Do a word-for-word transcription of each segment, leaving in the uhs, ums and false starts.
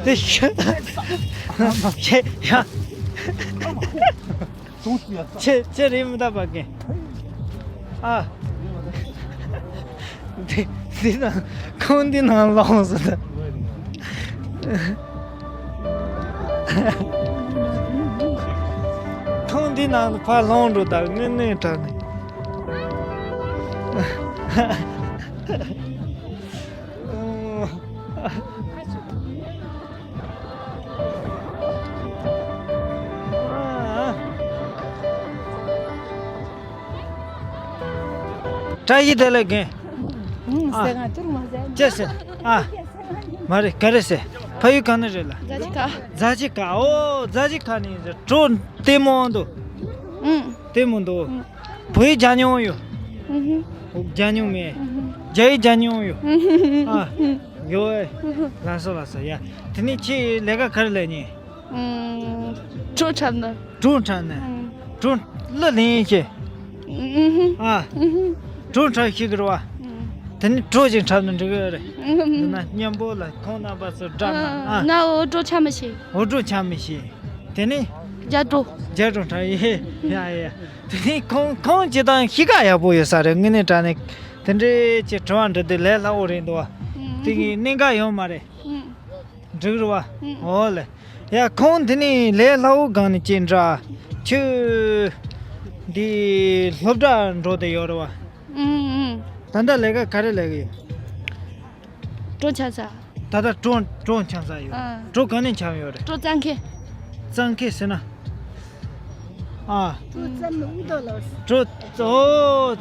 དེ་ཤི་ཤི་ཡ། ཁྱེད་ཁྱེད་རེད་མི་ད་པ་གན། ཨ། འདི་འདི་ན་ཁོང་འདི་ནང་ལོག་སོང་ད། ཁོང་འདི་ནང་ཕར་ལོག་འགྲོ་ད་ནི་ནི་དྲག་ནི། བཀྲ་ཤིས་བདེ་ལེགས་རྒན། ཨ། ཅི་ཟེར། ཨ། མ་རེད་ག་རེ་ཟེར། ཕ་ཡུལ་ག་ནས་རེད་ལ། རྫ་ཆུ་ཁ། རྫ་ཆུ་ཁ། ཨོ་རྫ་ཆུ་ཁ་ནས་གྲོ་ལྟད་མོ་འདུག་ཨུ། ལྟད་མོ་འདུག་ཨུ། བོད་ཡིག་སྦྱང་མྱོང་ཡོད། ཨུ་ཧུ། སྦྱང་མྱོང་མེད། ཨུ་ཧུ། རྒྱ་ཡིག་སྦྱང་མྱོང་ཡོད། ཨུ་ཧུ། ཨ། ཡོད་ཨེ། ལགས་སོ་ལགས་སོ་ཡ། དེ་ནས་ཁྱེད་ལས་ཀ་ག་རེ་ལས་ཉེ། ཨུམ། གྲོ་འཁྲབ་ནི། གྲོ་འཁྲབ་ནི། ཨུམ། གྲོ་གླུ་ལེན་ཤེས། ཨུམ། ཨ། ཨུམ། གྲོ་འཁྲབ་ཤེས་གི་རེད་བ། ཨུམ། དེ་ནས་གྲོ་ཞིག་འཁྲབ་ན་འགྲིག་གི་རེད། ཨུམ། འདི་ན་མཉམ་པོ་ལ་ཁོང་རྣམ་པ་ཚོ་འདྲ་ན། ཨ། ང་འུར་གྲོ་འཁྲབ་མི་ཤེས། འུར་གྲོ་འཁྲབ་མི་ཤེས། དེ་ནས། རྒྱ་གྲོ། རྒྱ་གྲོ་འཁྲབ་ཡེ། ཡ་ཡ། དེ་ནས་ཁོང་ཁོང་སྤྱིར་བཏང་གཤིས་ཀ་ཡག་པོ་ཡོད་ས་རེད། དངོས་གནས་དྲང་གནས་དེ་འདྲའི་ཅིག་དྲི་བ་འདྲི་དུས་ལས་སླ་བོ་རེད་འདུག་བ། ཨུམ། དེ་གི་གནད་འགག་ཡོད་མ་རེད། ཨུམ། འགྲིག་རེད་བ། ཨུམ། འོ་ལེ། ཡ་ཁོང་དེ་ནས་ལས་སླ་བོ་སྒང་ནས་ཅིག་འདྲ། ཁྱོད་འདི་སློབ་གྲྭ་འགྲོ་བསྡད་ཡོད་རེད་བ། ཨུམ་ཨུམ། ད་ལྟ་ལས་ཀ་ག་རེ་ལས་ཀྱི་ཡོད། གྲོ་འཁྲབ་ས། ད་ལྟ་གྲོ་གྲོ་འཁྲབ་ས་ཡོད། ཨ། གྲོ་ག་ནས་འཁྲབ་ཡོད་རེད། གྲོ་བཙོང་མཁན། བཙོང་མཁན་ཟེར་ན། ཨ། གྲོ་བཙོང་ནི་འུ་དོ་ལོ། གྲོ། ཨོ།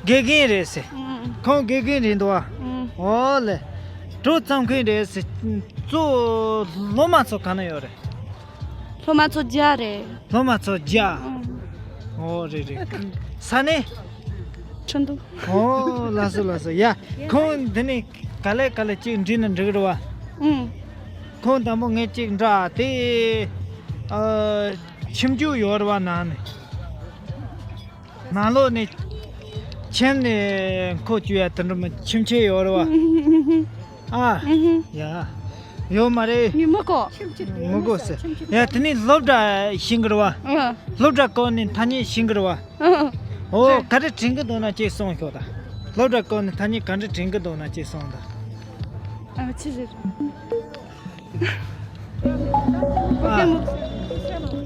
དགེ་རྒན་རེད་ཟེར། ཨུམ། ཁོང་དགེ་རྒན་རེད་འདུག་ཨ། ཨུམ། ཨོ་ལེ། གྲོ་བཙོང་མཁན་རེད་ཟེར། གཙོ་བོ་སློབ་མ་ཚོ་ག་ན་ཡོད་རེད། སློབ་མ་ཚོ་བརྒྱ་རེད། སློབ་མ་ཚོ་བརྒྱ། ཨུམ། ཨོ་རེད་རེད། ས་གནས། ཁྲིན་ཏུའུ། ཨོ་ལགས་སོ་ལགས་སོ་ཡ། ཁོང་འདི་ནས་ག་ལེ་ག་ལེ་གཅིག་འདྲི་ན་འགྲིག་རེད་བ། ཨུམ། ཁོང་དང་པོ་ངས་གཅིག་འདྲ་དེ། ཨ། ཁྱིམ་རྒྱུད་ཡོད་རེད་བ་ནང་ནས། ནང་ལོགས་ནས་ཁྱིམ་ནས་འཁོར་བཅུག་ཡ་དེ་འདྲ་མི་ཁྱིམ་ཆས་ཡོད་རེད་བ། ཨ། ཨུ་ཧུ། ཡ། ཡོད་མ་རེད། མི་མི་གོ། མི་གོ་ཟེར། ཡ་དེ་ནས་སློབ་གྲྭ་ཤེས་ཀྱི་རེད་བ། ཨ། སློབ་གྲྭ་སྐོར་ནས་ཐ་སྙད་ཤེས་ཀྱི་རེད་བ། ཨ། ཨོ་ག་རེ་དྲན་གྱི་འདུག་ན་ཅིག་གསུངས་ཤོག་ད། སློབ་གྲྭ་སྐོར་ནས་ཐ་སྙད་ག་འདྲ་དྲན་གྱི་འདུག་ན་ཅིག་གསུངས་ད། ཨ་ཅི་རེད། ཨ།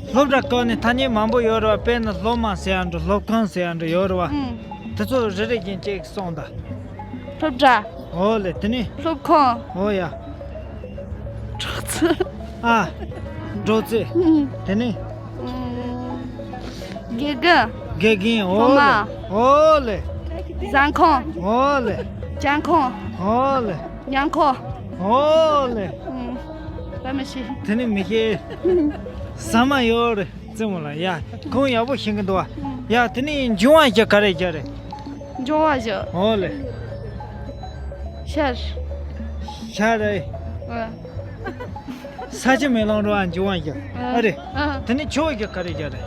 སློབ་གྲྭ་སྐོར་ནས་ཐ་སྙད་མང་པོ་ཡོད་རེད་བ། དཔེར་ན་སློབ་མ་ཟེར་ཡ་འདྲ་སློབ་ཁང་ཟེར་ཡ་འདྲ་ཡོད་རེད་བ། ཨང་། དེ་ཚོ་རེ་རེ་བཞིན་ཅིག་གསུངས་དང་། སློབ་གྲྭ། འོ་ལེ་དེ་ནི། སློབ་ཁང་། འོ་ཡ། གྲོགས་ཚོ། ཨ། གྲོགས་ཚོ། ཨང་། དེ་ནི། ཨང་། དགེ་རྒན། དགེ་རྒན་འོ་ལེ། སློབ་མ། འོ་ལེ། ཟ་ཁང་། འོ་ལེ། སྦྱང་ཁང་། འོ་ལེ། ཉལ་ཁང་། འོ་ལེ། ཨང་། ད་མི་ཤེས། དེ་ནི་མི་ཤེས། ཟ་མ་ཡོད་རེད། རྩེད་མོ་ལ་ཡ། ཁོང་ཡག་པོ་ཤེས་ཀྱི་འདུག་བ། ཡ་དེ་ནས་འབྱུང་བ་བཞི་ག་རེ་བཞི་རེད། འབྱུང་བ་བཞི། འོ་ལེ། ཤར། ཤར་རེད། ཨ། ས་ཆ་མེ་ལོང་རེད་བ་འབྱུང་བ་བཞི། ཨ་རེད། ཨ། དེ་ནས་ཆུ་བོ་བཞི་ག་རེ་བཞི་རེད།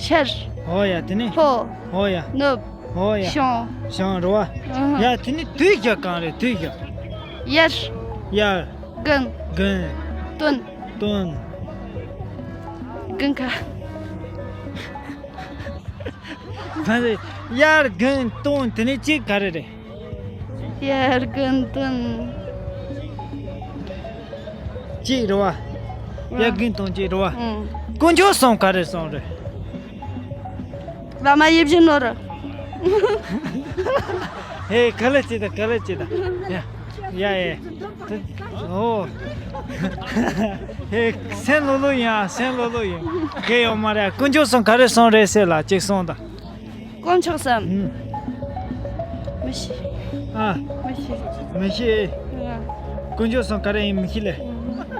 ཤར། འོ་ཡ་དེ་ནས། ལྷོ། འོ་ཡ། ནུབ། འོ་ཡ། བྱང་། བྱང་རེད་བ། ཨ། ཡ་དེ་ནས་དུས་བཞི་གང་རེད་དུས་བཞི། དབྱར། དབྱར། དགུན། དགུན། སྟོན། སྟོན། དགུན་ཁ། ད་ནི་དབྱར་དགུན་སྟོན་དེ་ནི་གཅིག་ག་རེ་རེད། དབྱར་དགུན་སྟོན། གཅིག་རེད་བ། དབྱར་དགུན་སྟོན་གཅིག་རེད་བ། ཨང་། དཀོན་མཆོག་གསུམ་ག་རེ་གསུམ་རེད། བླ་མ་ཡིད་བཞིན་ནོར། ཧེ་ག་ལེ་ཅི་ད་ག་ལེ་ཅི་ད། ཡ་ཡ་ཡ། ཨོ། ཧེ་སེམས་ལྷོད་ལྷོད་ཡིན་ཨ་སེམས་ལྷོད་ལྷོད་ཡིན། གལ་ཡོད་མ་རེད། དཀོན་མཆོག་གསུམ་ག་རེ་གསུམ་རེད་ཟེར་ལ་གཅིག་གསུངས་དང་། དཀོན་མཆོག་གསུམ། ཨུམ། མི་ཤེས། ཨ། མི་ཤེས། མི་ཤེས། ཨ། དཀོན་མཆོག་གསུམ་ག་རེ་ཡིན་མི་ཤེས་ལེ། ཨུམ།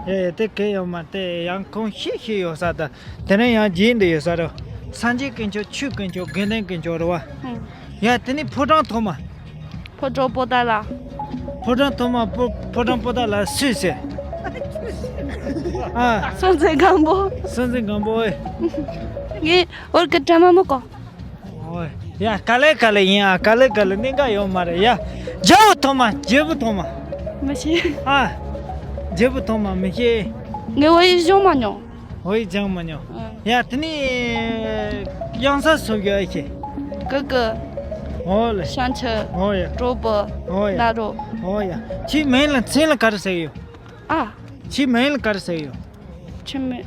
ཡ་ཡ་དེ་གལ་ཡོད་མ་རེད། དེ་ཡང་ཁོང་ཤེས་ཤེས་ཡོད་ས་དང་། དེ་ནས་ཡང་རྗེས་འདི་ཡོད་ས་རེད། སངས་རྒྱས་དཀོན་མཆོག་ཆོས་དཀོན་མཆོག་དགེ་འདུན་དཀོན་མཆོག་རེད་བ། ཨང་། ཡ་དེ་ནི་ཕོ་བྲང་ཐོག་མ། ཕོ་བྲང་པོ་ཏཱ་ལ། ཕོ་བྲང་ཐོག་མ་ཕོ་ཕོ་བྲང་པོ་ཏཱ་ལ་སུས་ཟེར། ཨ། སྲོང་བཙན་སྒམ་པོ། སྲོང་བཙན་སྒམ་པོ་ཨེ། ངས་འོར་གི་གྲ་མ་མི་གོ། ཨོ། ཡ་ག་ལེ་ག་ལེ་ཡིན་ཨ་ག་ལེ་ག་ལེ་གནད་འགག་ཡོད་མ་རེད་ཡ། རྒྱལ་པོ་ཐོག་མ་རྒྱལ་པོ་ཐོག་མ། མི་ཤེས། ཨ། རྒྱལ་པོ་ཐོག་མ་མི་ཤེས། ངས་བོད་ཡིག་སྦྱང་མ་མྱོང་། བོད་ཡིག་སྦྱང་མ་མྱོང་། ཨ། ཡ་དེ་ནས་གཡང་ས་སོབ་ཡོད་ཨེ་ཤེས། ཀུ་ཀུ། འོ་ལེ། ཤང་ཆུ། འོ་ཡ། གྲོག་པོ། འོ་ཡ། ན་རོ། འོ་ཡ། ཁྱེད་མིང་ལ་མཚན་ལ་ག་རེ་ཟེར་གི་ཡོད། ཨ། ཁྱེད་མིང་ལ་ག་རེ་ཟེར་གི་ཡོད། ཁྱེད་མིང་།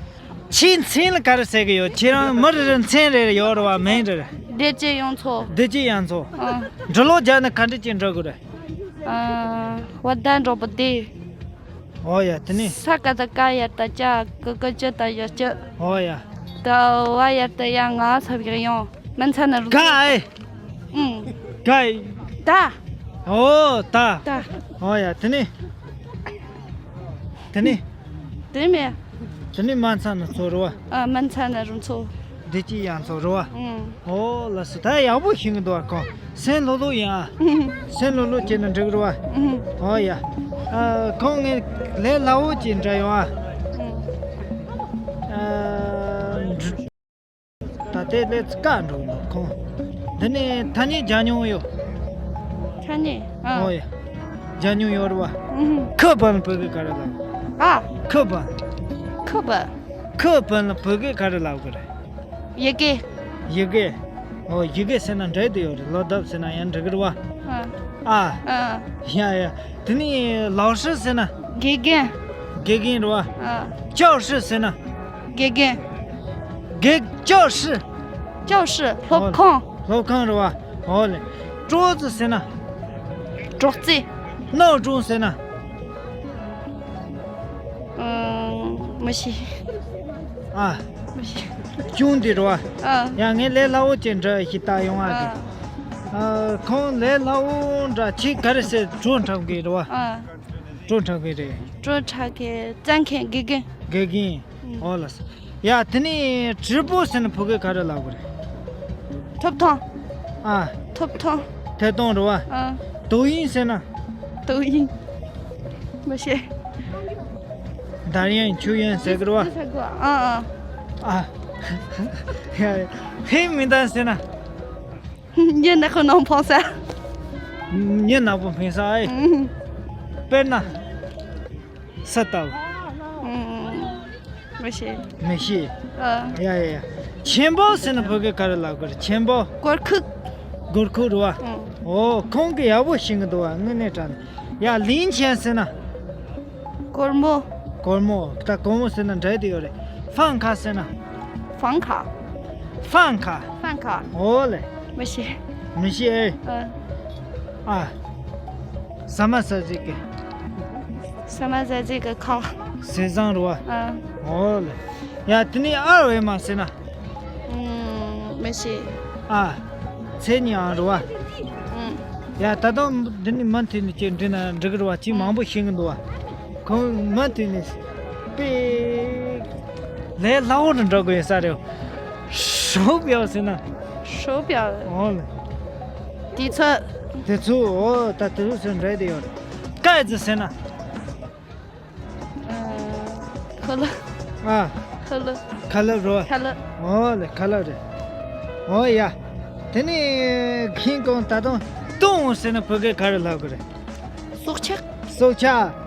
ཁྱེད་མཚན་ལ་ག་རེ་ཟེར་གི་ཡོད། ཁྱེད་རང་མི་རེ་རེ་མཚན་རེ་རེ་ཡོད་རེད་བ། མིང་རེ་རེ། བདེ་སྐྱིད་དབྱངས་མཚོ། བདེ་སྐྱིད་དབྱངས་མཚོ། ཨ། འབྲི་ཀློག་རྒྱག་ན་ག་འདྲ་ཅིག་འབྲི་དགོས་རེད། ཨ། བ་ད་འགྲོགས་པ་དེ། འོ་ཡ། དེ་ནས། ས་ཀ་ད་ཀ་ཡ་ད་ཀྱ། ཀུ་ཀུ་ཀྱུ་ད་ཡ་ཀྱུ། འོ་ཡ། ད་བ་ཡ་ད་ཡ། ང་ས་བཞག་ཡོང་། མིང་མཚན་ནི་རུ། ག་ཨེ། ཨུང་། ག་ཨེ། ད། འོ་ད། ད། འོ་ཡ། དེ་ནས། དེ་ནས། དེ་མེད། དེ་ནས་མིང་མཚན་ནི་མཚོ་རེད་བ། ཨ། མིང་མཚན་ནི་རུ་མཚོ། བདེ་སྐྱིད་དབྱངས་མཚོ་རེད་བ། ཨུང་། འོ་ལགས་སོ། ད་ཡག་པོ་ཤེས་གི་འདུག་བ། ཁོང་སེམས་ལྷོད་ལྷོད་ཡིན་ཨ། སེམས་ལྷོད་ལྷོད་བྱས་ན་འགྲིག་གི་རེད་བ། ཨུང་། འོ་ཡ། ཨ། ཁོང་ངས་ལས་སླ་བོ་ཅིག་འདྲ་ཡོང་ཨ། ཨུང་། ཨ། ད་ལྟའི་ལས་ཀ་འགྲོ་གི་འདུག་ཁོང་། འདི་ནས་ཐ་སྙད་རྒྱག་མྱོང་ཡོད། ཐ་སྙད། ཨ། འོ་ཡ། རྒྱག་མྱོང་ཡོད་རེད་བ། ཨུང་། ཁུ་བན་ལ་བོད་སྐད་ག་རེ་ལབ། ཨ། ཁུ་བན། ཁུ་བན། ཁུ་བན་ལ་བོད་སྐད་ག་རེ་ལབ་གི་རེད། ཡི་གེ། ཡི་གེ། འོ། ཡི་གེ་ཟེར་ན་འགྲིག་གི་ཡོད་རེད། ལོ་འདབ་ཟེར་ན་ཡང་འགྲིག་གི་རེད་བ། ཨ། ཨ། ཨ། ཡ་ཡ། དེ་ནས་ལའོ་ཧྲི་ཟེར་ན། དགེ་རྒན། དགེ་རྒན་རེད་བ། ཨ། ཅའོ་ཧྲི་ཟེར་ན། དགེ་རྒན། དགེ། ཅའོ་ཧྲི། ཅའོ་ཧྲི། སློབ་ཁང་། སློབ་ཁང་རེད་བ། འོ་ལེ། ཀྲོའུ་ཙི་ཟེར་ན། ཀྲོའུ་ཙི། ནའོ་ཀྲུང་ཟེར་ན། ཨང་། མི་ཤེས། ཨ། མི་ཤེས། ཅུང་འདི་རེད་བ། ཨ། ཡ་ངས་ལས་སླ་བོ་ཅིག་འདྲ་ཞིག་བལྟ་ཡོང་ཨ། ཨ། ཨ། ཁོང་ལས་སླ་བོ་འདྲ་ཅིག་ག་རེ་ཟེར། བྲོ་འཁྲབ་མཁན་རེད་བ། ཨ། བྲོ་འཁྲབ་མཁན་རེད། བྲོ་འཁྲབ་མཁན། རྩེད་མཁན། དགེ་རྒན། དགེ་རྒན། ཨུམ། འོ་ལགས་སོ། ཡ་དེ་ནས་直播་ཟེར་ན་བོད་སྐད་ག་རེ་ལབ་དགོས་རེད། ཐོབ་ཐང་། ཨ། ཐོབ་ཐང་། ཐད་གཏོང་རེད་བ། ཨ། 抖音་ཟེར་ན། 抖音། མི་ཤེས། 打印 མཆོད་ཡོན་ཟེར་གི་རེད་བ། ཨ་ཨ། ཨ། ཡ་ཡ། ཧེ་མི་འདང་ཟེར་ན། མྱི་ནག་པོ་ནང་འཕངས་ས། མྱི་ནག་པོ་འཕངས་ས་ཨེ། ཨུམ། དཔེར་ན། ས་ལྟ་བུ། ཨུམ། མི་ཤེས། མི་ཤེས། ཨ། ཡ་ཡ་ཡ། ཆེན་པོ་ཟེར་ན་བོད་སྐད་ག་རེ་ལབ་དགོས་རེད། ཆེན་པོ། སྒོར་ཁུག་སྒོར་ཁུག་རེད་བ། ཨུམ། འོ་ཁོང་གིས་ཡག་པོ་ཤེས་གི་འདུག་བ། དངོས་གནས་དྲང་གནས། ཡ་ལིན་ཆན་ཟེར་ན། སྒོར་མོ། སྒོར་མོ། ད་སྒོར་མོ་ཟེར་ན་འདྲ་དེ་ཡོད་རེད། ཧྥང་ཁ་ཟེར་ན། 房卡། 房卡། 房卡། འོ་ལེ། མི་ཤེས། མི་ཤེས་ཨེ། ཨ། ཨ། ཟ་མ་ཟ་ཟིག་གི། ཟ་མ་ཟ་ཟིག་གི་ཁ། ཟས་བཟང་རེད་བ། ཨ། འོ་ལེ། ཡ་དེ་ནས་ཨར་ཝེ་མ་ཟེར་ན། ཨུམ། མི་ཤེས། ཨ། མཚན་ཉིད་ཨང་རེད་བ། ཨུམ། ཡ་ད་དུང་འདི་ནས་མུ་མཐུད་ནས་ཅིག་འདྲི་ན་འགྲིག་གི་རེད་བ། ཅིག་མང་པོ་ཤེས་གི་འདུག་བ། ཁོང་མུ་མཐུད་ནས་དཔེ་ལས་སླ་བོ་རུ་འགྲོ་དགོས་ཡོད་ས་རེད།手表ཟེར་ན། 手表། འོ་ལེ། 底座། དེ་ཚོ་འོ་ད་དེ་ཚོ་ཟེར་འདྲ་དེ་ཡོད་རེད། 盖子ཟེར་ན། ཁ་ལག་ཨ། ཁ་ལག་ཁ་ལག་རོ། ཁ་ལག་འོ་ལེ་ཁ་ལག་རེད། འོ་ཡ། དེ་ནས་ཁིང་ཀོང་ད་དུང་ཏུང་ཟེར་ན་བོད་སྐད་ག་རེ་ལབ་གི་རེད། སྲོག་ཆགས། སྲོག་ཆགས། ཨང་།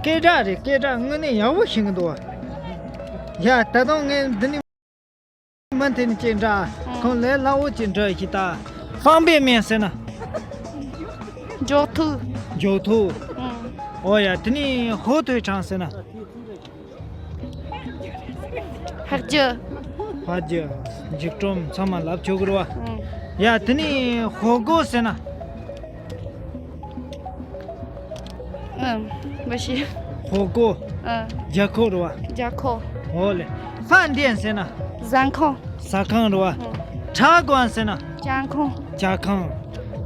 སྐད་གྲགས་རེད། སྐད་གྲགས་དངོས་གནས་ཡག་པོ་ཤེས་གི་འདུག་བ། ཡ་ད་དུང་ངས་འདི་ནས་མུ་མཐུད་ནས་ཅིག་འདྲ། ཨང་། ཁོང་ལས་སླ་བོ་ཅིག་འདྲ་ཞིག་ད། 方便面ཟེར་ན། འགྱོག་ཐུག་འགྱོག་ཐུག་ཨང་། འོ་ཡ་དེ་ནས་火腿肠ཟེར་ན། ཕག་རྒྱུ། ཕག་རྒྱུ། འཇིགས་སྒྲོམ་ཚང་མ་ལབ་ཆོག་གི་རེད་བ། ཨང་། ཡ་དེ་ནས་火锅ཟེར་ན། ཨང་། མི་ཤེས། 火锅ཨང་། རྒྱ་ཁོག་རེད་བ། རྒྱ་ཁོག་འོ་ལེ། 饭店ཟེར་ན། ཟ་ཁང་། ཟ་ཁང་རེད་བ། ཨང་། 茶馆ཟེར་ན། ཇ་ཁང་། ཇ་ཁང་།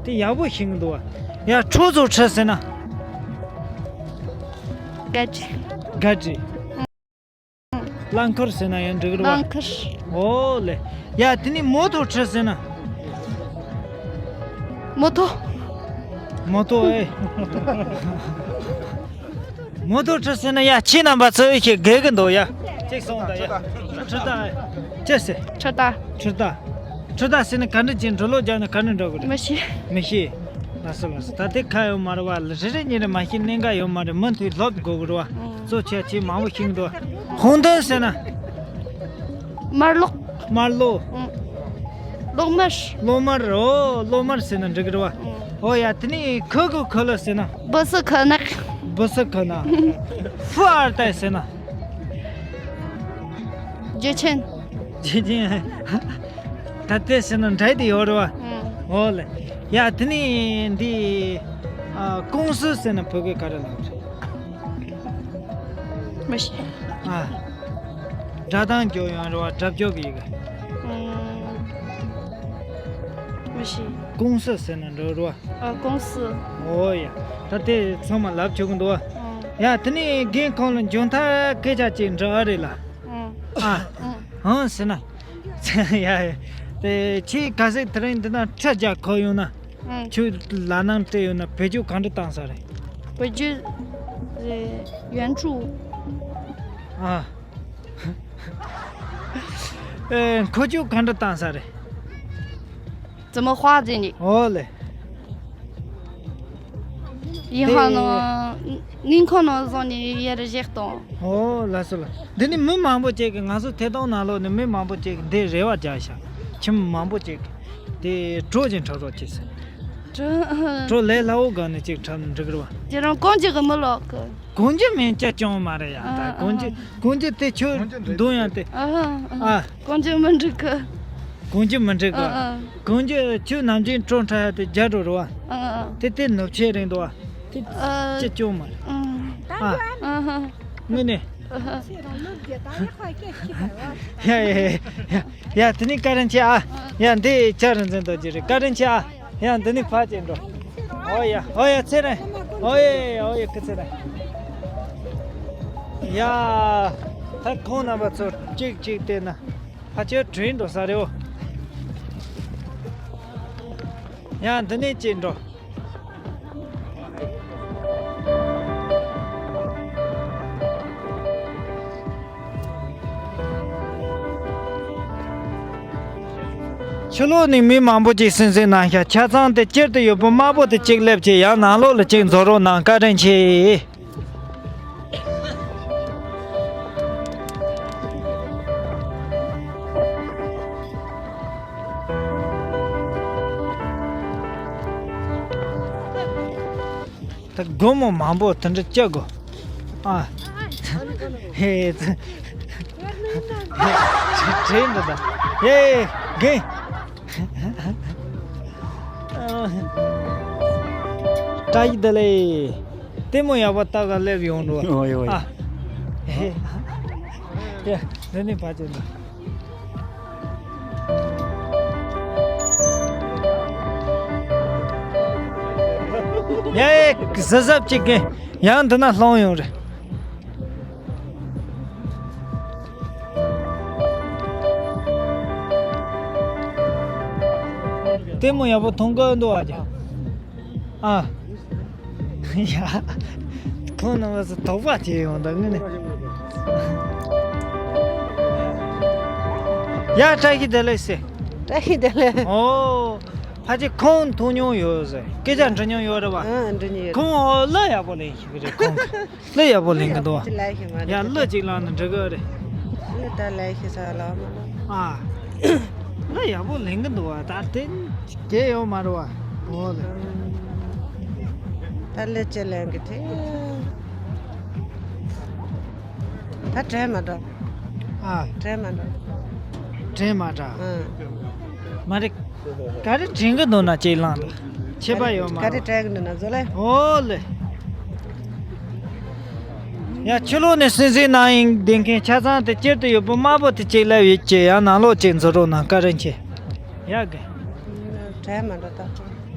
དེ་ཡག་པོ་ཤེས་གི་འདུག་བ། ཡ་出租车ཟེར་ན། ག་ཅི། ག་ཅི། རླངས་འཁོར་ཟེར་ན་ཡང་འགྲིག་རེད་བ། རླངས་འཁོར། འོ་ལེ། ཡ་དེ་ནས་摩托车ཟེར་ན། མོ་ཐོ། མོ་ཐོ་ཨེ། 摩托车ཟེར་ན་ཡ་ཁྱེད་རྣམ་པ་ཚོས་ཤེས་དགོས་ཀྱི་འདུག་ཡ། གཅིག་སོང་ད་ཡ། ཁྲི་ད་ཨེ། ཅི་ཟེར། ཁྲི་ད། ཁྲི་ད། ཁྲི་ད་ཟེར་ན་ག་འདྲ་ཅིག་འབྲི་ཀློག་རྒྱག་ན་ག་འདྲ་འབྲི་དགོས་རེད། མི་ཤེས། མི་ཤེས། ལགས་སོ་ལགས་སོ། ད་དེ་ཁ་ཡོད་མ་རེད་བ། རེ་རེ་གཉིས་རེ་མ་ཤེས་གནད་འགག་ཡོད་མ་རེད། མུ་མཐུད་སློབ་དགོས་ཀྱི་རེད་བ། ཨང་ གཙོ་ཆེ་ཆེ་མང་པོ་ཤིང་འདུག་ཧོང་ཏོན་ཟེར་ན། དམར་ལོག་དམར་ལོག་ཨུ། གློག་དམར། གློག་དམར། ཨོ། གློག་དམར་ཟེར་ན་འགྲིག་གི་རེད་བ། ཨུ། ཨོ་ཡ། དེ་ནས་ཁུ་གུ་ཁུ་ལ་ཟེར་ན། བུ་སུ་ཁུ་ནག་བུ་སུ་ཁུ་ནག་ཧྥུ་ཨར་ཏའི་ཟེར་ན། རྒྱུ་ཆེན། རྒྱུ་ཆེན། ད་ལྟའི་ཟེར་ན་འདྲ་དེ་ཡོད་རེད་བ། ཨུ། ཨོ་ལེ། ཡ། དེ་ནས་འདི། ཨ། ཀུང་སི་ཟེར་ན་བོད་སྐད་ག་རེ་ལབ་རེད། མི་ཤེས། ཨ། སྒྲ་གདངས་སྐྱོ་ཡང་རེད་བ། སྒྲ་སྐྱོ་གི་ཡི་གེ་ཨུམ། མི་ཤེས། ཀུང་སི་ཟེར་ན་འགྲོ་རེད་བ། ཨ། ཀུང་སི། ཨོ་ཡ། ད་དེ་ཚང་མ་ལབ་ཆོག་གི་འདུག་བ། ཨུམ། ཡ། དེ་ནས་རྒན་ཁོང་ལ་མཇུག་མཐར་སྐད་ཆ་ཅིག་འདྲི་ཨ་རེད་ལ། ཨུམ། ཨ། ཨུམ། ཧང་ཟེར་ན། ཡ་ཡ། དེ་ཁྱེད་ག་ཟིག་དེ་རིང་འདི་ན་ཁྲལ་རྒྱག་གོ་ཡོང་ན། ཨུམ། ཁྱོད་ལ་ནང་སྤྲད་ཡོད་ན་བེད་སྤྱོད་གང་འདྲ་བཏང་ས་རེད། བེད་སྤྱོད། ཨེ། 援助། ཨ། ཨེ། མཁོ་སྤྱོད་གང་འདྲ་བཏང་ས་རེད། 怎么花给你？ ཨོ་ལེ། 银行ནང་། དེ། 银行ནང་བཟུང་ནས་ཡར་བཞག་དང་། ཨོ། ལགས་སོ་ལགས། འདི་ནི་མི་མང་པོ་ཅིག་གིས། ང་ཚོ་ཐད་གཏོང་ནང་ལོགས་ནས་མི་མང་པོ་ཅིག་གིས་འདི་རེ་བ་རྒྱག་ཤག་ཁྱིམ་མང་པོ་ཅིག་གིས་དེ་གྲོ་ཅིག་འཁྲབ་རོགས་བྱེད་ཟེར། གྲོ། གྲོ་ལས་སླ་བོ་སྒང་ནས་ཅིག་འཁྲབ་ན་འགྲིག་གི་རེད་བ། དེ་རིང་གོན་རྒྱུ་གི་མི་ལོག་གི་གོན་རྒྱུ་མིན་ཅི་ཅང་མ་རེད་ཡ། ད་ཨ། གོན་རྒྱུ། ཨ། གོན་རྒྱུ་དེ་ཁྱོད་འདོན་ཡང་དེ། ཨ། ཨ། ཨ། གོན་རྒྱུ་མི་འགྲིག་གི་གོན་རྒྱུ་མི་འགྲིག་གི་ཨ། ཨ། གོན་རྒྱུ་ཁྱོད་ནམ་རྒྱུན་སྤྲོ་འཁྲབ་ཡ་དེ་རྒྱ་འགྲོ་རེད་བ། ཨ། ཨ། དེ་དེ་ནུབ་ཆའི་རིང་འདུག་བ། དེ་ཨ། ཅི་ཅང་མ་རེད། ཨ། ཨ། ཨ། དངོས་གནས། ཨ། ཡ་ཡ་ཡ་ཡ། དེ་ནི་བཀའ་དྲིན་ཆེ་ཨ། ཡ། འདི་ལྕགས་རི་འཛིན་རྡོ་རྗེ་རེད། བཀའ་དྲིན་ཆེ་ཨ། ཡ། འདི་ནི་ཕར་ཅིག་འགྲོ། ཨོ་ཡ། ཨོ་ཡ། ཚེ་རིང་། ཨོ་ཡ། ཨོ་ཡ། ཁུ་ཚེ་རིང་། ཡ། ད་ཁོང་རྣམ་པ་ཚོ་གཅིག་གཅིག་བལྟས་ན་ཕལ་ཆེར་དྲན་འགྲོ་ས་རེད་འོ། ཡ། འདི་ནས་ཅིག་འགྲོ། ཕྱི་ལོགས་ནས་མི་མང་པོ་ཅིག་སིང་སིང་གནང་ཤག་ཆ་ཚང་དེ་སྤྱིར་དུ་ཡོད་པོ་དམར་པོ་དེ་གཅིག་སླེབས་བྱས། ཡང་ནང་ལོགས་ལ་གཅིག་འཛུལ་རོགས་གནང་། བཀའ་དྲིན་ཆེ། ད་སྒོར་མོ་མང་པོ་དེ་འདྲ་བཅག་དགོས། ཨ། ཧེ། དྲན་འདུག་ད། ཧེ། རྒན། བཀྲ་ཤིས་བདེ་ལེགས། ལྟད་མོ་ཡག་པོ་ལྟ་ག་སླེབས་ཡོང་འགྲོ། ཡོ་ཡོ་ཡོ། ཨ། ཧེ། ཡ། འདི་ནས་ཕར་ཕྱིན་དང་། ཡ་ཡ། གཟབ་གཟབ་ཅིག་གིས་ཡང་འདི་ན་ལྷུང་ཡོང་རེད། ལྟད་མོ་ཡག་པོ་མཐོང་གི་འདུག་ཨ་ཅག་ཨ། ཡ། ཁོང་རྣམ་པ་ཚོ་དོགས་པ་བྱེད་ཡོང་ད་ངི་ནི། ཡ། བཀྲ་ཤིས་བདེ་ལེགས་ཟེར། བཀྲ་ཤིས་བདེ་ལེགས། ཨོ། ཕལ་ཆེར་ཁོང་མཐོང་མྱོང་ཡོད་ཟེར། སྐད་ཆ་འདྲི་མྱོང་ཡོད་རེད་བ། ཨ། འདྲི་མྱོང་ཡོད་རེད། ཁོང་ཨོ་གླུ་ཡག་པོ་ལེན་ཤེས་ཀྱི་རེད་ཁོང་གིས། གླུ་ཡག་པོ་ལེན་གྱི་འདུག་བ། ཡ། གླུ་ཅིག་བླངས་ན་འགྲིག་གི་རེད། གླུ་ད་ལེན་ཤེས་ས་ལ་མ་ལ། ཨ། གླུ་ཡག་པོ་ལེན་གྱི་འདུག་བ། ད་དེ་གལ་ཡོད་མ་རེད་བ། འོ་ལེ། ད་གླུ་ཅི་ལེན་གྱི་དེ། ད་དྲན་མ་འགྲོ། ཨ། དྲན་མ་འགྲོ། དྲན་མ་འགྲོ། ཨ། མ་རེད། ག་རེ་དྲན་གྱི་འདུག་ན་ཅིག་བླངས་དང་། ཁྱད་པར་ཡོད་མ་རེད། ག་རེ་དྲན་གྱི་འདུག་ན་བཟོ་ལེ། འོ་ལེ། ཡ། ཕྱི་ལོགས་ནས་སིང་སིང་གནང་ཡིན་བསྡད་མཁན་ཆ་ཚང་དེ་སྤྱིར་དུ་ཡོད་པོ་དམར་པོ་དེ་གཅིག་སླེབས་ཡོད་ཀྱི། ཡང་ནང་ལོགས་གཅིག་འཛུལ་རོགས་གནང་། བཀའ་དྲིན་ཆེ། ཡ། གི། དྲན་མ་འགྲོ་ད།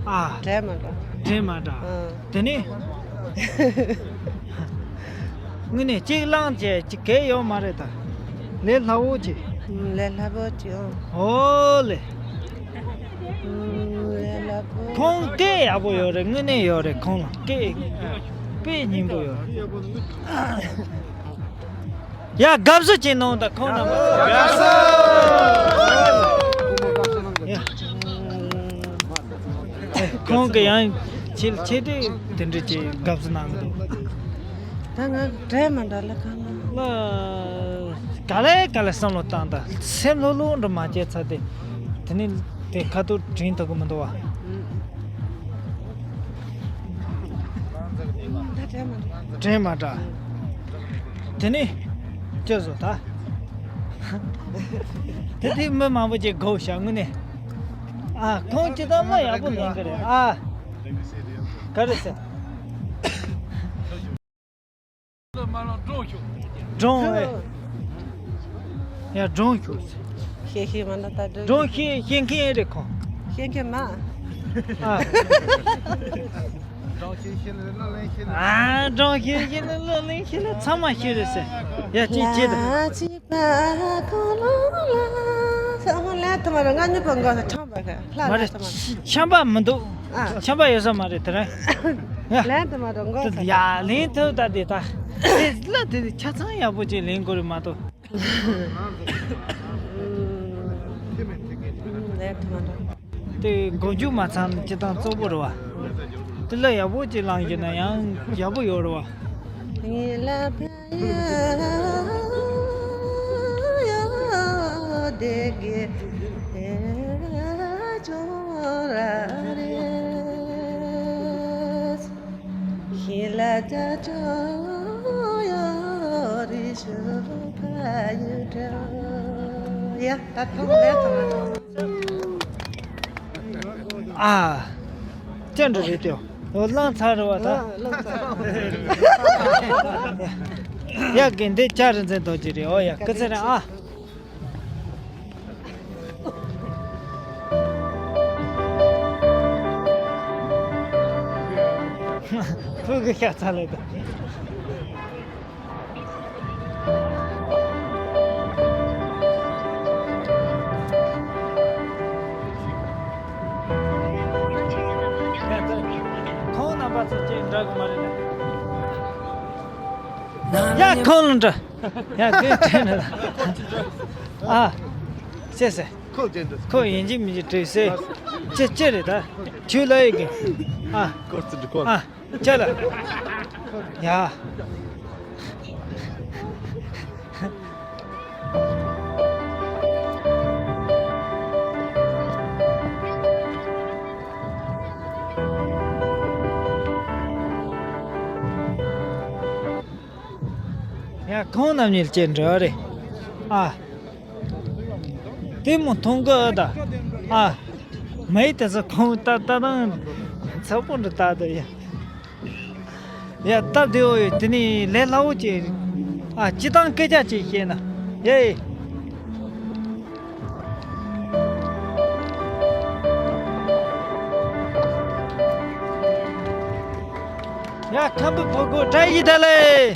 ཨ། དྲན་མ་འགྲོ། དྲན་མ་འགྲོ། ཨ། དེ་ནས། དངོས་གནས་གཅིག་བླངས་བྱས་ཅིག་གལ་ཡོད་མ་རེད་ད། ལས་སླ་བོ་ཅིག་ལས་སླ་བོ་ཅིག་ཨང་། ཨོ་ལེ། ལས་སླ་བོ། ཁོང་སྐད་ཡག་པོ་ཡོད་རེད། དངོས་གནས་ཡོད་རེད། ཁོང་ལ་སྐད་དཔེ་སྙན་པོ་ཡོད་རེད། ཡ། དགའ་བསུ་བྱེད་གནང་དང་ཁོང་རྣམ་པ། དགའ་བསུ། ཡ། ཁོང་གི་ཡང་ཆེ་ཆེ་དེ་དེ་འདྲ་ཅིག་དགའ་བསུ་གནང་གི་འདུག་ང་ང་དྲན་མ་འདྲ་ལ་གང་ལ། ལ། ག་ལེ་ག་ལེ་བསམ་བློ་བཏང་ད་སེམས་ལྷོད་ལྷོད་འགྲོ་མ་བྱས་ཚར་ཏེ། དེ་ནི་དེ་ཁ་ཐུག་དྲན་ཐུབ་ཀྱི་མི་འདུག་བ། ད་དྲན་མ་འདྲ། དྲན་མ་འདྲ། དེ་ནི་ཅི་བཟོ་ད། དེ་དུས་མི་མང་པོ་ཅིག་སྒུག་བཞག་དངོས་གནས། ཨ་ཁོང་ཅི་ལྟར་མ་ཡག་པོ་ལེན་གི་རེད་ཨ། ག་རེ་ཟེར། སྒྲུང་ཨེ། ཡ་སྒྲུང་ཞུ། ཤེས་ཤེས་མ་ན་ད་སྒྲུང་། སྒྲུང་ཤེས་ཤེས་མཁན་རེད་ཁོང་། ཤེས་མཁན་མ། ཨ། སྒྲུང་ཤེས་ཤེས་ལ་གླུ་ལེན་ཤེས་ལ། ཨ་སྒྲུང་ཤེས་ཤེས་ལ་གླུ་ལེན་ཤེས་ལ་ཚང་མ་ཤེས་རེད་ཟེར། ཡ་ཅི་ཅི་ད། ལན་དུ་མ་ར་ང་གཉིས་པ་འགོ་ས་ཁྲང་པ་ག་ལྷ་མ་ལན་རེད། དུ་མ་ར། ཆམ་པ་མི་འདུག་ཨ། ཆམ་པ་ཡོད་ས་མ་རེད་དེ་རིང་། ལན་དུ་མ་ར་འགོ་ས་ཡ་ལན་ཐུབ་ད་དེ་ད། དེ་ལ་དེ་ཆ་ཚང་ཡག་པོ་ཅིག་ལེན་དགོས་རེད་མ་གཏོགས། ལན་དུ་མ་ར། དེ་མགོ་མཇུག་མ་ཚང་སྤྱི་བཏང་གཙོ་བོ་རེད་བ། དེ་ལ་ཡག་པོ་ཅིག་ལངས་ཡོད་ན་ཡང་ཡག་པོ་ཡོད་རེད་བ། ངའི་ལ་ཕ་ཡ་ཡོད་དེ་གི་ཨེ་ཅོ་ར་རེ། ཤི་ལ་ཅ་ཅོ་ཡོད་རི་ཤུ་ཕ་ཡུ་ཏྲ། ཡ་ད་ཐོང་ལེ་ཐོང་། ཨ། ཅན་འགྲོ་རེད་དེ། ཨོ་གླང་ཚ་རེད་བ་ད། ཡ་གི་འདི་ཅ་རིན་ཆེན་རྡོ་རྗེ་རེད་ཨོ་ཡ་སྐུ་ཚེ་རིང་ཨ། ཕུག་གི་ཤ་ཚ་ལེ་ད། ཁོང་རྣམ་པ་ཚོ་ཅིག་འདྲ་གི་མ་རེད་ན། ཡ་ཁོང་ལ་འདྲ། ཡ་དེ་དྲན་ན། ཨ། ཤེས་སེ། ཁོ་ཡིན་གཅིག་མིན་གཅིག་བྲིས་སེ། ཅི་ཅི་རེད་ད། ཁྱོད་ལ་ཡི་གི། ཨ། ཨ། ཅི་ལ། ཡ། ཡ་ཁོང་རྣམ་གཉིས་ལ་ཅི་འདྲ་རེད། ཨ། དེ་མོ་མཐོང་གི་ཨ་ད། ཨ། མ་ཡི་དེ་ཚོ་ཁོང་ལྟ་ལྟ་དང་། ཚ་པོ་འདྲ་ལྟ་དུ་ཡ། ཡ་སྟབས་བདེ་བོ་ཡོད་དེ་ནི་ལས་སླ་བོ་ཅིག་ཨ་སྤྱི་བཏང་སྐད་ཆ་ཅིག་བཤད་ན། ཡེ། ཡ་ཁམས་པའི་ཕོ་རྒོད་བཀྲ་ཤིས་བདེ་ལེགས།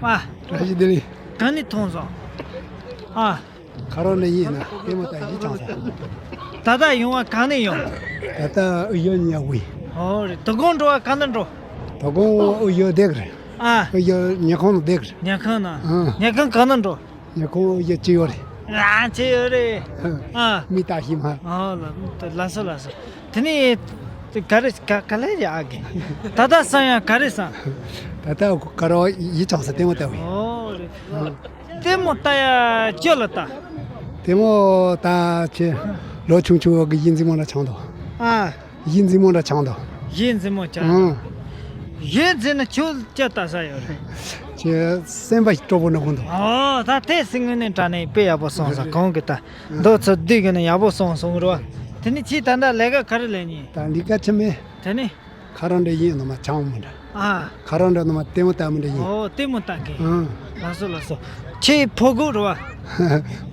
ཨ། བཀྲ་ཤིས་བདེ་ལེགས། གང་ནས་མཐོང་སོང་། ཨ། ཁ་རོག་ནས་ཡིན་ན་ལྟད་མོ་ལྟ་ཡིད་ཆགས་སོང་། ད་ལྟ་ཡོང་བ་གང་ནས་ཡོང་། ད་ལྟ་ཨུ་ཡོན་ཉག་བུ་ཡིན། ཨོ་རེད། དོ་དགོང་འགྲོ་བ་གང་ནས་འགྲོ། དོ་དགོང་ཨུ་ཡོན་བསྡད་གི་རེད། ཨ། ཨུ་ཡོན་ཉལ་ཁང་ནང་བསྡད་གི་རེད། ཉལ་ཁང་ནང་། ཨ། ཉལ་ཁང་གང་ནས་འགྲོ། ཉལ་ཁང་ཨུ་ཡོན་ཅི་ཡོད་རེད། ཨ་ཅི་ཡོད་རེད། ཨ། མི་ལྟ་ཤི་མ། ཨོ་ལ་ལ་སོ་ལ་སོ། དེ་ནས་དེ་ག་རེ་ག་ག་ལེ་རེད་ཨ་གི། ད་ལྟ་སང་ཡང་ག་རེ་སང་། ད་ལྟ་ཁ་རོག་ཡིད་ཆགས་སོང་ལྟད་མོ་ལྟ་བུ་ཡིན། ཨོ་རེད། ལྟད་མོ་ལྟ་ཡ་ཅི་ལ་ལྟ། ལྟད་མོ་ལྟ་ཆེ། ལོ་ཆུང་ཆུང་བོ་གི་ཡིད་འཛིན་མོ་འདྲ་ཆགས་འདུག་ཨ། ཡིད་འཛིན་མོ་འདྲ་ཆགས་འདུག་ཡིད་འཛིན་མོ་ཆགས། ཨང་། ཡིད་འཛིན་ན་ཁྱོད་ཅི་ལྟ་ས་ཡོད་རེད། ཁྱེད་སེམས་པ་སྤྲོ་པོ་ནོར་གོ་འདུག་ཨོ་ད་དེ་སེམས་ངོས་ནས་དྲ་ནས་དཔེ་ཡག་པོ་སོང་ས་གོང་གི་ད། མདོ་ཚོ་བསྡུས་གི་ནས་ཡག་པོ་སོང་སོང་རེད་བ། དེ་ནི་ཁྱེད་ད་ལྟ་ལས་ཀ་ག་རེ་ལས་ཉིན། ད་ལས་ཀ་ཆེ་མེད། དེ་ནི། ཁ་རང་འདྲ་ཡིན་ནོ་མ་ཆང་མོ་འདྲ། ཨ། ཁ་རང་འདྲ་ནོ་མ་ལྟད་མོ་ལྟ་མོ་འདྲ་ཡིན། ཨོ་ལྟད་མོ་ལྟ་གི། ཨང་། ལགས་སོ་ལགས་སོ། ཁྱེད་ཕོ་རྒོད་རེད་བ།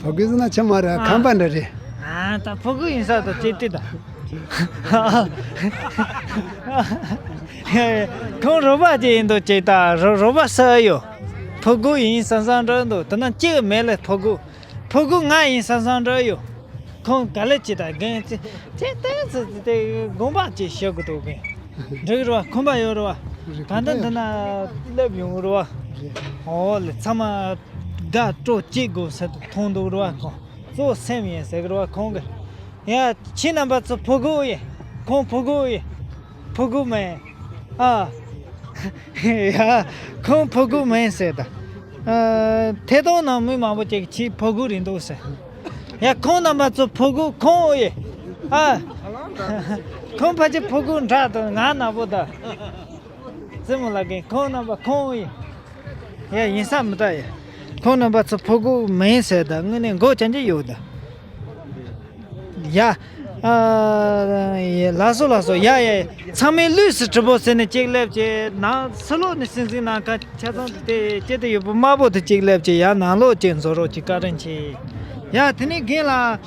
ཕོ་རྒོད་ཟེར་ན་ཆེ་མ་རེད། ཨ། ཁམས་པ་འདྲ་རེད། ཨ་ད་ཕོ་རྒོད་ཡིན་ས་ད་ཅེ་ཏི་ད། ཁོང་རོགས་པ་ཅིག་ཡིན་འདུག་ཅེ་ད་རོ་རོགས་པ་ས་ཡོད། ཕོ་རྒོད་ཡིན་བསམ་བསམ་འདྲ་འདུག་དེ་ན་གཅིག་མེད་ལ་ཕོ་རྒོད། ཕྲུ་གུ་ང་ཡིན་བསམ་བསམ་འདྲ་ཡོད། ཁོང་ག་ལེ་ཅི་ད་རྒན་ཅི་ཅི་ཏན་ཙི་ཏེ་དགོངས་པ་ཅི་ཞུ་གི་འདུག་རྒན། འགྲིག་རེད་བ། ཁོམ་པ་ཡོད་རེད་བ། རེད། གང་ལྟར་འདི་ན་སླེབས་ཡོང་རེད་བ། རེད། ཨོ་ལེ་ཚང་མ་དགའ་སྤྲོ་སྐྱིད་དགོས་ཟེར་དུ་མཐོང་འདུག་རེད་བ། ཁོང་གཙོ་བོ་སེམས་ཡིན་ཟེར་གི་རེད་བ་ཁོང་གི། ཡ་ཁྱེད་རྣམ་པ་ཚོ་ཕྲུ་གུ་ཡིན། ཁོང་ཕྲུ་གུ་ཡིན། ཕྲུ་གུ་མེད། ཨ། ཡ། ཁོང་ཕོ་རྒོད་མིན་ཟེར་ད། ཨ། ཐད་གཏོང་ནང་མི་མང་པོ་ཅིག་ཁྱེད་ཕོ་རྒོད་རེད་འདུག་ཟེར། ཡ། ཁོང་རྣམ་པ་ཚོ་ཕོ་རྒོད་ཁོང་ཨོ་ཡེ། ཨ། ཁོང་ཕལ་ཆེར་ཕོ་རྒོད་འདྲ་དང་ང་ནག་པོ་ད། རྩེད་མོ་ལགས་ཀྱིས་ཁོང་རྣམ་པ་ཁོང་ཨོ་ཡེ། ཡ། ཡིན་ས་མི་ད་ཡ། ཁོང་རྣམ་པ་ཚོ་ཕོ་རྒོད་མིན་ཟེར་ད། དངོས་གནས་མགོ་ཅན་གྱི་ཡོད་ད། ཡ། ཨ། ཡ། ལགས་སོ་ལགས་སོ། ཡ་ཡ། ཚང་མས་ལུས་སུ་གྲུབ་པོ་ཟེར་ནས་གཅིག་སླེབས་ཀྱི་ནང་ཕྱི་ལོགས་ནས་སེམས་སེམས་ནང་ཁ་ཆ་ཚང་དེ་སྐྱེ་དེ་ཡོད་པོ་དམར་པོ་དེ་གཅིག་སླེབས་ཀྱི་ཡ། ནང་ལོགས་གཅིག་འཛོལ་རོགས་ཀྱི་བཀའ་དྲིན་ཆེ། ཡ། དེ་ནས་རྒན་ལགས།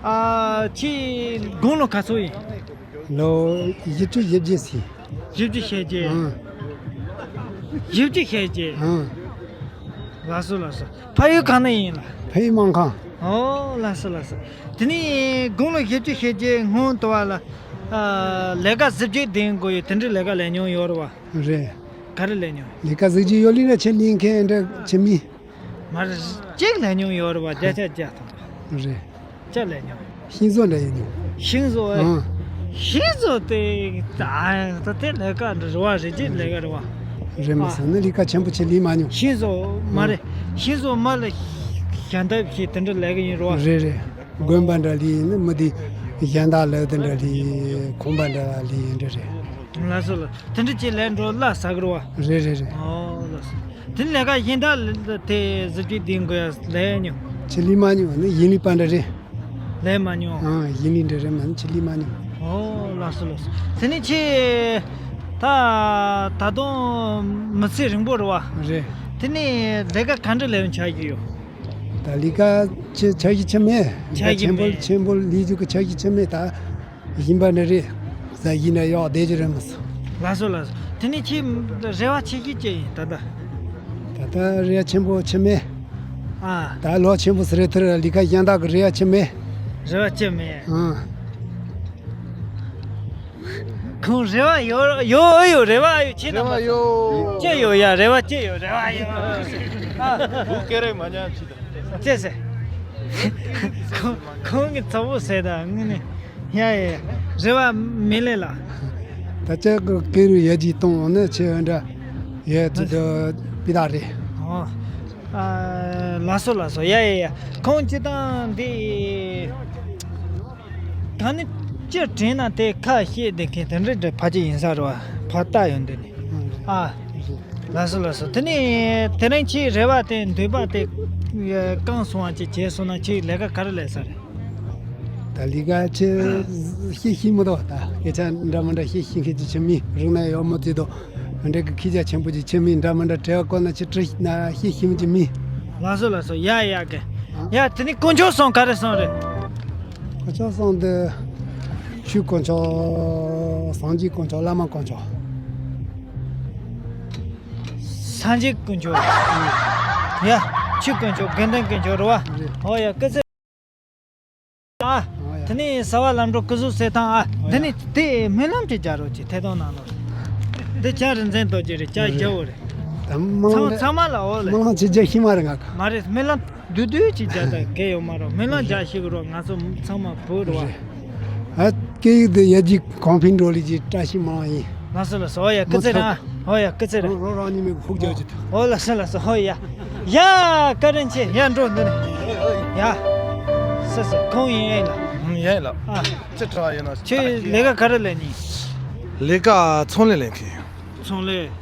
ཨ། ཁྱེད་དགུང་ལོ་ག་ཚོད་ཡིན། ལོ་བཞི་བཅུ་ཞེ་བརྒྱད་ཟིན། བཞི་བཅུ་ཞེ་བརྒྱད། ཨང་། བཞི་བཅུ་ཞེ་བརྒྱད། ཨང་། ལགས་སོ་ལགས་སོ། ཕ་ཡུལ་གང་ནས་ཡིན་ལགས། ཕ་ཡུལ་སྨར་ཁམས། ཨོ་ལགས་སོ་ལགས་སོ། དེ་ནས་དགུང་ལོ་བཞི་བཅུ་ཞེ་བརྒྱད་སྔོན་དུ་བ་ལ། ཨ། ལས་ཀ་གཟི་བརྗིད་ལྡན་དགོས་ཡོད་དེ་འདྲའི་ལས་ཀ་ལས་མྱོང་ཡོད་རེད་བ། རེད། ག་རེ་ལས་མྱོང་། ལས་ཀ་གཟི་བརྗིད་ཡོད་ལི་ན་ཆེ་ལིང་ཁེ་འདྲ་ཆེ་མི། མ་རེད། གཅིག་ལས་མྱོང་ཡོད་རེད་བ། བརྒྱ་ཆ་བརྒྱ་ཐོབ། རེད། ཅག་ལས་མྱོང་། ཤིང་བཟོ་འདྲ་ཡིན་མྱོང་། ཤིང་བཟོ་ཨེ། ཨང་། ཤིང་བཟོ་དེ། ད་ད་དེ་ལས་ཀ་འདྲ་རེད་བ། རི་སྐྱེས་ལས་ཀ་རེད་བ། རེད་མ་ཨ། སོང་ན་ལས་ཀ་ཆེན་པོ་ཆེ་ལས་མ་མྱོང་། ཤིང་བཟོ་མ་རེད། ཨང་། ཤིང་བཟོ་མ་ལ་གཞན་དག་ཞིག་དེ་འདྲ་ལས་ཀ་ཡིན་རེད་བ། རེད་རེད། དགོན་པ་འདྲ་ལས་ཡིན་ན་མི་དེ་གཞན་དག་ལས་དེ་འདྲ་ལས་ཁང་པ་འདྲ་ལས་ཡིན་འདྲ་རེད། ལགས་སོ་ལགས། དེ་འདྲ་ཅིག་ལས་འགྲོ་ལ་ཟ་གི་རེད་བ། རེད་རེད་རེད། ཨོ་ལགས་སོ། དེ་ལས་ཀ་གཞན་དག་དེ་གཟི་བརྗིད་ལྡན་དགོས་ཡ་ལས་མྱོང་། ཆེ་ལས་མ་མྱོང་། ནི་ཡིན་ལི་པ་འདྲ་རེད། ལས་མ་མྱོང་། ཨང་། ཡིན་ལི་འདྲ་རེད་མ་ནི་ཆེ་ལས་མ་མྱོང་། ཨོ་ལགས་སོ་ལགས་སོ། དེ་ནས་ཁྱེད་ད་ད་དུང་མི་ཚེ་རིང་པོ་རེད་བ། རེད། དེ་ནས་ལས་ཀ་ག་འདྲ་ལས་ཆགས་ཀྱི་ཡོད། ད་ལས་ཀ་ཆེ་ཆགས་ཀྱི་ཆེ་མེད། ཆགས་ཀྱི་ཆེན་པོ་མེད། ཆེན་པོ་ལས་རྒྱུ་གི་ཆགས་ཀྱི་ཆེ་མེད་ད། ཡིན་པ་འདྲ་རེད། ཟ་ཡིན་ན་ཡག་བསྡད་ཀྱི་རེད་མ་སོང་། ལགས་སོ་ལགས་སོ། དེ་ནས་ཁྱེད་རེ་བ་ཆེ་ཤོས་ཅི་ཡིན་ད་ལྟ། ད་ལྟ་རེ་བ་ཆེན་པོ་ཆེ་མེད། ཨ། ད་ལོ་ཆེན་པོ་ཟེར་རེད་དེར་ལས་ཀ་གཞན་དག་གི་རེ་བ་ཆེ་མེད། རེ་བ་ཆེ་མེད། ཨང་། ཁོང་རེ་བ་ཡོད་ཡོད་ཡོད་རེ་བ་ཡོད་ཁྱེད་རེ་རྣམ་བ་པ་ཡོད། ཅི་ཡོད་ཡ་རེ་བ་ཅི་ཡོད་རེ་བ་ཡོད། ཨ། བུ་སྐད་རེ་མ་ཉམས་ཅི་ད། ཅི་ཟེར། ཁོང་ཁོང་གི་ཚ་བོ་ཟེར་ད་ངི་ནི། ཡ་ཡ་ཡ། རེ་བ་མི་ལེ་ལ། ད་ཅག་གི་སྐད་རུ་ཡ་ཇི་གཏོང་འོང་ན་ཆེ་འོན་འདྲ། ཡ་ཅི་ད་པི་ད་རེད། ཨོ། ཨ། ལགས་སོ་ལགས་སོ། ཡ་ཡ་ཡ། ཁོང་སྤྱི་བཏང་འདི། ད་ནི་སྤྱིར་དྲན་ན་དེ་ཁ་བཤད་བསྡད་མཁན་དེ་འདྲ་འདྲ་ཕལ་ཆེར་ཡིན་ས་རེད་བ། ཕར་ལྟ་ཡོང་དུས་ནི། ཨ། ལགས་སོ་ལགས་སོ། དེ་ནས་དེ་རིང་ཁྱེད་རེ་བ་དེ་འདོད་པ་དེ་བསྐངས་སོང་བ་ཅིག་བྱས་སོང་ན་ཁྱེད་ལས་ཀ་ག་རེ་ལས་ས་རེད། ད་ལས་ཀ་ཆེ་ཤེས་ཤེས་མི་འདུག་ད་སྐད་ཆ་འདྲ་མི་འདྲ་ཤེས་ཤེས་མཁན་ཅིག་ཆེ་མི་རུང་ན་ཡོད་མི་བརྩི་འདུག་འདྲ་གི་ཁྱེད་ཅག་ཆེན་པོ་ཅིག་ཆེ་མི་འདྲ་མི་འདྲ་དྲི་བ་བཀོད་ན་ཁྱེད་དྲི་ན་ཤེས་ཤེས་མི་ཅིག་མི། ལགས་སོ་ལགས་སོ། ཡ་ཡ་གི། ཡ་དེ་ནི་དཀོན་མཆོག་གསུམ་ག་རེ་གསུམ་རེད། དཀོན་མཆོག་གསུམ་དེ། ཆོས་དཀོན་མཆོག་སངས་རྒྱས་དཀོན་མཆོག་བླ་མ་དཀོན་མཆོག་སངས་རྒྱས་དཀོན་མཆོག་ཡ། ཆོས་དཀོན་མཆོག་དགེ་འདུན་དཀོན་མཆོག་རེད་བ། རེད། ཨོ་ཡ་སྐུ་ཚེ། ཨ། ཨོ་ཡ། དེ་ནས་གསལ་བ་ལམ་འགྲོ་སྐུ་གཟུགས་གསལ་ཐང་ཨ། ཨོ་ཡ། འདི་ནས་དེ་སྨོན་ལམ་ཅིག་རྒྱག་རོགས་གྱིས་ཐད་གཏོང་ནང་ལོགས། འདི་ཁྱེད་རིག་འཛིན་རྡོ་རྗེ་རེད་ཅག་རྒྱལ་བོ་རེད། ད་སྨོན་ལམ་ཚང་ཚང་མ་ལ་འོ་ལེ། སྨོན་ལམ་ཅིག་རྒྱག་ཤེས་མ་རེད་ང་ག་མ་རེད་སྨོན་ལམ། བསྡུས་བསྡུས་ཅིག་བྱ་དང་གལ་ཡོད་མ་རོགས། སྨོན་ལམ་རྒྱག་ཤེས་ཀྱི་རོགས། ང་ཚོ་ཚང་མ་བོད་རེད་བ། རེད། ཨ། སྐད་ཡིག་འདི་ཡར་རྒྱས་གོང་འཕེལ་འགྲོ་ལས་ཀྱི་བཀྲ་ཤིས་སྨོན་ལམ་ཡིན། ལགས་སོ་ལགས་སོ། ཨོ་ཡ་སྐུ་ཚེ་རིང་ཨ། ཨོ་ཡ་སྐུ་ཚེ་རིང་། རང་རང་རང་ཉིད་མེད་ཁུག་རྒྱག་ཅིག་ད། ཨོ་ལགས་སོ་ལགས་སོ། ཨོ་ཡ། ཡ་བཀའ་དྲིན་ཆེ། ཡ་འགྲོ་འདི་ནས། ཡ། སོ་སོ་ཁོང་ཡིན་ཨེ་ལ། ཡིན་ལ། ཨ། ཅི་དྲག་ཡིན་ན། ཁྱེད་ལས་ཀ་ག་རེ་ལས་ནི། ལས་ཀ་ཚོང་ལས་ལས་མཁན། ཚོང་ལས།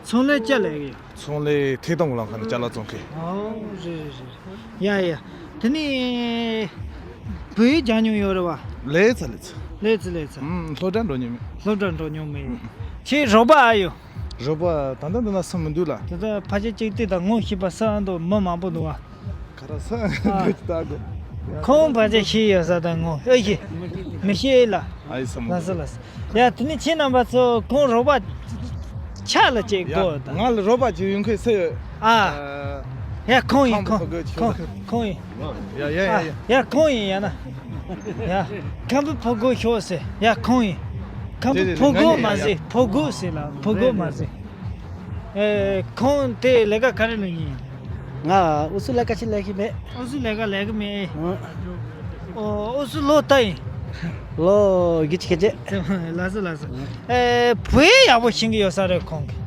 ཚོང་ལས་ཅི་ལས་ཀྱི། ཚོང་ལས་ཐད་གཏོང་གི་ལམ་ཁ་ནས་ཅ་ལག་བཙོང་མཁན། ཨོ་རེད་རེད་རེད། ཡ་ཡ། དེ་ནས་བོད་ཡིག་སྦྱང་མྱོང་ཡོད་རེད་བ། ལེ་ཚ་ལེ་ཚ། ལེ་ཚ་ལེ་ཚ། ཨུམ། སློབ་གྲྭ་འགྲོ་མྱོང་མེད། སློབ་གྲྭ་འགྲོ་མྱོང་མེད། ཁྱེད་རོགས་པ་ཨ་ཡོད། རོགས་པ་ད་ལྟ་འདི་ན་སུ་མི་འདུག་ལ། ད་ལྟ་ཕལ་ཆེར་གཅིག་ལྟོས་དང་ངོ་ཤེས་པ་སུ་ཨ་འདུག་མི་མང་པོ་འདུག་བ། ག་རེ་ཟེར། ཨ། འདོད་ཀྱི་ད་གོ། ཁོང་ཕལ་ཆེར་ཤེས་ཡོད་ས་དང་ངོ་ཨེ་ཤེས། མི་ཤེས་ལ། ཨ་ཡི་སམ། ལགས་སོ་ལགས་སོ། ཡ་དེ་ནི་ཁྱེད་རྣམ་པ་ཚོ་ཁོང་རོགས་པ་ཆ་ལ་བཅད་ཡ་དགོས་ད། ང་ལ་རོགས་པ་ཅིག་ཡོང་མཁན་སུ་ཡོད། ཨ། ཨ། ཡ་ཁོང་ཡིན། ཁོང་ཁོང་ཁོང་ཁོང་ཡིན། ཡ་ཡ་ཡ་ཡ། ཡ་ཁོང་ཡིན་ཡ་ན། ཡ། ཁམ་བུ་ཕོ་རྒོད་ཤོག་ཟེར། ཡ་ཁོང་ཡིན། ཁམ་བུ་རེད་རེད་ཕོ་རྒོད་མ་ཟེར། ཕོ་རྒོད་ཟེར་ལ་ཕོ་རྒོད་མ་ཟེར། ཨེ། ཁོང་དེ་ལས་ཀ་ག་རེ་ལས་ཡིན། ང་ཨུ་སུ་ལས་ཀ་ཅི་ལས་ཀྱི་མེད། ཨུ་སུ་ལས་ཀ་ལས་ཀྱི་མེད། ཨོ། ཨོ་ཨུ་སུ་ལོ་ད་ཡིན། ལོ་བཞི་བཅུ་ཞེ་བརྒྱད། ལགས་སོ་ལགས་སོ། ཨེ། བོད་ཡག་པོ་ཤེས་ཀྱི་ཡོད་ས་རེད་ཁོང་གིས།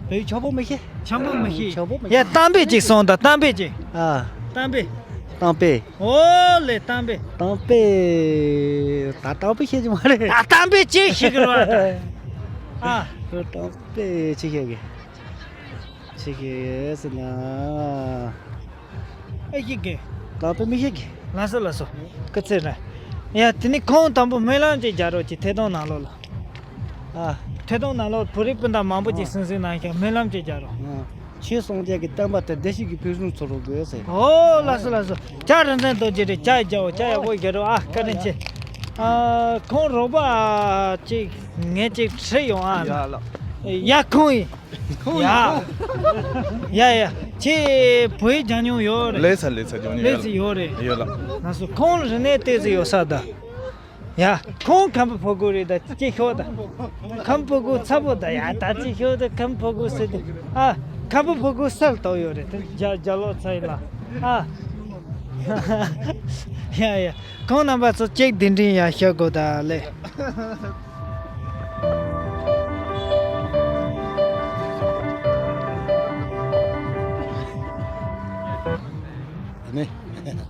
བོད་ཡིག་ཆོག་པོ་མི་ཤེས། ཆོག་པོ་མི་ཤེས། ཆོག་པོ་མི་ཤེས། ཡ་གཏམ་དཔེ་ཅིག་གསུངས་དང་། གཏམ་དཔེ་ཅིག་ཨ། གཏམ་དཔེ། གཏམ་དཔེ། ཨོ་ལེ་གཏམ་དཔེ། གཏམ་དཔེ། ད་གཏམ་དཔེ་ཤེས་ཀྱི་མ་རེད། ད་གཏམ་དཔེ་ཅིག་ཤེས་ཀྱི་རེད་བ་ད། ཨ། གཏམ་དཔེ་ཅིག་ཤེས་ཀྱི། ཅིག་ཤེས་ཟེར་ན། ཨེ་ཤེས་ཀྱི། གཏམ་དཔེ་མི་ཤེས་ཀྱི། ལགས་སོ་ལགས་སོ། སྐུ་ཚེ་རིང་། ཡ་དེ་ནི་ཁོང་དང་པོ་སྨོན་ལམ་ཅིག་རྒྱག་རོགས་གྱིས། ཐད་གཏོང་ནང་ལོགས་ལ། ཨ། ཐད་གཏོང་ནང་ལོགས་བོད་རིགས་སྤུན་ཟླ་མང་པོ་ཅིག་ཨ། སིང་སིང་གནང་ཤག་སྨོན་ལམ་ཅིག་རྒྱག་རོགས། ཨ། ཆོས་སངས་རྒྱས་ཀྱི་བསྟན་པ་དེ་བདེ་སྐྱིད་ཀྱི་ཕུན་སུམ་ཚོགས་རོགས་དགོས་ཟེར། ཨོ་ལགས་སོ་ལགས་སོ། ལྕགས་རིན་ཆེན་རྡོ་རྗེ་རེད། ལྕགས་རྒྱལ་པོ། ལྕགས་ཡག་པོ་རྒྱག་རོགས་ཨ། བཀའ་དྲིན་ཆེ། ཨ། ཁོང་རོགས་པ་ཅིག་ངས་ཅིག་དྲིས་ཡོང་ཨ། ཡ་ལགས། ཡ་ཁོང་ཡིན། ཁོང་ཡིན། ཡ་ཡ་ཡ། ཁྱེད་བོད་ཡིག་སྦྱང་མྱོང་ཡོད་རེད། ལེ་ཚ་ལེ་ཚ་སྦྱང་མྱོང་ལེ་ཡོད་ཚ་ལགས། ཡོད་རེད། ཡོད་ལགས། ང་ཚོ་ཁོང་རིག་གནས་ཏོག་ཙམ་ཡོད་ས་ད། ཡ། ཁོང་ཁམས་པ་ཕོ་རྒོད་རེད་ད། ཅི་ཤོག་ད། ཁམས་པ་ཕོ་རྒོད་ཚ་པོ་ད། ཡ་ད་ཅི་ཤོག་ད། ཁམས་པ་ཕོ་རྒོད་ཟེར་ཏེ། ཨ། ཁམས་པ་ཕོ་རྒོད་སར་གཏོགས་ཡོད་རེད་ད། རྒྱ་རྒྱ་ལོ་ཚ་ཡིན་ལ། ཨ། ཡ་ཡ། ཁོང་རྣམ་པ་ཚོ་གཅིག་གདན་འདྲེན་ཡར་ཤོག་གོ་ད་ལེ། དེ་ནས།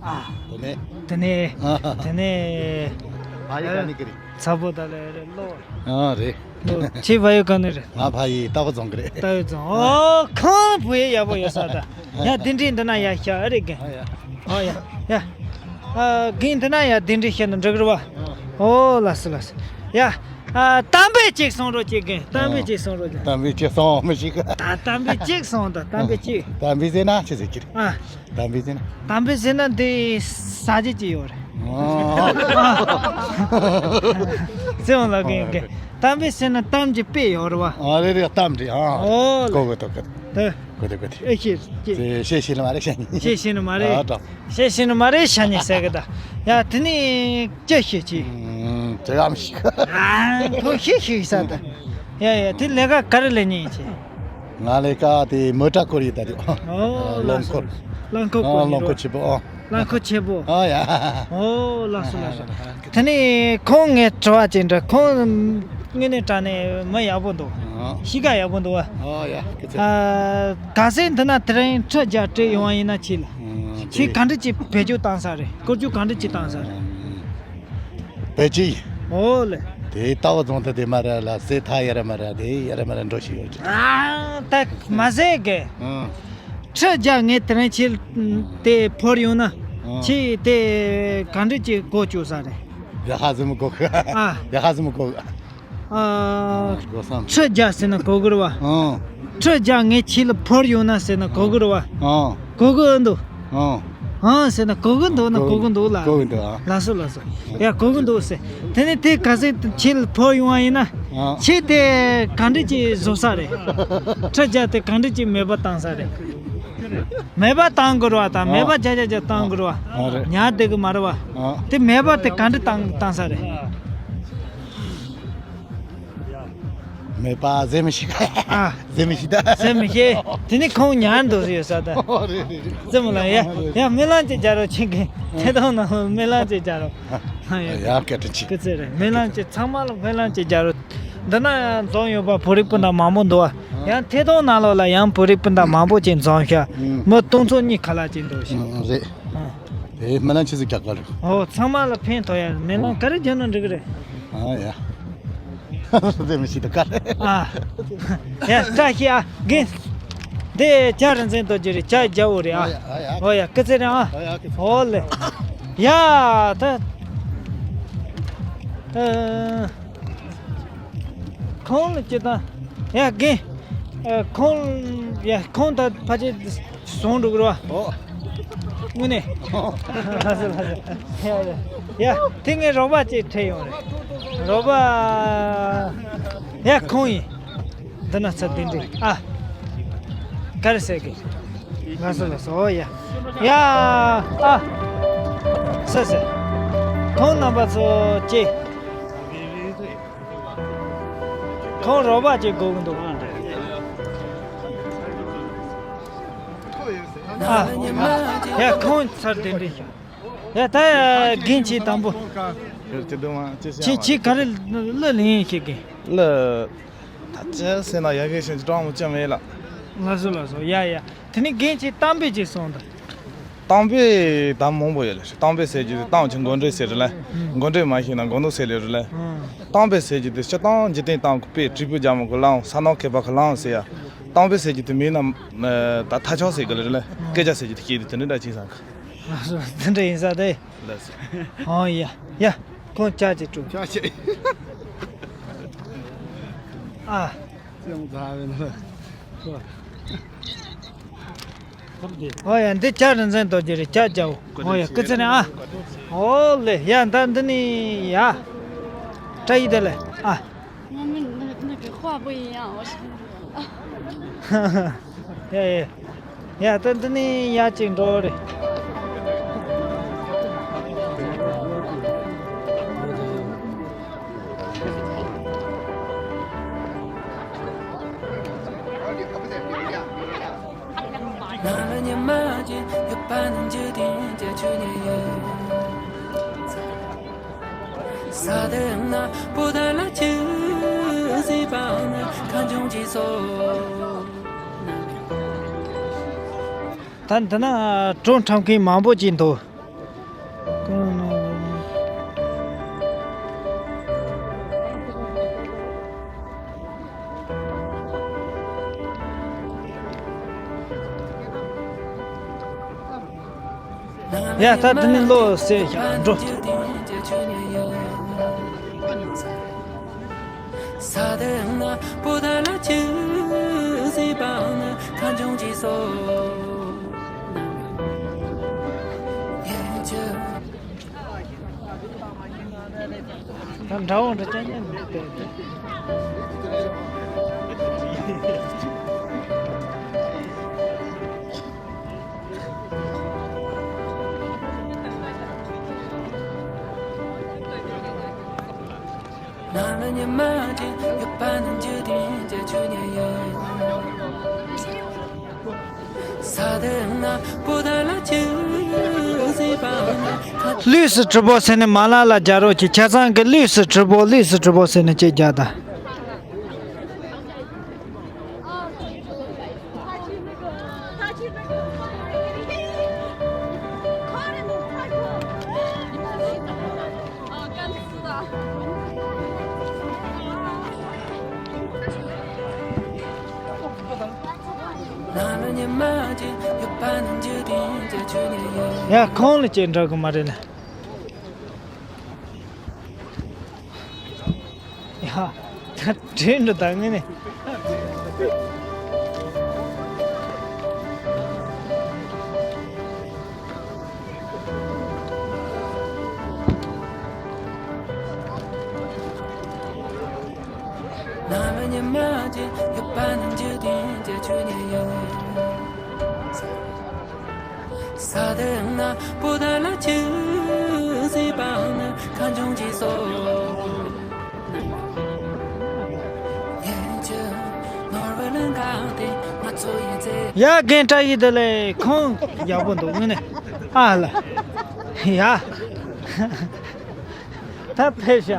ཨ། དེ་ནས། དེ་ནས། ཨ། དེ་ནས། ཕ་ཡི་ག་ནས་ཀི་རེད། ཚ་པོ་ད་ལེ་རེད་ལོ། ཨ་རེད། ལོ། ཁྱེད་ཕ་ཡུལ་ག་ནས་རེད། ང་ཕ་ཡུལ་རྟ་བོ་རྫོང་གི་རེད། རྟ་བོ་རྫོང་། ཨོ་ཁོང་བོད་ཡིག་ཡག་པོ་ཡོད་ས་ད། ཡ་གདན་འདྲེན་འདི་ན་ཡར་ཤོག་ཨ་རེད་རྒན། ཨ་ཡ། ཨོ་ཡ་ཡ། ཨ་རྒན་འདི་ན་ཡར་གདན་འདྲེན་བྱས་ན་འགྲིག་གི་རེད་བ། ཨོ་ལགས་སོ་ལགས་སོ། ཡ། ཨ་གཏམ་དཔེ་གཅིག་གསུང་རོགས་གྱིས་རྒན། གཏམ་དཔེ་གཅིག་གསུང་རོགས་གྱིས། གཏམ་དཔེ་གཅིག་གསུང་མི་ཤེས་གི། ད་གཏམ་དཔེ་གཅིག་གསུང་དང་། གཏམ་དཔེ་གཅིག་གཏམ་དཔེ་ཟེར་ན་ཅི་ཟེར་གྱི་རེད། ཨ། གཏམ་དཔེ་ཟེར་ན། གཏམ་དཔེ་ཟེར་ན་འདི་ཟ་རྒྱུ་ཅིག་ཡོད་རེད། ཨ། ཟེར་འོང་ལ་རྒན་རྒན། གཏམ་དཔེ་ཟེར་ན་གཏམ་གྱི་དཔེ་ཡོད་རེད་བ། ཨ་རེད་རེད། གཏམ་རེད། ཨ། ཨོ་ལ། གོ་གོ་ཐོག་གི། ད། གོ་ཐོག་གོ་ཐོག་ཨེ་ཤེས་ཀྱི། ཤེས་ཤེས་ནི་མ་རེད། ཤེས་ཤེས་ནི་མ་རེད། ཨ་ད། ཤེས་ཤེས་ནི་མ་རེད། ཤ་ཉེ་ཟེར་གི་ད། ཡ་དེ་ནི་ཅི་ཤེས་ཀྱི། ཨུམ། དེ་ག་མི་ཤེས་གི། ཨ་ཁོ་ཤེས་ཤེས་ས་ད། ཡ་ཡ་དེ་ལས་ཀ་ག་རེ་ལས་ཉན་ཡིན་ཀྱི། ང་ལས་ཀ་དེ་མོ་ཊ་སྐོར་ཡིན་ད་དེ། ཨོ་རླངས་འཁོར། རླངས་འཁོར་སྐོར་ཨ་རླངས་འཁོར་ཆེ་པོ་ཨ། རླངས་འཁོར་ཆེ་པོ། ཨ་ཡ། ཨོ་ལགས་སོ་ལགས་སོ། དེ་ནས་ཁོང་ངས་དྲི་བ་ཅིག་འདྲི། ཁོང་དངོས་གནས་དྲང་གནས་མི་ཡག་པོ་འདུག་ཨ། གཤིས་ཀ་ཡག་པོ་འདུག་བ། ཨ་ཡ། ཨ་ག་ཟེ་འདི་ན་དེ་རིང་ཁྲི་བརྒྱ་སྤྲད་ཡོང་བ་ཡིན་ན་ཁྱེད་ལ། ཨ་ཁྱེད་ག་འདྲ་ཅིག་བེད་སྤྱོད་བཏང་ས་རེད། བཀོལ་སྤྱོད་ག་འདྲ་ཅིག་བཏང་ས་རེད། བེད་སྤྱོད། ཨོ་ལེ། དེ་རྟ་བོ་རྫོང་དུ་དེ་མ་ར་ལ་སེ་ཐ་ཡ་ར་མ་ར་དེ་ཡ་ར་མ་ར་འགྲོ་ཞིག་ཡོད་ཀྱི། ཨ་ད་མ་ཟད་གི། ཨང་། ཁྲི་བརྒྱ་ངས་དེ་རིང་ཁྱེད་དེ་ཕོར་ཡོང་ན། ཨང་། ཁྱེད་དེ་ག་འདྲ་ཅིག་གོ་བཅུག་ས་རེད། བདེ་ཧ་ཟིན་མི་གོ་གི། ཨ། བདེ་ཧ་ཟིན་མི་གོ་གི། ཨ། གོ་སམ། ཁྲི་བརྒྱ་ཟེར་ན་གོ་གི་རེད་བ། ཨང་། ཁྲི་བརྒྱ་ངས་ཁྱེད་ལ་ཕོར་ཡོང་ན་ཟེར་ན་གོ་གི་རེད་བ། ཨང་། གོ་གི་འདུག་ཨང་། ཨང་ཟེར་ན་གོ་གི་འདུག་ན་གོ་གི་འདུག་ལ། གོ་གི་འདུག་ཨ། ལགས་སོ་ལགས་སོ། ཡ་གོ་གི་འདུག་ཟེར། དེ་ནས་དེ་ག་ཟེ་ཁྱེད་ལ་ཕོར་ཡོང་བ་ཡིན་ན། ཨང་། ཁྱེད་དེ་ག་འདྲ་ཅིག་བཟོ་ས་རེད། ཁྲི་བརྒྱ་དེ་ག་འདྲ་ཅིག་མེད་པ་བཏང་ས་རེད། མེད་པ་བཏང་དགོས་རེད་བ་ད། མེད་པ་བརྒྱ་ཆ་བརྒྱ་བཏང་དགོས་རེད་བ། ཨ་རེད། ཉར་བསྡད་གི་མ་རེད་བ། ཨ། དེ་མེད་པ་དེ་ག་འདྲ་བཏང་བཏང་ས་རེད། མེད་པ་ཟེར་མི་ཤེས་ག་ཨ། ཟེར་མི་ཤེས་ད། ཟེར་མི་ཤེས། དེ་ནི་ཁོང་ཉར་འདུག་ཡོད་ས་ད། ཨོ་རེད་རེད་རེད། ཟེར་མོ་ལ་ཡ་ཡ་སྨོན་ལམ་ཅིག་རྒྱག་རོགས་ཁྱེད་ཀྱིས། ཐད་གཏོང་ནང་སྨོན་ལམ་ཅིག་རྒྱག་རོགས། ཡ་སྐད་དྲིན་ཆེ། སྐུ་ཚེ་རིང་། སྨོན་ལམ་ཅིག་ཚང་མ་ལ་སྨོན་ལམ་ཅིག་རྒྱག་རོགས། འདི་ན་ཡང་འཛོམས་ཡོད་པ་བོད་རིགས་སྤུན་ཟླ་མང་པོ་འདུག་ཨ། ཡང་ཐད་གཏོང་ནང་ལོགས་ལ་ཡང་བོད་རིགས་སྤུན་ཟླ་མང་པོ་ཅིག་འཛོམས་ཤག་ཨུམ། མི་སྟོང་ཚོ་གཉིས་ཁ་ལག་ཅིག་འདུག་ཤག་ཨུམ། རེད། ཨ། དེ་སྨོན་ལམ་ཆི་ཟིག་རྒྱག་ག་རེད། ཨོ་ཚང་མ་ལ་ཕན་ཐོགས་ཡ། སྨོན་ལམ་ག་རེ་རྒྱག་ན་འགྲིག་གི་རེད། ཨ་ཡ། དེ་མི་ཤེས་འདུག་ག་རེད། ཨ། ཡ་བཀྲ་ཤིས་ཨ་རྒན། འདི་ལྕགས་རིན་ཆེན་རྡོ་རྗེ་རེད། ལྕགས་རྒྱལ་པོ་རེད་ཨ། ཨ་ཡ་ཨ་ཡ། ཨོ་ཡ་སྐུ་ཚེ་རིང་ཨ། ཨ་ཡ་སྐུ་ཚེ། ཨོ་ལེ། ཡ་ད། ཨ། ཁོང་ལ་ཅི་དང་། ཡ་རྒན། ཨ། ཁོང་། ཡ་ཁོང་ད་ཕལ་ཆེར་བཟུང་འགྲོ་གི་རེད་བ། ཨོ། དངོས་གནས། ལགས་སོ་ལགས་སོ། ཡ་ཡ། ཡ་དེ་ངས་རོགས་པ་ཅིག་ཁྲིད་ཡོང་རེད། རོགས་པ། ཡ་ཁོང་ཡིན། འདི་ན་ཚ་དེ་འདྲས་ཨ། ག་རེ་ཟེར་གི། ལགས་སོ་ལགས་སོ། ཨོ་ཡ། ཡ། ཨ། ཟེར་ཟེར། ཁོང་རྣམ་པ་ཚོ་ཅི། ཁོང་རོགས་པ་ཅིག་དགོས་ཀྱི་འདུག་ཨ། ཡ་ཁོང་ཚར་དེ་འདྲས་ཤག་ཡ་ད་རྒན་ཁྱེད་དང་པོ། ཁྱེད་ཁྱེད་ག་རེ་གླུ་ལེན་ཤེས་གི། གླུ། ཅི་ཟེར་ན་ཡ་གི་ཞིང་ཅི་གྲང་མོ་ཅི་མེད་ལ། ལགས་སོ་ལགས་སོ། ཡ་ཡ། དེ་ནི་རྒན་གྱིས་གཏམ་དཔེ་ཅིག་གསུངས་དང་། གཏམ་དཔེ་ད་མང་པོ་ཡོད་ལ། གཏམ་དཔེ་ཟེར་རྒྱུ་དེ་གཏམ་གྱི་མགོ་འདྲེན་ཟེར་རེད་ལ། མགོ་འདྲེན་མ་ཤེས་ན་མགོ་ནོར་ཟེར་ལེ་རེད་ལ། གཏམ་དཔེ་ཟེར་རྒྱུ་དེ་སྤྱིར་བཏང་འཇིག་རྟེན་སྟེང་གི་དཔེ་བྲིས་པོ་རྒྱ་མོ་གི་ལའང་ས་ནག་མཁས་པ་གི་ལའང་ཟེར་ཡ། གཏམ་དཔེ་ཟེར་རྒྱུ་དེ་མིན་ན་ད་ཐ་ཆག་ཟེར་གི་ལ་རེད་ལ། སྐད་ཆ་ཟེར་རྒྱུ་དེ་སྐད་དེ་དེ་འདྲ་འདྲ་ཅིག་བསམ་གི། ལགས་སོ། དེ་འདྲ་ཡིན་ས་དེ། ལགས་སོ། ཨོ་ཡ་ཡ། ཁོང་ཅག་ཅིག་དྲུག་ཅག་ཅིག་ཨ། ཅང་ཚ་བའི་ནང་། ཨོ་ཡ། འདི་ཅག་རིན་ཆེན་རྡོ་རྗེ་རེད། ཅག་ཅག་ཨོ་ཡ། སྐུ་ཚེ་ནས་ཨ། ཨོ་ལེ། ཡ་ད་འདི་ནི་ཡ། བཀྲ་ཤིས་བདེ་ལེགས་ཨ། 我们那那个话不一样，我是。 ཡ་ཡ། ཡ་ད་འདི་ནི་ཡ་གཅིག་འགྲོ་རེད། ད་འདི་ན་བྲོ་འཁྲབ་མཁན་མང་པོ་ཅིག་འདུག་ཡ་ད་འདི་ནི་ལོ་ཟེར་བཞག་འགྲོ། ད་འདྲ་བོ་འདྲ་ཅན་ཡང་མི་འདུག་ལུས་སུ་གྲུབ་པོ་ཟེར་ནས་མ་ལ་ལ་རྒྱ་རོགས་ཀྱི་ཆ་ཚང་གི་ལུས་སུ་གྲུབ་པོ། ལུས་སུ་གྲུབ་པོ་ཟེར་ནས་ཅེས་རྒྱག་ད། ཡ་ཁོང་ལ་ཅིག་འགྲོ་གི་མ་རེད་ལ། ཡ། ད་དྲན་འགྲོ་ད་ངས་ནི། ཡ་རྒན་བཀྲ་ཤིས་བདེ་ལེགས། ཁོང་ཡག་པོ་འདུག་ངས་ནི། ཨ་ལ། ཡ། ད་ཕེབས་ཤག་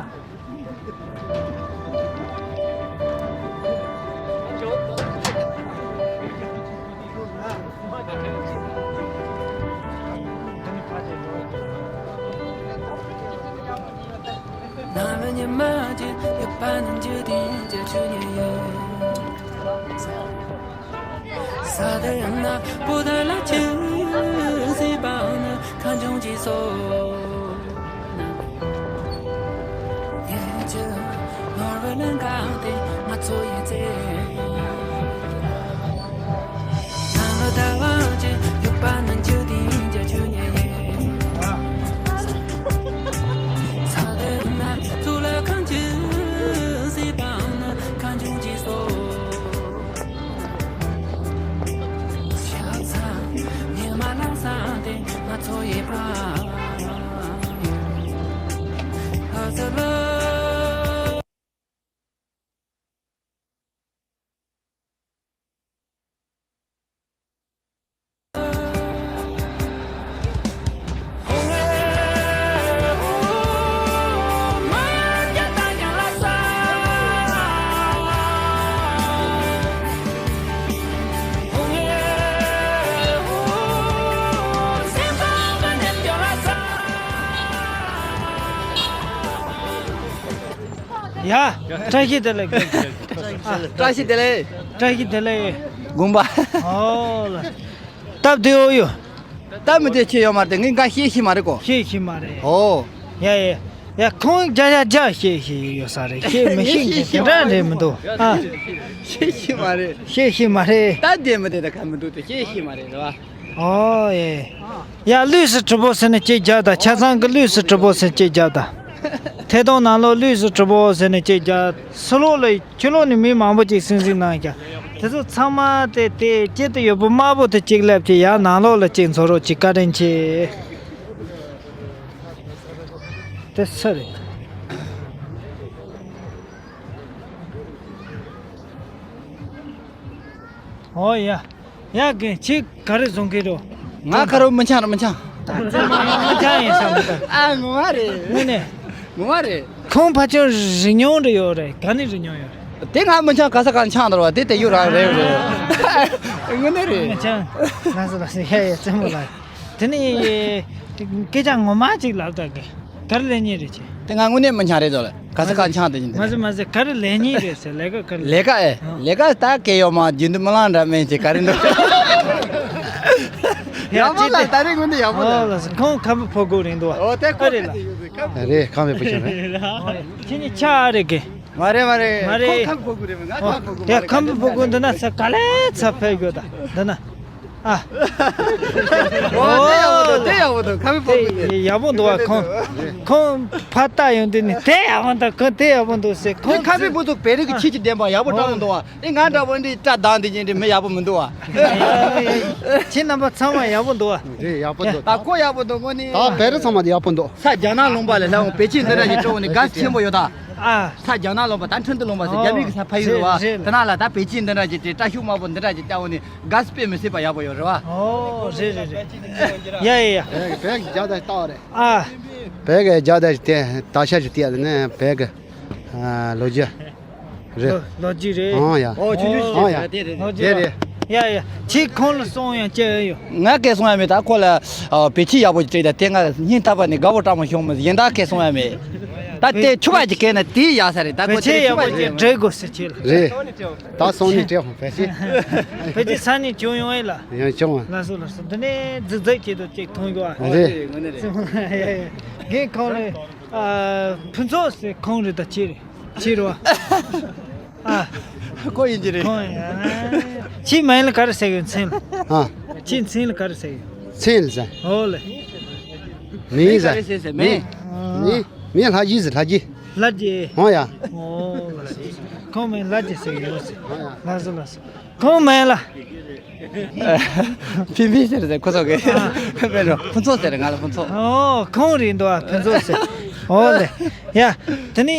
ཡ། བཀྲ་ཤིས་བདེ་ལེགས། བཀྲ་ཤིས་བདེ་ལེགས། བཀྲ་ཤིས་བདེ་ལེགས། དགོངས་པ། ཨོ་ལ། སྟབས་བདེ་ཡོད་ཡོད། སྟབས་མི་བདེ་ཆེ་ཡོད་མ་རེད། ངས་འགའ་ཤེས་ཤེས་མ་རེད་གོ། ཤེས་ཤེས་མ་རེད། ཨོ། ཡ་ཡ། ཡ་ཁོང་རྒྱ་ཡ་རྒྱ་ཤེས་ཤེས་ཡོད་ས་རེད། ཤེས་མི་ཤེས་མཁན་དེ་འདྲ་རེད་མི་འདུག་ཨ། ཤེས་ཤེས་མ་རེད། ཤེས་ཤེས་མ་རེད། སྟབས་བདེ་མི་བདེ་ད་ག་མི་འདུག་དེ་ཤེས་ཤེས་མ་རེད་རེད་བ། ཨོ་ཡ། ཡ་ལུས་སུ་གྲུབ་པོ་ཟེར་ནས་གཅིག་རྒྱག་དང་། ཆ་ཚང་གི་ལུས་སུ་གྲུབ་པོ་ཟེར་གཅིག་རྒྱག་དང་། ཐད་གཏོང་ནང་ལོགས་ལུས་སུ་གྲུབ་པོ་ཟེར་ནས་གཅིག་རྒྱག་ཕྱི་ལོགས་ལ། ཕྱི་ལོགས་ནས་མི་མང་པོ་ཅིག་སིང་སིང་གནང་ཀྱང་། དེ་ཚོ་ཚང་མ་དེ་དེ་དཀྱིལ་དུ་ཡོད་པོ་དམར་པོ་དེ་གཅིག་སླེབས་ཀྱི། ཡར་ནང་ལོགས་ལ་གཅིག་འཛུལ་རོགས་གྱིས། བཀའ་དྲིན་ཆེ། དེ་སུ་རེད། ཨོ་ཡ། ཡ་རྒན། ཁྱེད་ག་རེ་བཟོ་གི་རོ། ང་ཁ་རོ་མི་འཆང་ར་མི་འཆང་། མི་འཆང་ཡིན་བསམ་གི། ཨ་ངོ་མ་རེད། དངོས་གནས། ངོ་མ་རེད། ཁོང་ཕ་ཆོས་རིག་མྱོང་རེ་ཡོད་རེད། ག་ནས་རིག་མྱོང་ཡོད་རེད། དེ་ང་མི་འཆང་། ག་ས་ག་འཆང་དར་བ་དེ་དེ་ཡོད་ར་རེད་རེད། དངོས་གནས་རེད། མི་འཆང་། ལགས་སོ་ལགས་སོ། ཡ་ཡ་རྩེད་མོ་ལགས། དེ་ནས་སྐད་ཆ་ངོ་མ་ཅིག་ལབ་ད་གི། ག་རེ་ལས་ཉེ་རེད་ཅེ། དེ་ང་དངོས་གནས་མི་འཆང་རེད་དོ་ལ། ག་ས་ག་འཆང་དེ་ཡིན་དེ། མ་ཟེར་མ་ཟེར། ག་རེ་ལས་ཉེ་རེད་ཟེར། ལས་ཀ་ག་རེ། ལས་ཀ་ཨེ། ཨ། ལས་ཀ་ད་གལ་ཡོད་མ། རྒྱུན་དུ་མི་ལང་འདྲ་མིན་ཅིག་ག་རེ་འདུག་ཡ་ཡག་པོ་ཅི་ལ། སྟེ། ད་རེས་དངོས་གནས་ཡག་པོ་ཨོ་ལ། ལགས་སོ། ཁོང་ཁམས་པའི་ཕོ་རྒོད་རེད་འདུག་ཨོ་དེ་ཁོ་ཨ་རེད་ལ། རེད། ཁམས་པའི་ཕོ་ཆུང་རེད། ཁྱེད་གཉིས་ཆ་ཨ་རེད་གི། མ་རེད་མ་རེད། མ་རེད། ཁོང་ཁམས་ཕོ་རྒོད་རེད། ང་ཨོ། ཁམས་ཕོ་རྒོད་དེ་མ་རེད། ཁམས་པའི་ཕོ་རྒོད་འདི་ན་ས་ག་ལེ་ཚ་ཕེབས་ཡོད་ད། འདི་ན། ཨ། ཨོ་དེ་ཡག་པོ་འདུག་དེ་ཡག་པོ་འདུག་ཁམས་པའི་ཕོ་རྒོད་དེ། ཡག་པོ་འདུག་བ། ཁོང་ཁོང་ཕར་ལྟ་ཡོང་དུས་ནི་དེ་ཡག་པོ་འདུག་ཁོང་དེ་ཡག་པོ་འདུག་ཟེར། ཁོང་ཁམས་པའི་ཕོ་ཚོ་བེ་རི་གི་ཁྱི་གཅིག་ལྡན་པ་ཡག་པོ་སྤྲང་མོ་འདུག་བ། ཨེ་ང་འདྲ་བོ་འདི་སྐྲ་མདངས་འདི་ཅན་འདི་མི་ཡག་པོ་མི་འདུག་བ། ཁྱེད་རྣམ་པ་ཚང་མ་ཡག་པོ་འདུག་བ། རེད། ཡག་པོ་འདུག་ད་ཁོ་ཡག་པོ་འདུག་དངོས་གནས། ད་བེ་རི་ཚང་མ་དེ་ཡག་པོ་འདུག་ས་རྒྱ་ནག་ལུང་པ་ལ་ལྷ་འོང་པེ་ཅིན་འདི་འདྲ་ཞིག་སྤྲོ་ནས་ག་ཆེན་པོ་ཡོད་ད། ཨ། ས་རྒྱ་ནག་ལུང་པ་ད་ཁྲིན་ཏུ་ལུང་པ་ཟེར། ཨོ། རྒྱ་མི་གི་ས་ཕ་ཡུལ་རེད་བ། རེད་རེད། དེ་ན་ལ་ད་པེ་ཅིན་འདི་འདྲ་ཞིག་དེ་སྐྲ་ཤུགས་དམར་པོ་འདི་འདྲ་ཞིག་བཏང་འོང་ནས་ག་སི་དཔེ་མི་སྲིད་པ་ཡག་པོ་ཡོད་རེད་བ། ཨོ་རེད་རེད་རེད། ཡ་ཡ་ཡ། བེ་བེ་གི་རྒྱ་ད་ཞིག་ལྟ་བ་རེད། ཨ། བེ་གི་རྒྱ་ད་ཞིག་དེ་ད་ཤ་ཞིག་བལྟས་ནས་བེ་གི། ཨ། ལོ་རྒྱུས། རེད། ལོ་ལོ་རྒྱུས་རེད། ཨང་ཡ། ཨོ་ཆུང་ཆུང་ཞིག་ཨང་ཡ། དེ་རེད། ལོ་རྒྱུས་རེད། ཡ་ཡ། ཁྱེད་ཁོང་ལ་གསུང་ཡང་བྱས་ཡོད། ང་སྐད་གསུང་ཡ་མེད། ད་ཁོ་ལ་ཨ་བེད་སྤྱོད་ཡག་པོ་ཅིག་སྤྲད་ད། དེ་ང་སྙིང་ཐག་པ་ནས་དགའ་པོ་སྤྲང་མོ་བྱུང་མོད། གཞན་དག་སྐད་གསུང་ཡ་མེད། ད་དེ་ཆུ་བ་ཅིག་བཀལ་ན་དེ་ཡག་ས་རེད། ད་ཁོ་བེད་སྤྱོད་དེ་ཆུ་ཡག་པོ་བ་ཅིག་ཅིག་སྤྲད་དགོས་ཟེར་ཁྱེད་ལ། རེད། ད་སོང་ནས་སྤྲད་ཧོང་བེད་སྤྱོད། བེད་སྤྱོད་ས་ནས་བྱུང་ཡོང་ཨེ་ལ། ཡང་བྱུང་བ། ལགས་སོ་ལགས་སོ། འདི་ནས་རྫིག་རྫིག་བྱེད་དུ་ཅིག་མཐོང་རྒྱུ་བ། རེད། རེད། རྒན་ཁོང་ལ་ཨ་ཕུན་ཚོགས་ཟེར། ཁོང་རེད་ད། ཁྱེད་རེད། ཕྱིར་བ། ཨ། ཁོ་ཡིན་གྱི་རེད། ཁོ་ཡིན། ཁྱེད་མིང་ལ་ག་རེ་ཟེར་གི་ཡོད། མཚན་ལ། ཨ། ཁྱེད་མཚན་ལ་ག་རེ་ཟེར་གི་ཡོད། མཚན་ལ་ཟེར། ཨོ་ལེ། མིང་ཟེར། ག་རེ་ཟེར་ཟེར་མིང་། མིང་། མིང་ལྷ་རྗེ་ཟེར། ལྷ་རྗེ། ལྷ་རྗེ། ཨོ་ཡ། ཨོ་ལེ། ཁོང་མིང་ལྷ་རྗེ་ཟེར་གི་ཡོད་ཟེར། ཨོ་ཡ། ལགས་སོ་ལགས་སོ། ཁོང་མིང་ལ། ཕིན་ཕིན་ཟེར་ཟེར་ཁོ་ཚོ་གི། ཨ། མེད་འགྲོ། ཕུན་ཚོགས་ཟེར། ང་ལ་ཕུན་ཚོགས། ཨོ་ཁོང་རེད་འདུག་ཨ། ཕུན་ཚོགས་ཟེར། ཨོ་ལེ། ཡ། དེ་ནས་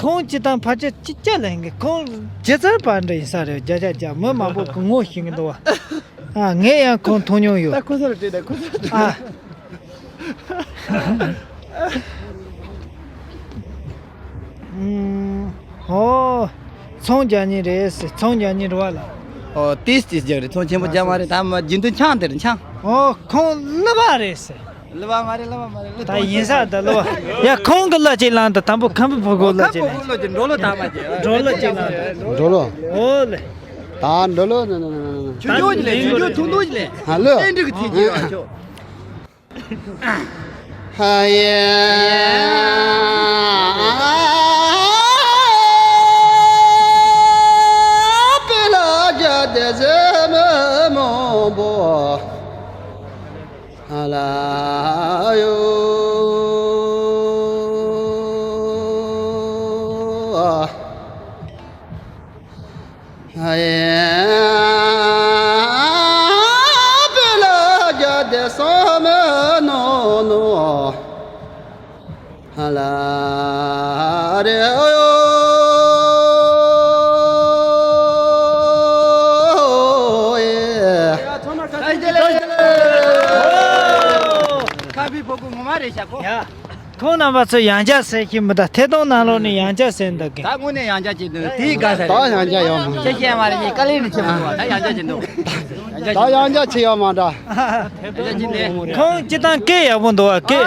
ཁོང་སྤྱི་བཏང་ཕལ་ཆེར་ཅི་ཅི་ལེན་གི། ཁོང་སྒྱུ་རྩལ་པ་འདྲ་ཡིན་ས་རེད། རྒྱ་རྒྱ་རྒྱ་མི་མང་པོ་གི་ངོ་ཤེས་གི་འདུག་བ། ཨ། ངས་ཡང་ཁོང་མཐོང་མྱོང་ཡོད། ད་ཁོ་ཚོ་ལ་དྲིས་ད། ཁོ་ཚོ་ལ་དྲིས། ཨ། ཨོ། ཚོང་རྒྱག་མཁན་རེད་ཟེར། ཚོང་རྒྱག་མཁན་རེད་བ་ལ། ཨོ། ཏིས་ཏིས་རྒྱག་རེད། ཚོང་ཆེན་པོ་རྒྱག་མ་རེད། ད་མ་རྒྱུན་དུ་འཆང་དེ་རེད། འཆང་། ཨོ། ཁོང་གླུ་བ་རེད་ཟེར། གླུ་བ་མ་རེད། གླུ་བ་མ་རེད། གླུ་ད་ཡིན་ས་ད་གླུ་བ། ཡ་ཁོང་གི་གླུ་ཅིག་བླངས་ད། དང་པོ་ཁམས་པའི་ཕོ་རྒོད་གླུ་ཅིག་བླངས། ཁམས་པའི་ཕོ་རྒོད་གླུ་ཅིག། འགྲོ་ལོ་དག་མ་ཅིག། འགྲོ་ལོ་ཅིག་བླངས། འགྲོ་ལོ། ཨོ་ལེ། ད་འགྲོ་ལོ། ཆུང་ཆུང་ཅིག་ལེན། ཆུང་ཆུང་ཐུང་ཐུང་ཅིག་ལེན། ཧ་ལོ། ཏན་ཏིག་གི་ཐིག་ཅིག་ཡོད་ཆོག། ཧ་ཡ། པེ་ལ་རྒྱ་དེ་ཟེ་མི་མང་པོ། ཨ་ལ་ཡོ། ཨ་ཡ། པེ་ལ་རྒྱ་དེ་ས་མེ་ནོ་ནོ། ཨ་ལ་རེ་ཡོ། ཁམས་པའི་ཕོ་རྒོད་ངོ་མ་རེད་ཤག་ཁོ། ཡ། ཁོང་རྣམ་པ་ཚོ་ཡང་བསྐྱར་ཟེར་གྱི་མི་འདུག་ཐད་གཏོང་ནང་ལོགས་ནས་ཡང་བསྐྱར་ཟེར་འདུག་གི། ད་དངོས་གནས་ཡང་བསྐྱར་བྱེད་འདུག་དེའི་དགའ་ས་རེད། ད་ཡང་བསྐྱར་ཡོང་མི་འདུག་ཁྱེད་ཤེས་མ་རེད། ངས་དཀའ་ལས་ནས་ཁྱེད་མི་འདུག་ད་ཡང་བསྐྱར་བྱེད་འདུག་ད་ཡང་བསྐྱར་བྱེད་ཡོད་མ་འདྲ། ཡང་བསྐྱར་བྱེད་འདུག་ཁོང་སྤྱི་བཏང་སྐད་ཡག་པོ་འདུག་བ། སྐད།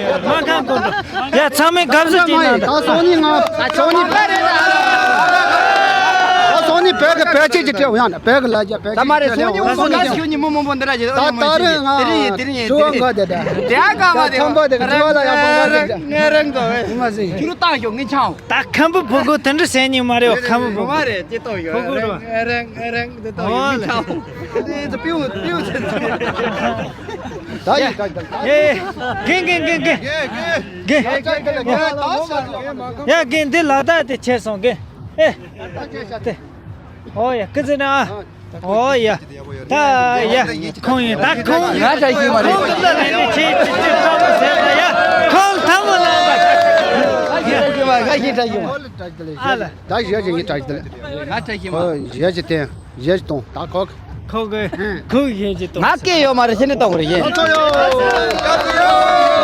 ཡོད། སྨར་ཁམས་སྐོར་འགྲོ། ཡ། ཚང་མས་དགའ་བསུ་ཅིག་གནང་དང་། ད་སང་ཉིན་ང་། སང་ཉིན། ད་སང་ཉིན་བོད་ཀྱི་བོད་ཆས་ཅིག་སྤྲད་ཡང་ན། བོད་ཀྱི་ལ་རྒྱ་བོད་ཆས་ཅིག་སྤྲད་ཡང་། ད་སང་ཉིན་ཁྱོད་ཉིན་མོ་མང་པོ་འདི་ར་ཅིག་ད་ད་རེས་ང་དེ་རིང་ཡིན། དེ་རིང་ཡིན། ཞུ་བ་འགའ་དེ་འདྲ། དེ་ཨ་ཀ་མ་དེ་ད་ཁམས་པ་དེ་ཞུ་བ་ལ་ཡག་པོ་འགའ་དེ་འདྲ། ང་རང་གོ་བས། ཁྱོད་རུ་བཏང་ཞོག་ངས་ཆང་། ད་ཁམས་པ་བུ་གུ་དེ་འདྲ་ཟེར་ཉན་མ་རེད། ཁམས་པ་བུ་གུ། མ་རེད། ཅི་གཏོང་ཡོད། ཕྲུ་གུ་རེད། རང་རང་རང་དེ་གཏོང་ཡོད། ཨོ་ལེ། ཅི་ཆང་། དེ་ཚོ་པིའུ་པིའུ་ཟེར། ད་ཡིན། ད་ཡིན། ད་ཡིན། ཨེ། རྒན་རྒན་རྒན་རྒན། རྒན། ཡ། རྒན་འདི་ལ་དྭགས་དེ་ཁྱེར་སོང་། རྒན། ཨེ། དེ། ཨོ་ཡ། སྐུ་ཚེ་ན་ཨ། ཨོ་ཡ། ད་ཡ། ཁོང་ཡིན། ད་ཁོང་ང་ད་ཤི་མ་རེད། ཁོང་གི་ལ་ལས་ནི་ཆེ་ཆེ་ཆེ་ཐོག་མ་ཟེར་ད་ཡ། ཁོང་ཐང་མོ་ལ་ད། ང་ཤི་ད་ཤི་མ། ང་ཤི་ད་ཤི་མ། ཨ་ལ། ད་ཞེ་ཅིག་ཡིན། ད་ཞེ་ཅིག་ལ། ང་ད་ཤི་མ། ཁོ་ཞེ་ཅིག་བསྟན། ཞེ་ཅིག་གཏོང་། ད་ཁོ། ཁོ་གི་ཁོ་གི་ཞེ་ཅིག་གཏོང་། ང་སྐད་ཡོད་མ་རེད། ཤི་ནི་གཏོང་རེད་ཡིན།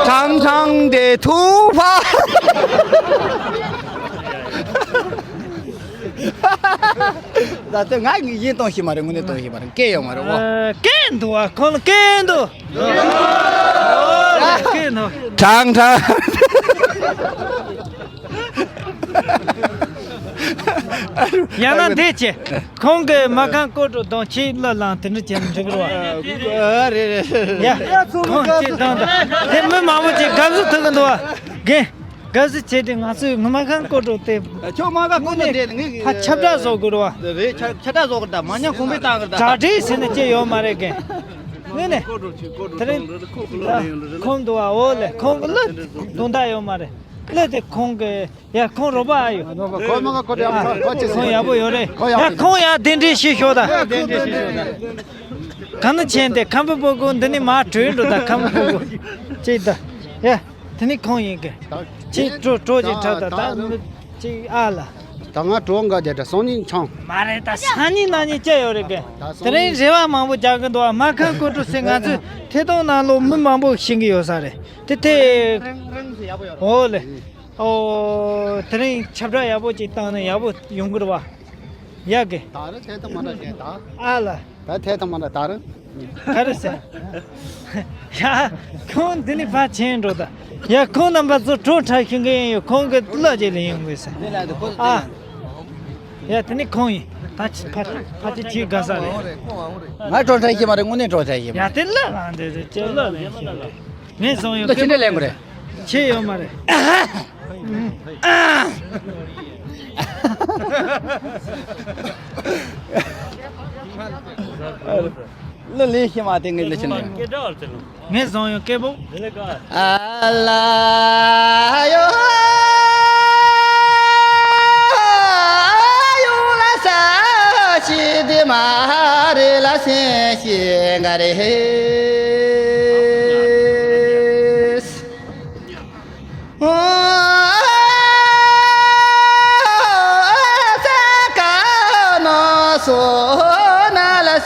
ཁྲང་ཁྲང་དེ་ཐུག་པ། ད་ལྟ་ང་ཡིན་གཏོང་ཤི་མ་རེད། དངོས་གནས་གཏོང་ཤི་མ་རེད། སྐད་ཡོད་མ་རེད། འོ། ཨ། སྐད་འདུག་ཨ། ཁོང་ལ་སྐད་འདུག་ཨོ་ལེ། སྐད་འདུག་ཁྲང་ཁྲང་། ཡང་ན་འདི་བྱེད། ཁོང་གི་སྨར་ཁམས་སྐོར་བྲོ་དང་ཆེས་བླ་བླངས་དེ་འདྲ་བྱས་ན་འགྲིག་གི་རེད་བ། ཨ། རེད་རེད། ཡ། ཁོང་ཆེས་དང་དང་དེ་མི་མང་པོ་ཅིག་དགའ་བསུ་ཐུབ་གི་འདུག་བ། རྒན། དགའ་བསུ་བྱས་ཏེ་ང་ཚོས་སྨར་ཁམས་སྐོར་བྲོ་དེ། ཁྱོད་སྨར་ཁམས་སྐོར་བྲོ་དེ་ངས་ཕ་ཁྱབ་བསྒྲགས་བཟོ་དགོས་རེད་བ། རེད། ཁྱབ་ཁྱབ་བསྒྲགས་བཟོ་དགོས། ད་མ་ཉམས་གོང་འཕེལ་བཏང་གི་རེད། ད་གྲ་སྒྲིག་ཟེར་ནས་ཅི་ཡོད་མ་རེད། རྒན། དངོས་གནས། དེ་རིང་ཁོང་འདུག་བ། འོ་ལེ། ཁོང་གི་གླུ་དོན་དག་ཡོད་མ་རེད། གླུ་དེ་ཁོང་གི། ཡ། ཁོང་རོགས་པ་ཨ་ཡོད། ཁོ་མ་ཁོ་ཡག་པོ་ཡོད་རེད། ཁོ་ཡག་ཡ། ཁོང་ཡ་གདན་འདྲེན་ཞུས་ཤོག་ད། ག་ནི་ཆེན་དེ་ཁམས་པའི་སྤུ་གུ་འདི་ནས་མར་བྲོས་འགྲོ་ད། ཁམས་པའི་སྤུ་གུ་ཅིག་ད། ཡ། དེ་ནི་ཁོང་ཡིན་གི། ཅིག་བྲོ་བྲོ་ཅིག་འཁྲབ་ད། ད་མི་ཅིག་ཨ་ལ། ད་ང་བྲོ་འགའ་བསྡད་ད། སང་ཉིན་ཆང་། མ་རེད། ད་སང་ཉིན་གནངས་ཉིན་ཅི་ཡོད་རེད་གི། དེ་རིང་རེ་བ་མང་པོ་རྒྱག་གི་འདུག་ཨ། སྨར་ཁམས་སྐོར་བྲོ་ཟེར་ང་ཚོའི་ཐད་གཏོང་ནང་ལོགས་མི་མང་པོ་ཤེས་ཀྱི་ཡོད་ས་རེད། དེ་དེ། འོ་ལེ། ཨོ། དེ་རིང་ཁྱབ་བསྒྲགས་ཡག་པོ་ཅིག་བཏང་ན་ཡག་པོ་ཡོང་གི་རེད་བ། ཡག་གི། ད་རེ་ཐད་གཏོང་མ་འདྲ་བྱས་ད། ཨ་ལ། ད་ཐད་གཏོང་མ་འདྲ་ད་རེ། ག་རེ་ཟེར། ཡ། ཁོང་འདི་ནས་ཕར་ཕྱིན་འགྲོ་ད། ཡ། ཁོང་རྣམ་པ་ཚོ་བྲོ་འཁྲབ་ཤེས་མཁན་ཡོད། ཁོང་གི་གླུ་ཅིག་ལེན་ཡོང་དགོས་ཟེར། ཨ། ཡ། དེ་ནི་ཁོང་ཡིན། ད་ཕ་ཕ་ཅི་ཁྱི་དགའ་ས་རེད། ང་བྲོ་འཁྲབ་ཤེས་མ་རེད། དངོས་གནས་བྲོ་འཁྲབ་ཤེས་མ་རེད། ཡ། དེ་གླུ་རང་དེ་རེད། ཅི་གླུ་ལེན་ཤེས་རེད། ངས་བཟུང་ཡོད། ད་ཁྱི་འདྲ་ལེན་དགོས་རེད། ཆེ་ཡོད་མ་རེད། ལ་ལས་ཤེས་མ་དེ་ངས་ལ་ཕྱིན་ནས། ངས་བཟུང་ཡོད་སྐད་པོ། ཨ་ལ་ཡོ་ཡོ་ལ་ས་ཤི་དེ་མ་རེད་ལ་སེ་ཤི་ག་རེ།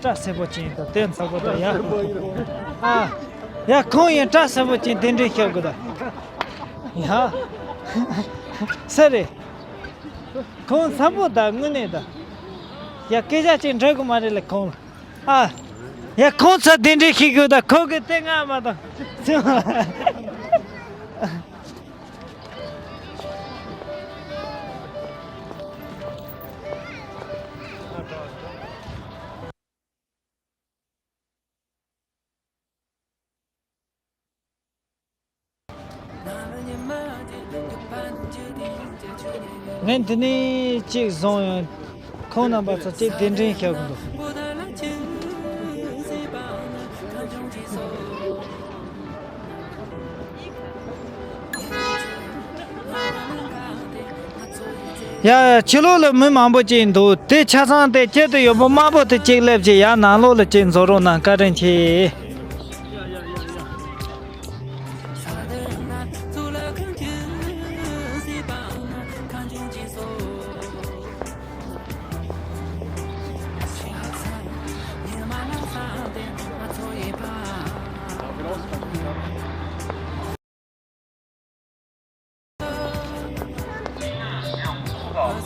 སྐྲ་སེར་པོ་ཅན་དང་དེ་ཚ་པོ་དང་ཡ། ཨ། ཡ་ཁོང་ཡིན་སྐྲ་སེར་པོ་ཅན་དེ་འདྲའི་ཤོག་གི་ད། ཡ། སེ་རེད། ཁོང་ཚ་པོ་ད་དངོས་གནས་ད། ཡ་སྐད་ཆ་ཅིག་འགྲིག་གི་མ་རེད་ལ་ཁོང་ལ། ཨ། ཡ་ཁོང་ཚ་དེ་འདྲའི་ཤིག་གི་ད་ཁོ་གི་དེ་ང་མ་ད། ངས་འདི་ནས་གཅིག་བཟུང་ཡོང་། ཁོང་རྣམ་པ་ཚོ་གཅིག་གདན་འདྲེན་བྱ་དགོས་འདུག་ཡ། ཕྱི་ལོགས་ལ་མི་མང་པོ་ཅིག་འདུག་དེ་ཆ་ཚང་དེ་དཀྱིལ་དུ་ཡོད་པ་དམར་པོ་དེ་གཅིག་སླེབས་ཀྱི། ཡ་ནང་ལོགས་ལ་ཅིག་འཛུལ་རོགས་གནང་། བཀའ་དྲིན་ཆེ།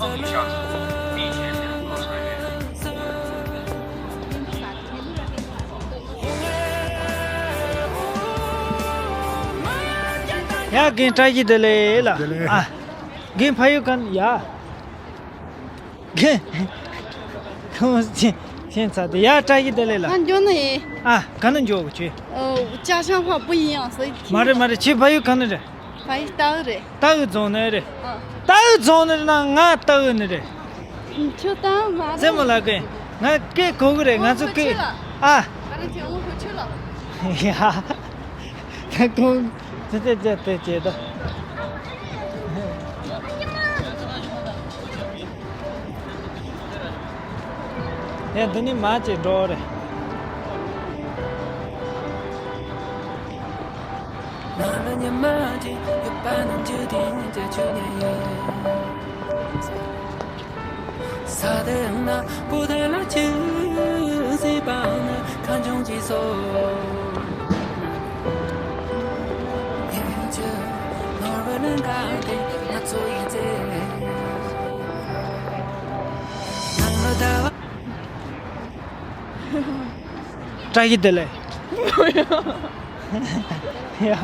方向上，并且两道穿越。 ཡ་རྒན་བཀྲ་ཤིས་བདེ་ལེགས་ལ། བདེ་ལེགས། ཨ། རྒན་ཕ་ཡུལ་ག་ནས་ཡ། རྒན། ཁོང་ཆེན་ཆེན་ཚ་དེ་ཡ་བཀྲ་ཤིས་བདེ་ལེགས་ལ། ང་འགྱོ་ནི་ཡིན། ཨ་ག་ནས་འགྱོ་གི་ཁྱོད། ཨོ་ཅ་ཆང་ཕ་བུ་ཡིན་ཡང་སོ། མ་རེད་མ་རེད་ཁྱོད་ཕ་ཡུལ་ག་ནས་རེད། ཕ་ཡུལ་རྟའུ་རེད། རྟའུ་རྫོང་ནས་རེད། ཨ། རྟའུ་རྫོང་ནས་ན་ང་རྟའུ་ནས་རེད། ཁྱོད་རྟའུ་མ་རེད། རྩེད་མོ་ལགས་ཀྱིས་ང་སྐད་གོ་གི་རེད། ང་ཚོ་སྐད། ཨ། ང་རང་ཁྱོད་ངོ་ཁོ་ཁྱོད་ལ། ཡ། ད་ཁོང་ཙི་ཙི་ཙི་ཙི་བྱེད་ད། ཡ་འདི་ནི་མ་བྱེད་འགྲོ་རེད། བཀྲ་ཤིས་བདེ་ལེགས། ཡ།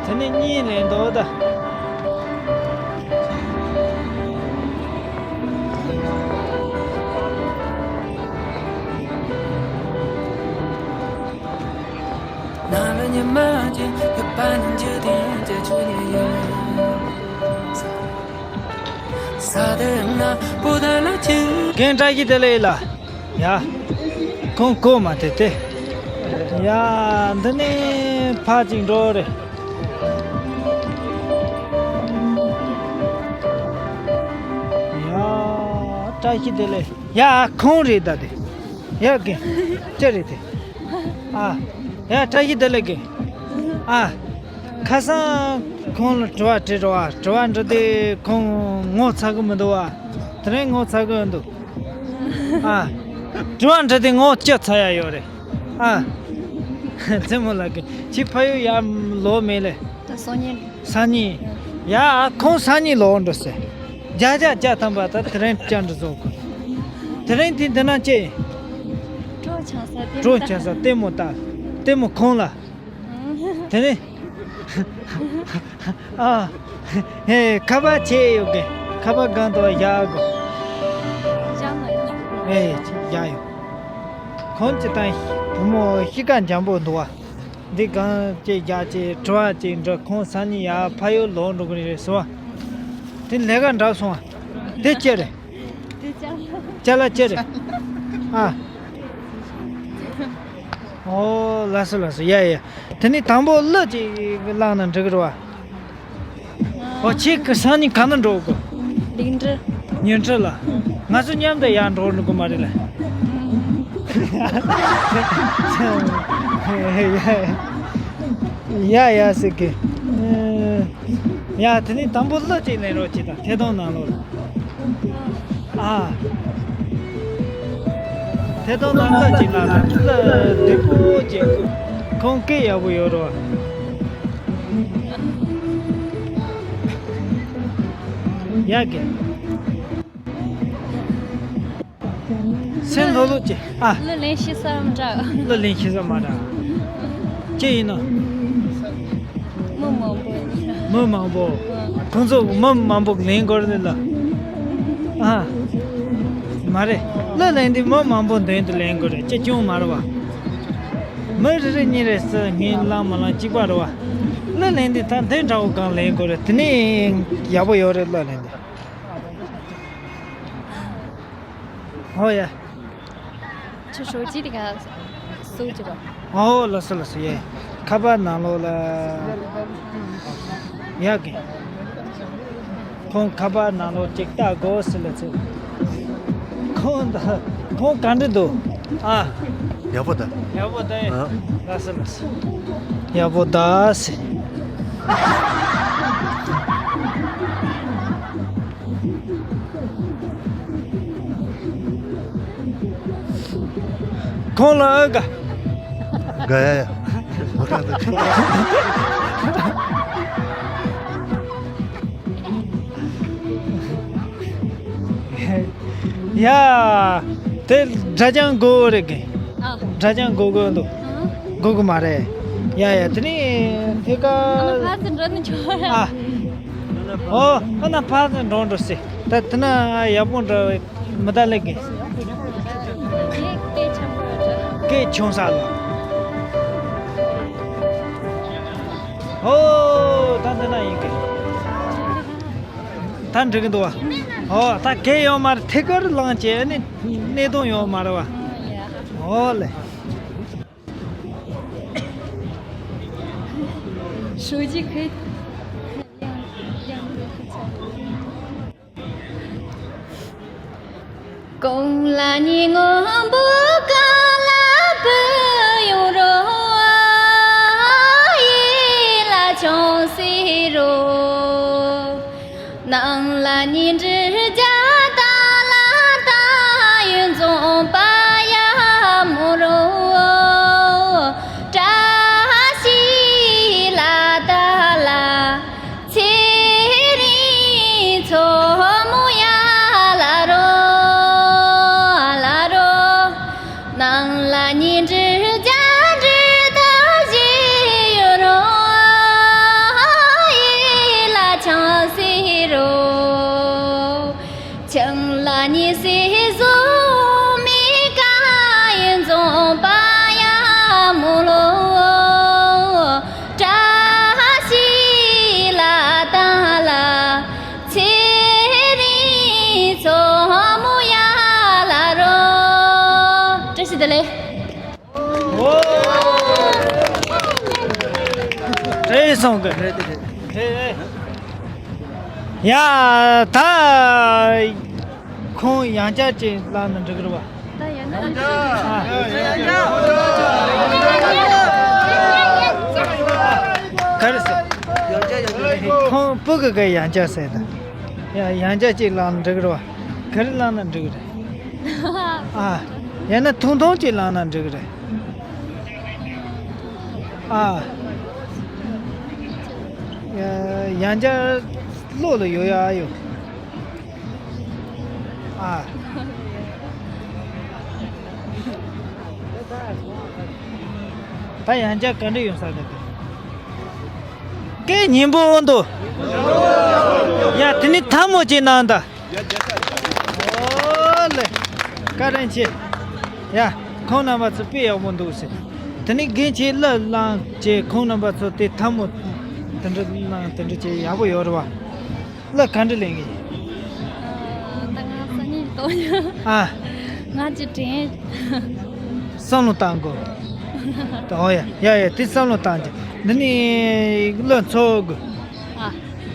དེ་ནས་གཉིད་ལེན་འདུག་ད། རྒན་བཀྲ་ཤིས་བདེ་ལེགས་ལ། ཡ། ཁོང་གོ་མ་དེ་དེ། ཡ། འདི་ནས་ཕར་ཅིག་འགྲོ་རེད། ཡ། བཀྲ་ཤིས་བདེ་ལེགས། ཡ་ཁོང་རེད་ད་དེ། ཡ་རྒན། ཅི་རེད་དེ། ཨ། ཡ་བཀྲ་ཤིས་བདེ་ལེགས་རྒན། ཨ། ཁ་སང་ཁོང་ལ་དྲི་བ་དྲིས་རོགས་ཨ། དྲི་བ་འདྲི་དུས་ཁོང་ངོ་ཚ་གི་མི་འདུག་ཨ། དེ་རིང་ངོ་ཚ་གི་འདུག་ཨ། དྲི་བ་འདྲི་དུས་ངོ་ཅི་ཚ་ཡ་ཡོད་རེད་ཨ། རྩེད་མོ་ལགས་ཀྱིས་ཁྱེད་ཕ་ཡུལ་ཡར་ལོག་མེད་ལེ། སང་ཉིན། སང་ཉིན། ཡ་ཁོང་སང་ཉིན་ལོག་འགྲོ་ཟེར། བརྒྱ་ཆ་བརྒྱ་ཐམ་པ་ད་དེ་རིང་བཅར་འདྲི་བཟོ་དགོས། དེ་རིང་དེ་འདི་ན་ཅི་ཡིན། སྤྲོ་འཆམ་ས་ལྟད་མོ་སྤྲོ་འཆམ་ས་ལྟད་མོ་ལྟ། ལྟད་མོ་ཁོང་ལ། དེ་ནས། ཨ། ཧེ་ཁ་པར་ཆད་ཡོད་གི། ཁ་པར་སྒང་དུ་བཞག་དགོས། བཞག་ན་ཡོད། ཨེ་བཞག་ཡོད། ཁོང་ཅི་དང་བུ་མོ་གཤིས་ཀ་འཇམ་པོ་འདུག་བ། འདི་སྒང་ཅིག་བཞག་ཅིག་དྲི་བ་ཅིག་འདྲི། ཁོང་སང་ཉིན་ཡར་ཕ་ཡུལ་ལོག་འགྲོ་གི་རེད་ཟེར་བ། དེ་ལས་ཀ་འདྲ་སོང་བ། དེ་ཅི་རེད། དེ་ཅ་ལག་ཅི་རེད། ཨ། ཨོ་ལགས་སོ་ལགས་སོ། ཡ་ཡ། དེ་ནི་དང་པོ་གླུ་ཅིག་བླངས་ན་འགྲིག་གི་རེད་བ། ཨོ་ཁྱེད་ཀྱི་སང་ཉིན་ག་ན་འགྲོ་དགོས། ལིང་ཁྲི། ཉིན་ཁྲི་ལ། ང་ཚོ་མཉམ་དུ་ཡར་འགྲོ་འགྲོ་གི་མ་རེད་ལ། ཡ་ཡ་ཟེར་གི། ཡ་དེ་ནི་དང་པོ་གླུ་ཅིག་ལེན་རོགས་བྱེད་དང་ཐད་གཏོང་ནང་ལོགས་ལ། ཨ། ཐད་གཏོང་ནང་གླུ་ཅིག་ལ་གླུ་བདེ་པོ་ཅིག་ཁོང་སྐད་ཡག་པོ་ཡོད་རོགས། ཡ་གི། སེམས་ལྷོད་ལྷོད་ཀྱིས། ཨ། གླུ་ལེན་ཤེས་ས་མ་འདྲ། གླུ་ལེན་ཤེས་ས་མ་འདྲ། ཅི་ཡིན་ནོ། མི་མང་པོ་ཡིན། མི་མང་པོ། ཨ། ཁོང་ཚོ་མི་མང་པོ་ལེན་དགོས་རེད་ལ། ཨ། མ་རེད། གླུ་ལེན་དུས་མི་མང་པོ་མདུན་དུ་ལེན་དགོས་རེད། ཅི་སྐྱོན་མ་རེད་བ། མི་རེ་རེ་གཉིས་རེ་ཟེར་ངས་བླངས་མ་བླངས་གཅིག་པ་རེད་བ། གླུ་ལེན་དུས་ད་འདི་འདྲ་བོ་སྒང་ལེན་དགོས་རེད། དེ་ནས་ཡག་པོ་ཡོད་རེད་གླུ་ལེན་དུས། ཨོ་ཡ། ཁྱོད་ཞོགས་ཇ་དེ་ག་སུ་བྱེད་པ། ཨོ་ལགས་སོ་ལགས་སོ་ཡ། ཁ་པར་ནང་ལོགས་ལ། ཡ་གི། ཁོང་ཁ་པར་ནང་ལོགས་ཅིག་ལྟ་དགོས་ཟེར་ལ་ཚེ། ཁོང་ད་ཁོང་ག་འདྲ་འདུག་ཨ། ཡག་པོ་ད། ཡག་པོ་ད། ཨ། ལགས་སོ་ལགས་སོ། ཡག་པོ་ད་ཟེར། ཁོང་ལ་ཨ་དགའ། དགའ་ཡ་ཡ། མ་དགའ་ད། ཡ། དེ་སྒྲ་ཅང་གོ་རེད་གི། ཨ། སྒྲ་ཅང་གོ་གོ་འདུག་ཨ། གོ་གི་མ་རེད། ཡ་ཡ། དེ་ནི་ཐད་ཀར། ཨ་ཕར་ཚུར་འགྲོ་ནི་ཆོག་ར། ཨ། ཨོ། ཨ་ན་ཕར་ཚུར་འགྲོ་འགྲོ་སི། ད་དེ་ན་ཡག་པོ་འདྲ་མི་ད་ལེགས་གི། སྐད་ཆུང་པོ་འདྲ། སྐད་ཆུང་ས་ལ། ཨོ། ད་འདི་ན་ཡིན་གི། ད་འགྲིག་གི་འདུག་བ། ཨོ། ད་གས་ཡོད་མ་རེད། ཐད་ཀར་ལངས་བྱས་ནི་གནས་སྟངས་ཡོད་མ་རེད་བ། ཨོ་ལེ། 手机可以。 གོང་ལ་ཉི་སྔོན་པོ་གང་ལ་བུད་ཡོང་རོགས། ཡིད་ལ་ཆང་སེ་རོགས། ནང་ལ་ཉི་འབྲུ་རྒྱ་ད་ལ་ད་ཡུན་འཛོམས་པ་ཡ་མོ་རོ། བཀྲ་ཤིས་ལ་ད་ལ་ཚེ་རིང་མཚོ་མོ་ཡ་ལ་རོ་ལ་རོ། ནང་ལ་ཉི་འབྲུ་རྒྱ་འབྲུ་ད་བཞི་ཡོད་རོ། ཡིད་ལ་ཆང་སེ་རོ། ཆང་ལ་ཉི་སེ་བཟོ་མི་ཀ་ཡིན་འཛོམས་པ་ཡ་མོ་ལོ། བཀྲ་ཤིས་ལ་ད་ལ་ཚེ་རིང་མཚོ་མོ་ཡ་ལ་རོ། བཀྲ་ཤིས་བདེ་ལེགས། ཨོ། རེད་སོང་གི། ཡ། ད་ཁོང་ཡང་བསྐྱར་ཅིག་བླངས་ན་འགྲིག་གི་རེད་བ། ད་ཡང་བསྐྱར། ཨ། ག་རེ་ཟེར། ཁོང་སྤུ་གུ་གི་ཡང་བསྐྱར་ཟེར་ད། ཡ། ཡང་བསྐྱར་ཅིག་བླངས་ན་འགྲིག་གི་རེད་བ། ག་རེ་བླངས་ན་འགྲིག་གི་རེད། ཨ། ཡང་ན་ཐུང་ཐུང་ཅིག་བླངས་ན་འགྲིག་གི་རེད། ཨ། ཡ། ཡང་བསྐྱར་བློ་ལ་ཡོད་ཡ་ཡོད། ཨ། ད་ཡང་བསྐྱར་ག་འདྲ་ཡོང་ས་རེད། སྐད་སྙན་པོ་འདུག་ཡ། དེ་ནི་ཐལ་མོ་ཅིག་གནང་དང་། ཨོ་ལེ། བཀའ་དྲིན་ཆེ། ཡ། ཁོང་རྣམ་པ་ཚོ་དཔེ་ཡག་པོ་འདུག་ཟེར། དེ་ནི་རྒན་ཁྱེད་གླུ་བླངས་བྱས། ཁོང་རྣམ་པ་ཚོ་དེ་ཐལ་མོ་དེ་འདྲ་གནང་། དེ་འདྲ་བྱས་ཡག་པོ་ཡོད་རེད་བ། གླུ་ག་འདྲ་ལེན་གི་ཡིན། ཨ། ད་ང་སང་ཉིན་གཏོང་ཡ། ཨ། ང་ཅི་དྲན། བསམ་བློ་བཏང་དགོས། ད་ཨོ་ཡ་ཡ་ཡ། དེ་བསམ་བློ་བཏང་རྗེས་འདི་ནི་གླུ་འཚོལ་དགོས། ཨ།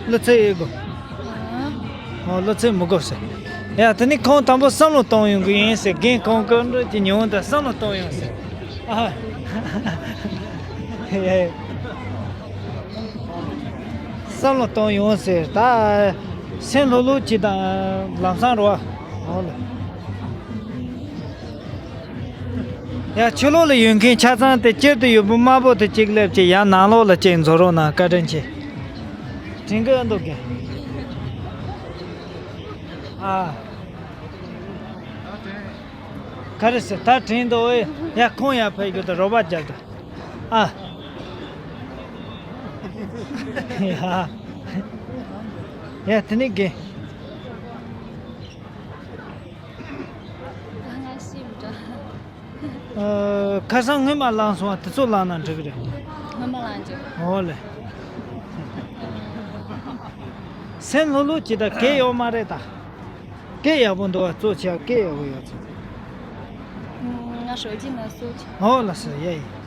གླུ་འཚོལ་ཡོད་དགོས། ཨ། ཨོ། གླུ་འཚོལ་མི་དགོས་ཟེར། ཡ། དེ་ནི་ཁོང་དང་པོ་བསམ་བློ་གཏོང་ཡོང་གི་ཡིན་ཟེར། རྒན་ཁོང་གི་འགྲོ་གི་ཉི་འོང་དང་བསམ་བློ་གཏོང་ཡོང་ཟེར། ཨ། ཡ་ཡ། བསམ་བློ་གཏོང་ཡོང་ཟེར། ད་སེམས་ལྷོད་ལྷོད་བྱེད་དང་། ལམ་སང་རོ། འོ་ལ། ཡ། ཕྱི་ལོགས་ལ་ཡོད་མཁན་ཆ་ཚང་དེ་སྤྱིར་དུ་ཡོད་པོ་དམར་པོ་དེ་གཅིག་སླེབས་ཀྱི། ཡ། ནང་ལོགས་ལ་གཅིག་འཛུལ་རོགས་གནང་། བཀའ་དྲིན་ཆེ། དྲན་གི་འདུག་གི། ཨ། ག་རེ་ཟེར། ད་དྲན་འདུག་ཨེ། ཡ། ཁོང་ཡར་ཕེབས་རྒྱུ་དང་རོགས་པ་རྒྱབ་དང་། ཨ། ཡ། ཡ། དེ་ནི་དགེ། ང་ཤེས་མི་འདྲ། ཨ། ཁ་སང་སྔོན་མ་བླངས་སོང་བ་དེ་ཚོ་བླངས་ན་འགྲིག་གི་རེད། སྔོན་མ་བླངས་རྗེས། འོ་ལེ། སེམས་ལྷོད་ལྷོད་བྱེད་དང་། གས་ཡོད་མ་རེད་ད། སྐད་ཡག་པོ་འདུག་བ། གཙོ་ཆེ་བ་སྐད་ཡག་པོ་ཡོད་ཚོད། ང་手机ནང་བཟོ་ཆེ། ཨོ་ལགས་སོ། ཡ་ཡིན།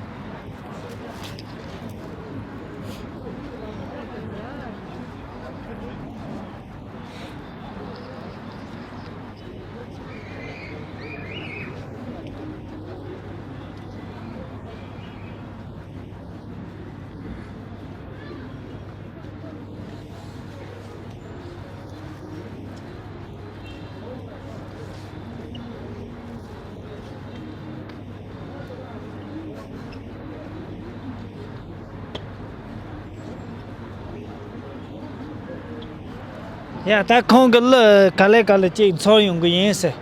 ཡ། ད་ཁོང་གི་གླུ་ག་ལེ་ག་ལེ་ཅིག་འཚོལ་ཡོང་གི་ཡིན་ཟེར།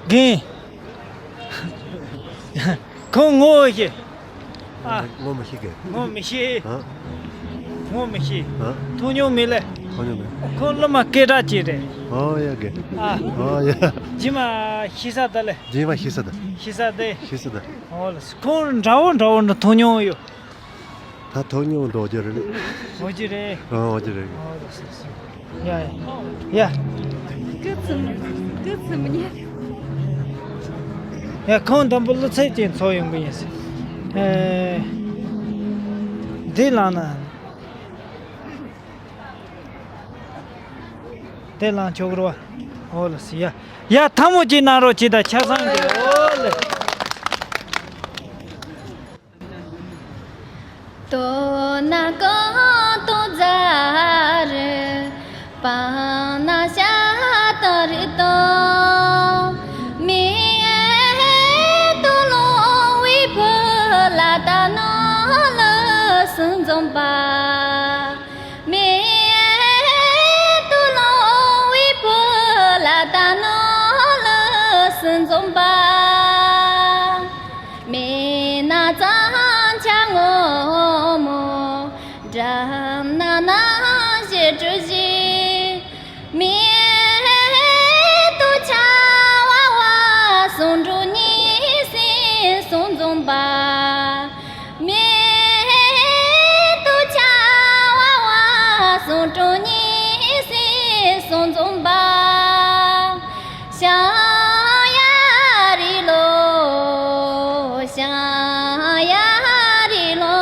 རྒན། ཁོང་ངོ་ཤེས། ཨ། ངོ་མི་ཤེས་གི། ངོ་མི་ཤེས། ཨ། ངོ་མི་ཤེས། ཨ། མཐོང་མྱོང་མེད་ལེ། མཐོང་མྱོང་མེད། ཁོང་སློབ་མ་སྐད་གྲགས་ཅིག་རེད། ཨོ་ཡ་གི། ཨ། ཨོ་ཡ། རྗེས་མ་ཤེས་ས་ད་ལེ། རྗེས་མ་ཤེས་ས་ད། ཤེས་ས་དེ། ཤེས་ས་ད། ཨོ་ལེ། ཁོང་འདྲ་བོ་འདྲ་བོ་འདྲ་མཐོང་མྱོང་ཡོད། ད་མཐོང་མྱོང་འགྲོ་རྒྱུ་རེད། འོ་ཅི་རེད། ཨ། འོ་ཅི་རེད། ཨོ་ལེ། ཡ་ཡ། སྐུ་ཚེ་སྐུ་ཚེ་མི་ཉེ། ཡ། ཁོང་དང་པོ་བློ་ཚད་ཅན་ཚོ་ཡོང་གི་ཡིན་ཟེར། ཨེ། འདི་ལངས་ན། དེ་ལངས་ཆོག་གི་རེད་བ། ཨོ་ལེ་སི་ཡ། ཡ། ཐལ་མོ་གཅིག་གནང་རོགས་གྱིས་དང་ཆ་ཚང་གི། ཨོ་ལེ། དོ་ན་ཀོ་དོ་ཛ་རེ། པ་ན་ཤ་ཏ་རི་ཏོ། མེ་ཏོ་ལོ་བི་ཕུ་ལ་ཏ་ནོ་ལ་སུན་འཛོམས་པ། མེ་ཏོ་ལོ་བི་ཕུ་ལ་ཏ་ནོ་ལ་སུན་འཛོམས་པ། མེ་ན་ཙང་ཆ་ངོ་མོ། འགྲམ་ན་ན་ཞེ་གྲུ་ཞེ། མེ་ཏོ་ཆ་བ་བ་སུན་འགྲོ་ཉི་སེ་སུན་འཛོམས་པ། མེ་ཏོ་ཆ་བ་བ་སུན་འགྲོ་ཉི་སེ་སུན་འཛོམས་པ། ཤང་ཡ་རི་ལོ། ཤང་ཡ་རི་ལོ།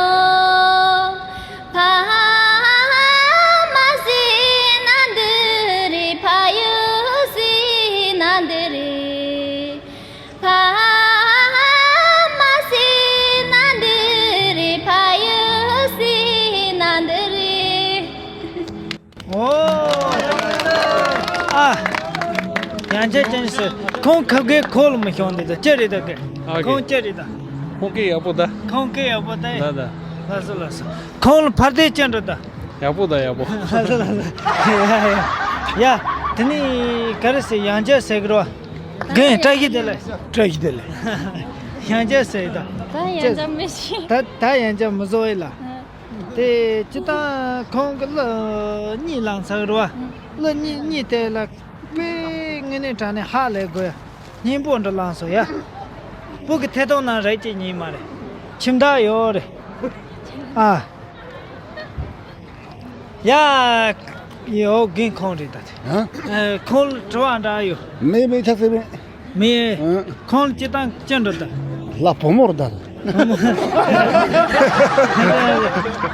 ཕ་མ་སི་ན་འདི་རི། ཕ་ཡུལ་སི་ན་འདི་རི། ཕ་མ་སི་ན་འདི་རི། ཕ་ཡུལ་སི་ན་འདི་རི། ཨོ། ཨ། ཡང་ཅི་ཅན་སི། ཁོང་ཁ་གེ་ཁོལ་མི་ཤོང་འདི་ད་ཅི་རེད་ད་གེ། ཨ་གེ། ཁོང་ཅི་རེད་ད། ཁོང་སྐད་ཡག་པོ་ད། ཁོང་སྐད་ཡག་པོ་ད། ད་ད། ལགས་སོ་ལགས་སོ། ཁོང་ལ་ཕར་དེ་ཅི་འདྲ་ད། ཡག་པོ་ད་ཡག་པོ། ལགས་སོ་ལགས་སོ། ཡ་ཡ་ཡ། དེ་ནི་ག་རེ་ཟེར། ཡང་ཅི་ཟེར་གི་རོ། རྒན་བཀྲ་ཤིས་བདེ་ལེགས། བཀྲ་ཤིས་བདེ་ལེགས། ཡང་ཅི་ཟེར་ད། ད་ཡང་ཅི་མི་ཤེས། ད་ད་ཡང་ཅི་མི་བཟོ་ཡི་ལ། ཨ། དེ་སྤྱིར་བཏང་ཁོང་གི་ལོ་གཉིས་ལངས་ཚར་རེད་བ། ཨ། ལོ་གཉིས་གཉིས་དེ་ལ་དཔེ་དངོས་གནས་དྲང་གནས་ཧ་ལས་དགོས་ཡ། སྙིང་པོ་འདྲ་ལངས་སོང་ཡ། སྤུ་གུ་ཐད་གཏོང་ནང་རེད་ཅེས་ཉིན་མ་རེད། ཁྱིམ་བདག་ཡོད་རེད། ཨ། ཡ། ཡོ་རྒན་ཁོང་རེད་ད་དེ། ཨ། ཨ། ཁོང་ལ་དྲི་བ་འདྲ་ཡོད། མེད་མེད་ཆགས་སྲིད་མེད། མེད། ཨ། ཁོང་ལ་སྤྱིར་བཏང་ཅི་འདྲ་ད། ལ་བུ་མོར་ད།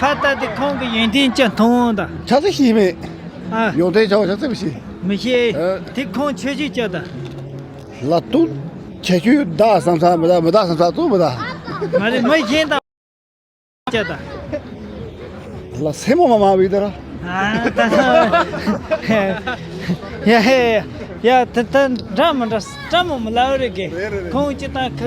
ཕ་ད་དེ་ཁོང་གི་ཡོན་ཏན་ཅི་མཐོང་ད། ཆ་ཚ་ཤེས་མེད། ཨ། ཡོན་ཏན་ཆ་བ་ཆ་ཚ་མི་ཤེས། མི་ཤེས། ཨ། དེ་ཁོང་ཆོས་ཤིག་ཅི་ད། ལ་ཏུ། ཁྱད་ཆོས་ད་བསམ་ས་མི་ད་མི་ད་བསམ་ས་ཏུ་མི་ད། མ་རེད། མི་གཞན་ད། ཅི་ད། ལ་སེ་མོ་མ་མ་བི་ད་ར། ཨ་ད། ཡ་ཧེ། ཡ་ད་ད་འདྲ་མི་འདྲ་འདྲ་མོ་མི་ལ་རེ་གེ། རེད་རེད་རེད། ཁོང་སྤྱིར་བཏང་ཁ་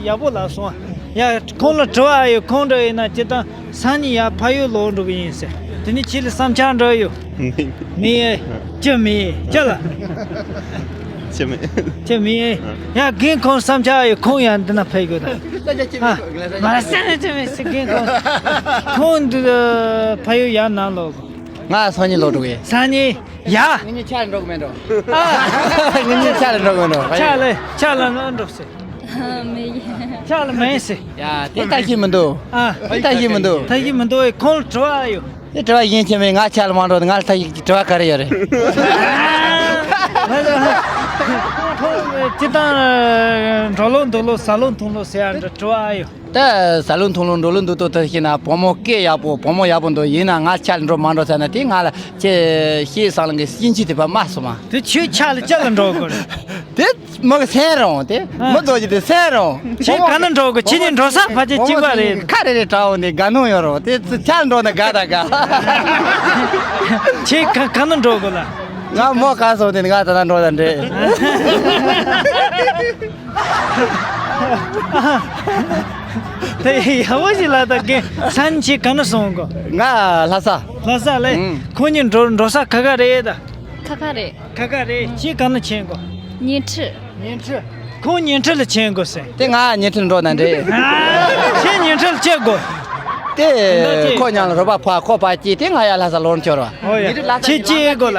ཡག་པོ་ལ་སོང་། ཡ་ཁོང་ལ་དྲི་བ་ཡོད། ཁོང་འདྲ་ཡིན་ན་སྤྱིར་བཏང་སང་ཉིན་ཡ་ཕ་ཡུལ་ལོག་འགྲོ་གི་ཡིན་ཟེར། དེ་ནི་ཁྱེད་ལ་བསམ་འཆར་འདྲ་ཡོད། མེད། ཅི་མེད་ཅི་ལ། ཅི་མེད། ཅི་མེད། ཡ་རྒན་ཁོང་བསམ་འཆར་ཡོད། ཁོང་ཡང་འདི་ན་ཕེབས་དགོས་ད། ཨ། མ་ཟེར་ཅི་མེད་ཟེར། རྒན་ཁོང་། ཁོང་འདི་ཕ་ཡུལ་ཡར་ནང་ལོག་ང་སང་ཉིན་ལོག་འགྲོ་གི་ཡིན། སང་ཉིན་ཡ། ངེད་གཉིས་ཆ་ལ་འགྲོ་གི་མེད་འགྲོ། ཨ། ངེད་གཉིས་ཆ་ལ་འགྲོ་གི་མེད་འགྲོ། ཕ་ཡུལ། ཆ་ལ་ཆ་ལ་ནང་འགྲོ་ཟེར། མི་ཡིན། ཆ་ལ་མེད་ཟེར། ཡ་དེ་ལྟ་གི་མི་འདུག་ཨ། དེ་ལྟ་གི་མི་འདུག་ལྟ་གི་མི་འདུག་ཁོང་ལ་དྲི་བ་ཡོད། དེ་དྲི་བ་ཡིན་གྱི་མེད། ང་ཆ་ལ་མ་འགྲོ། ང་ལ་ད་ཡིག་དྲི་བ་ག་རེ་ཡོད་རེད། ཁོང་སྤྱིར་བཏང་འགྲོ་ལུགས་འདུག་ལུགས་ཟ་ལུགས་འཐུང་ལུགས་ཟེར་ཡ་འདྲ་དྲི་བ་ཡོད། ད་ཟ་ལུགས་འཐུང་ལུགས་འགྲོ་ལུགས་འདུག་ཏུ་ཤེས་ན། བུ་མོ་སྐད་ཡག་པོ། བུ་མོ་ཡག་པོ་འདུག་ཡིན་ན་ང་ཆ་ལ་འགྲོ་མ་འགྲོ་ཟེར་ན། དེ་ང་ལ་ཁྱེད་ཤེས་སང་ལ་གི་སྐྱིན་ཆི་དེ་བ་མ་སོང་མ། དེ་ཁྱོད་ཆ་ལ་ཅི་ལ་འགྲོ་དགོས་རེད། དེ། མི་གི་སེམས་རང་དེ། ཨ། མི་རྡོ་རྗེ་དེ་སེམས་རང་། ཁྱེད་ག་ན་འགྲོ་གི། ཁྱེད་གཉིས་འགྲོ་ས་ཕལ་ཆེར་གཅིག་པ་རེད། ཁ་རེ་རེ་གྲགས་འོང་དེ་དགའ་སྣང་ཡོད་རོགས། དེ་ཚུ་ཆ་འགྲོ་ན་དགའ་ད་དགའ། ཁྱེད་ག་ག་ན་འགྲོ་གི་ལ། ང་མོ་ག་སོང་དེ་ང་ད་ན་འགྲོ་ད་འདྲེ། དེ་ཡག་པོ་ཞིག་ལ་ད་གེ། སང་ཁྱེད་ག་ན་སོང་གོ། ང་ལྷ་ས། ལྷ་ས་ལེ། ཨང་། ཁོ་གཉིས་འགྲོ་འགྲོ་ས་ཁ་ཁ་རེད་ད། ཁ་ཁ་རེད། ཁ་ཁ་རེད། ཁྱེད་ག་ན་ཆེན་གོ། ཉི་ཁྲི། ཉིན་ཁྲི། ཁོང་ཉིན་ཁྲི་ལ་ཕྱིན་དགོས་ཟེར། དེ་ང་ཉིན་ཁྲི་འགྲོ་ན་འདྲེ། ཁྱེད་ཉིན་ཁྲི་ལ་ཕྱིན་དགོས། དེ་ཁོ་ཉང་ལ་རོ་པ་ཕ་ཁོ་པ་སྐྱེས་དེ་ང་ཡ་ལྷ་ས་ལོར་འཁྱོར་བ། ཨོ་ཡ། ཁྱེད་ཅི་ཡེ་དགོས་ལ།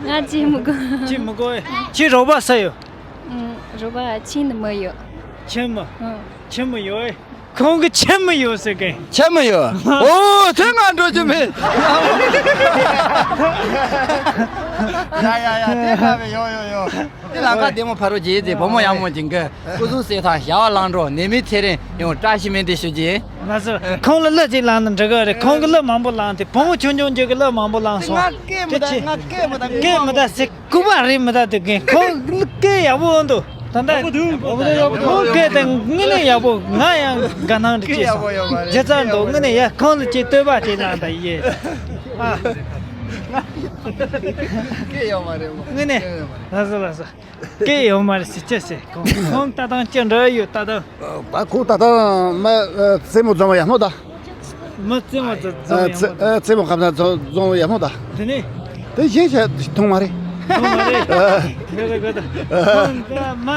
ང་ཅི་མི་དགོས། ཅི་མི་དགོས། ཁྱེད་རོ་པ་ས་ཡོད། ཨུམ། རོ་པ་ཁྱིམ་ནི་མི་ཡོད། ཁྱིམ་མི། ཨུམ། ཁྱིམ་མི་ཡོད། ཁོང་གི་ཁྱིམ་མི་ཡོད་ཟེར་གི། ཁྱིམ་མི་ཡོད། ཨོ་དེ་ང་འགྲོ་རྒྱུ་མེད། ཡ་ཡ་ཡ་དེ་ཁ་བའི་ཡོ་ཡོ་ཡོ། དེ་ལང་ཀ་ལྡེ་མོ་ཕ་རོལ་རྒྱལ་ཏེ་བུ་མོ་ཡག་མོ་ཅིག་གི་སྐུ་གཟུགས་གསལ་ཐང་ཞྭ་བ་གླང་འགྲོ་ནད་མེད་ཚེ་རིང་ཡོང་བཀྲ་ཤིས་སྨོན་འདུན་ཞུ་རྒྱུ་ཡིན། ང་ཚོ་ཁོང་ལ་གླུ་ཅིག་བླངས་ན་འགྲིག་གི་རེད། ཁོང་གི་གླུ་མང་པོ་བླངས་ཏེ་བུ་མོ་ཆུང་ཆུང་གི་གླུ་མང་པོ་བླངས་སོང་། ང་སྐད་མི་དེ་ཆེ་ང་སྐད་མི་དང་སྐད་མི་དང་ཟེར། སྐུ་པར་རེད་མི་ད་དུ་རྒན་ཁོང་སྐད་ཡག་པོ་འོང་འདུག་ད་ལྟ་ཁོང་སྐད་དེ་དངོས་གནས་ཡག་པོ། ང་ཡང་དགའ་སྣང་རེ་སྐྱེས་སོང་། སྐད་ཡག་པོ་ཡོད་མ་རེད། ཇེ་ཚར་འདུག་དངོས་གནས་ཡ་ཁོང་ལ་ཅིག་བསྟོད་པ་ཅིག་གནང་ད་ཡེ། ཨ། སྐད་ཡོད་མ་རེད། དངོས་གནས། ལགས་སོ་ལགས་སོ། སྐད་ཡོད་མ་རེད་ཟེར་ཅི་ཟེར། ཁོང་ཁོང་ལྟ་སྟངས་ཅི་འདྲ་ཡོད་ལྟ་སྟངས། ཨ་ཁོང་ལྟ་སྟངས་མ་རྩེད་མོ་འཛོམས་པ་ཡག་མོ་ད། མི་རྩེད་མོ་རྩེ་རྩེད་མོ་ཡག་མོ་ད། རྩེད་མོ་ཁ་ཚ་རྩེད་རྩེད་མོ་ཡག་མོ་ད། དེ་ནས། དེ་གཞན་ཞིག་མཐོང་མ་རེད། མཐོང་མ་རེད། ཨ། དེ་རེད་གོ་ད། ཁོང་ག་མ་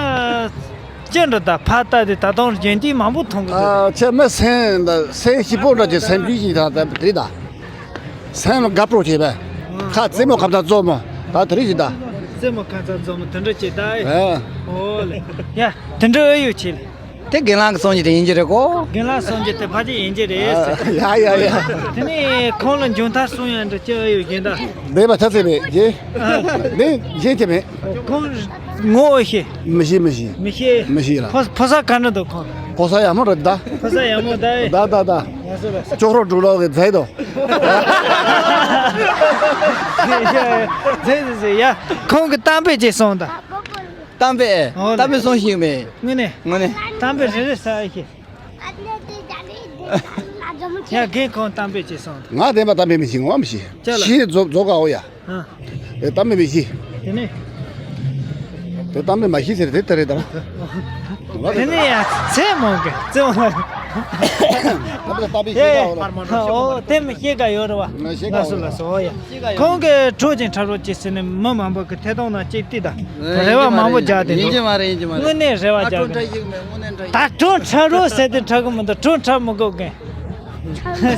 ཅི་འདྲ་ད་ཕ་ལྟ་དེ་ད་དུང་གཞན་དེ་མང་པོ་མཐོང་གི་འདུག་ཨ་ཁྱེད་མི་སེམས་ད་སེམས་སྐྱིད་པོ་འདྲ་ཅིག་སེམས་སྐྱིད་ཅིག་ད་ད་དེ་རེད་ད། སེམས་ལ་དགའ་སྤྲོ་བྱེད་པས། ཁ་རྩེད་མོ་ཁ་ཚ་རྩེད་མོ་ད་དེ་རེད་ཅིག་ད། རྩེད་མོ་ཁ་ཚ་རྩེད་མོ་དེ་འདྲ་ཅིག་ད། ཨ། ཨོ་ལེ། ཡ་དེ་འདྲ་ཨེ་ཡོད་ཆེ་ལེ། དེ་རྒན་ལགས་ཀྱི་གསུང་རྒྱུ་དེ་ཡིན་གྱི་རེད་གོ། རྒན་ལགས་གསུང་རྒྱུ་དེ་ཕལ་ཆེར་ཡིན་གྱི་རེད་ཟེར། ཡ་ཡ་ཡ། དེ་ནས་ཁོང་ལ་མཇུག་མཐར་གསུང་ཡ་འདྲ་ཅི་ཡོད་རྒན་ད། འདས་པ་ཐ་ཚད་མེད་རྒན། ནི་གཞན་གྱི་མེད། ཁོང་ངོ་ཨེ་ཤེས། མི་ཤེས་མི་ཤེས། མི་ཤེས། མི་ཤེས་ལ། ཕོ་ཕོ་ས་ག་འདྲ་འདུག་ཁོང་། ཕོ་ས་ཡག་མོ་རེད་ད། ཕོ་ས་ཡག་མོ་ད་ཨེ། ད་ད་ད། ཡ་སོ་ལ། ཅོག་རོ་འབྲུག་ལོག་གི་མཛེས་དོ། མཛེས་མཛེས་མཛེས་ཡ། ཁོང་གི་གཏམ་དཔེ་ཅིག་གསུང་དང་། གཏམ་དཔེ། ཨོ་ལེ། གཏམ་དཔེ་གསུང་ཤེས་མེད། དངོས་གནས། དངོས་གནས། གཏམ་དཔེ་རེ་རེ་ཟ་ཨེ་ཤེས། ཡ་རྒན་ཁོང་གཏམ་དཔེ་ཅིག་གསུང་དང་། ང་བདེན་པ་གཏམ་དཔེ་མི་ཤེས་ངོ་མི་ཤེས། ཅག་ལ། ཤེས་རྫོགས་རྫོགས་ག་འོ་ཡ། ཨ། དེ་གཏམ་དཔེ་མི་ཤེས། དེ་ནས། དེ་གཏམ་དཔེ་མ་ཤེས་ཟེར་དེ་ལྟ་རེད་དམ། དེ་ནས་ཡ་ཚེ་མང་གི་ཚེ་མང་། གཏམ་དཔེ་གཏམ་དཔེ་ཤེས་ག་འོ་ལ། ཨོ་དེ་མི་ཤེས་ག་ཡོད་རེད་བ། ང་ཤེས་ག་ལགས་སོ་ལགས་སོ་ཨོ་ཡ། ཁོང་གིས་འཕྲོ་ཅིག་འཁྲབ་རོགས་ཅེས་ཟེར་ནས་མི་མང་པོ་གི་ཐད་གཏོང་ནང་གཅིག་བལྟས་དང་། རེ་བ་མང་པོ་རྒྱག་དེ་འདུག་ཡིན་གྱི་མ་རེད་ཡིན་གྱི་མ་རེད། དངོས་གནས་རེ་བ་རྒྱག་གི་འདུག་ད་འཕྲོ་འཁྲབ་རོགས་ཟེར་དེ་འཁྲབ་གི་མི་འདུག་འཕྲོ་འཁྲབ་མི་དགོས་གི།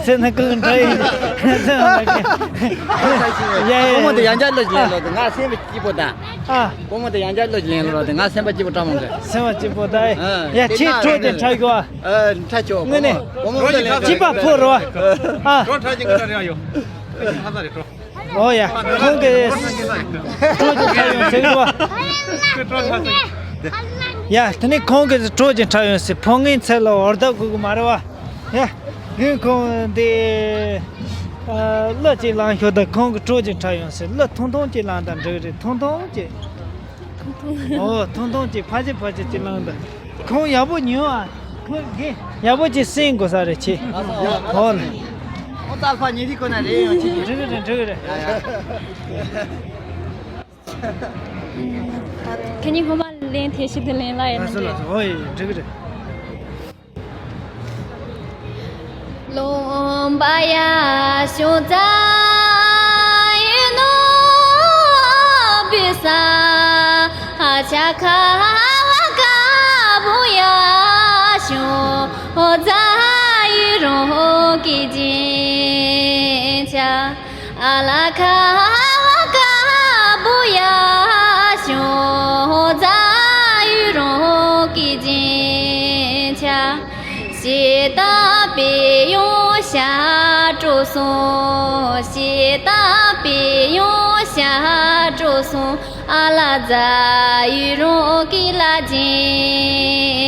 ཟེར་ན་ཁོང་འཁྲབ་ཡིན། ཡ་ཡ་བུ་མོ་དེ་ཡང་བསྐྱར་བློ་ཅིག་ལེན་ལོ་དེ་ང་སེམས་པ་སྐྱིད་པོ་དང་། ཨ། བུ་མོ་དེ་ཡང་བསྐྱར་བློ་ཅིག་ལེན་ལོ་དེ་ང་སེམས་པ་སྐྱིད་པོ་བཀྲ་མོ་འདྲ། སེམས་པ་སྐྱིད་པོ་ད། ཨ། ཡ་དེ་ཁྱེད་ཁྲོ་དེ་འཁྲབ་ཡོད་ཨ། ཨ། འཁྲབ་ཆོག་དངོས་གནས། བུ་མོ་བུ་མོ་དེ་ལེན་ཅི་པ་ཕོ་རོ། ཨ། འཁྲབ་ཆེན་གི་འཁྲབ་ཡོད། ཨོ་ཡ། ཁོང་གིས་ཁྲོ་ཅིག་འཁྲབ་ཡོང་ཟེར་གི་འདུག་བ། ཡ་དེ་ནས་ཁོང་གིས་ཁྲོ་ཅིག་འཁྲབ་ཡོང་ཟེར། ཕོ་ངན་ཚེ་ལ་འོར་ད་དགོས་གི་མ་རེད་བ། ཡ། རྒན་ཁོང་འདི། ཨ། གླུ་ཅིག་བླངས་ཤོག་ད་ཁོང་གིས་ཁྲོ་ཅིག་འཁྲབ་ཡོང་ཟེར། གླུ་ཐུང་ཐུང་ཅིག་བླངས་དང་འགྲིག་རེད། ཐུང་ཐུང་ཅིག་ཨོ་ཐུང་ཐུང་ཅིག་ཕལ་ཆེར་ཕལ་ཆེར་ཅིག་བླངས་དང་། ཁོང་ཡག་པོ་ཉོན་ཨ། ཁོང་གིས་ཡག་པོ་ཅིག་གསན་དགོས་ས་རེད་ཆེ། ཨོ་ལེ། ཨོ་ཙལ་ཕ་ཉི་རི་ཁོ་ན་རེད་ཡོང་ཆེ། འགྲིག་གི་རེད་འགྲིག་གི་རེད། ཡ་ཡ། ཁྱེད་གཉིས་སྔོན་མ་ལན་དེ་ཞིག་ཏུ་ལན་ལ་ཡིན་ན་ལགས་སོ་ལགས་སོ། ཨོ་ཡེ་འགྲིག་གི་རེད།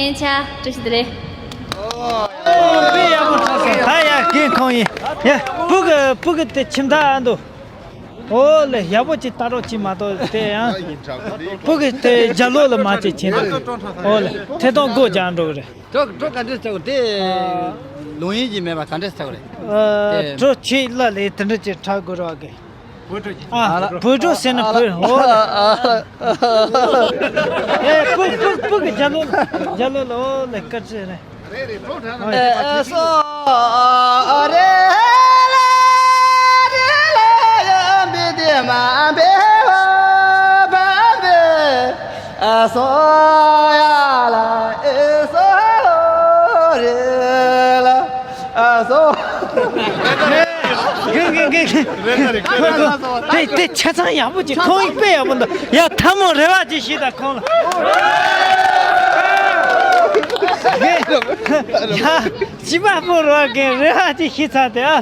བཀྲ་ཤིས་བདེ་ལེགས། ཨོ་དཔེ་ཡག་པོ་འཁྲབ་སོང་། ད་ཡ་རྒན་ཁོང་ཡིན། ཡ་སྤུ་གུ་སྤུ་གུ་དེ་ཁྱིམ་བདག་ཨ་འདུག་ཨོ་ལེ་ཡག་པོ་ཅིག་ལྟ་རོགས་ཅིག་མ་གཏོགས་དེ་ཡང་སྤུ་གུ་དེ་རྒྱ་ལོ་ལ་མ་ཅིག་ཕྱིན་འདུག་ཨོ་ལེ་ཐད་གཏོང་སྒོ་རྒྱག་འགྲོ་གི་རེད། གྲོ་གྲོ་ག་འདྲས་ཆགས་དེ། ལོང་ཡིན་གྱི་མེད་པ་ག་འདྲས་ཆགས་རེད། ཨ་དེ་གྲོ་ཆེ་ལ་ལས་དེ་འདྲ་ཅིག་འཁྲབ་དགོས་རོགས་གི། བོད་གྲོ་ཅིག་ཨ་བོད་གྲོ་ཟེར་ན་བོད་ཨོ། ཨེ་སྤུ་སྤུ་སྤུ་གི་རྒྱ་ལོ་རྒྱ་ལོ་ལོ་ལེ་སྐར་ཆེ་རེད། རེད་རེད་གྲོ་གྲ་ཨ་སོ་རེད་ལེ་རེད་ལེ་ཡ་འབི་དེ་མ་འབི་བ་བ་འབི། སོ་ཡ་ལ་ཨེ་སོ་རེ་ལ་ཨ་སོ། གི་གི་གི་གི། དེ་དེ་ཆ་ཚང་ཡག་པོ་ཅིག་ཁོང་ཡིག་དཔེ་ཡག་པོ་འདུག་ཡ་ཐལ་མོ་རེ་བ་ཅིག་ཞིག་དང་ཁོང་ལ། ཡ་བྱིས་པ་པོ་རོགས་གི་རེ་བ་ཅིག་ཞིག་ཚར་ཏེ་ཨ།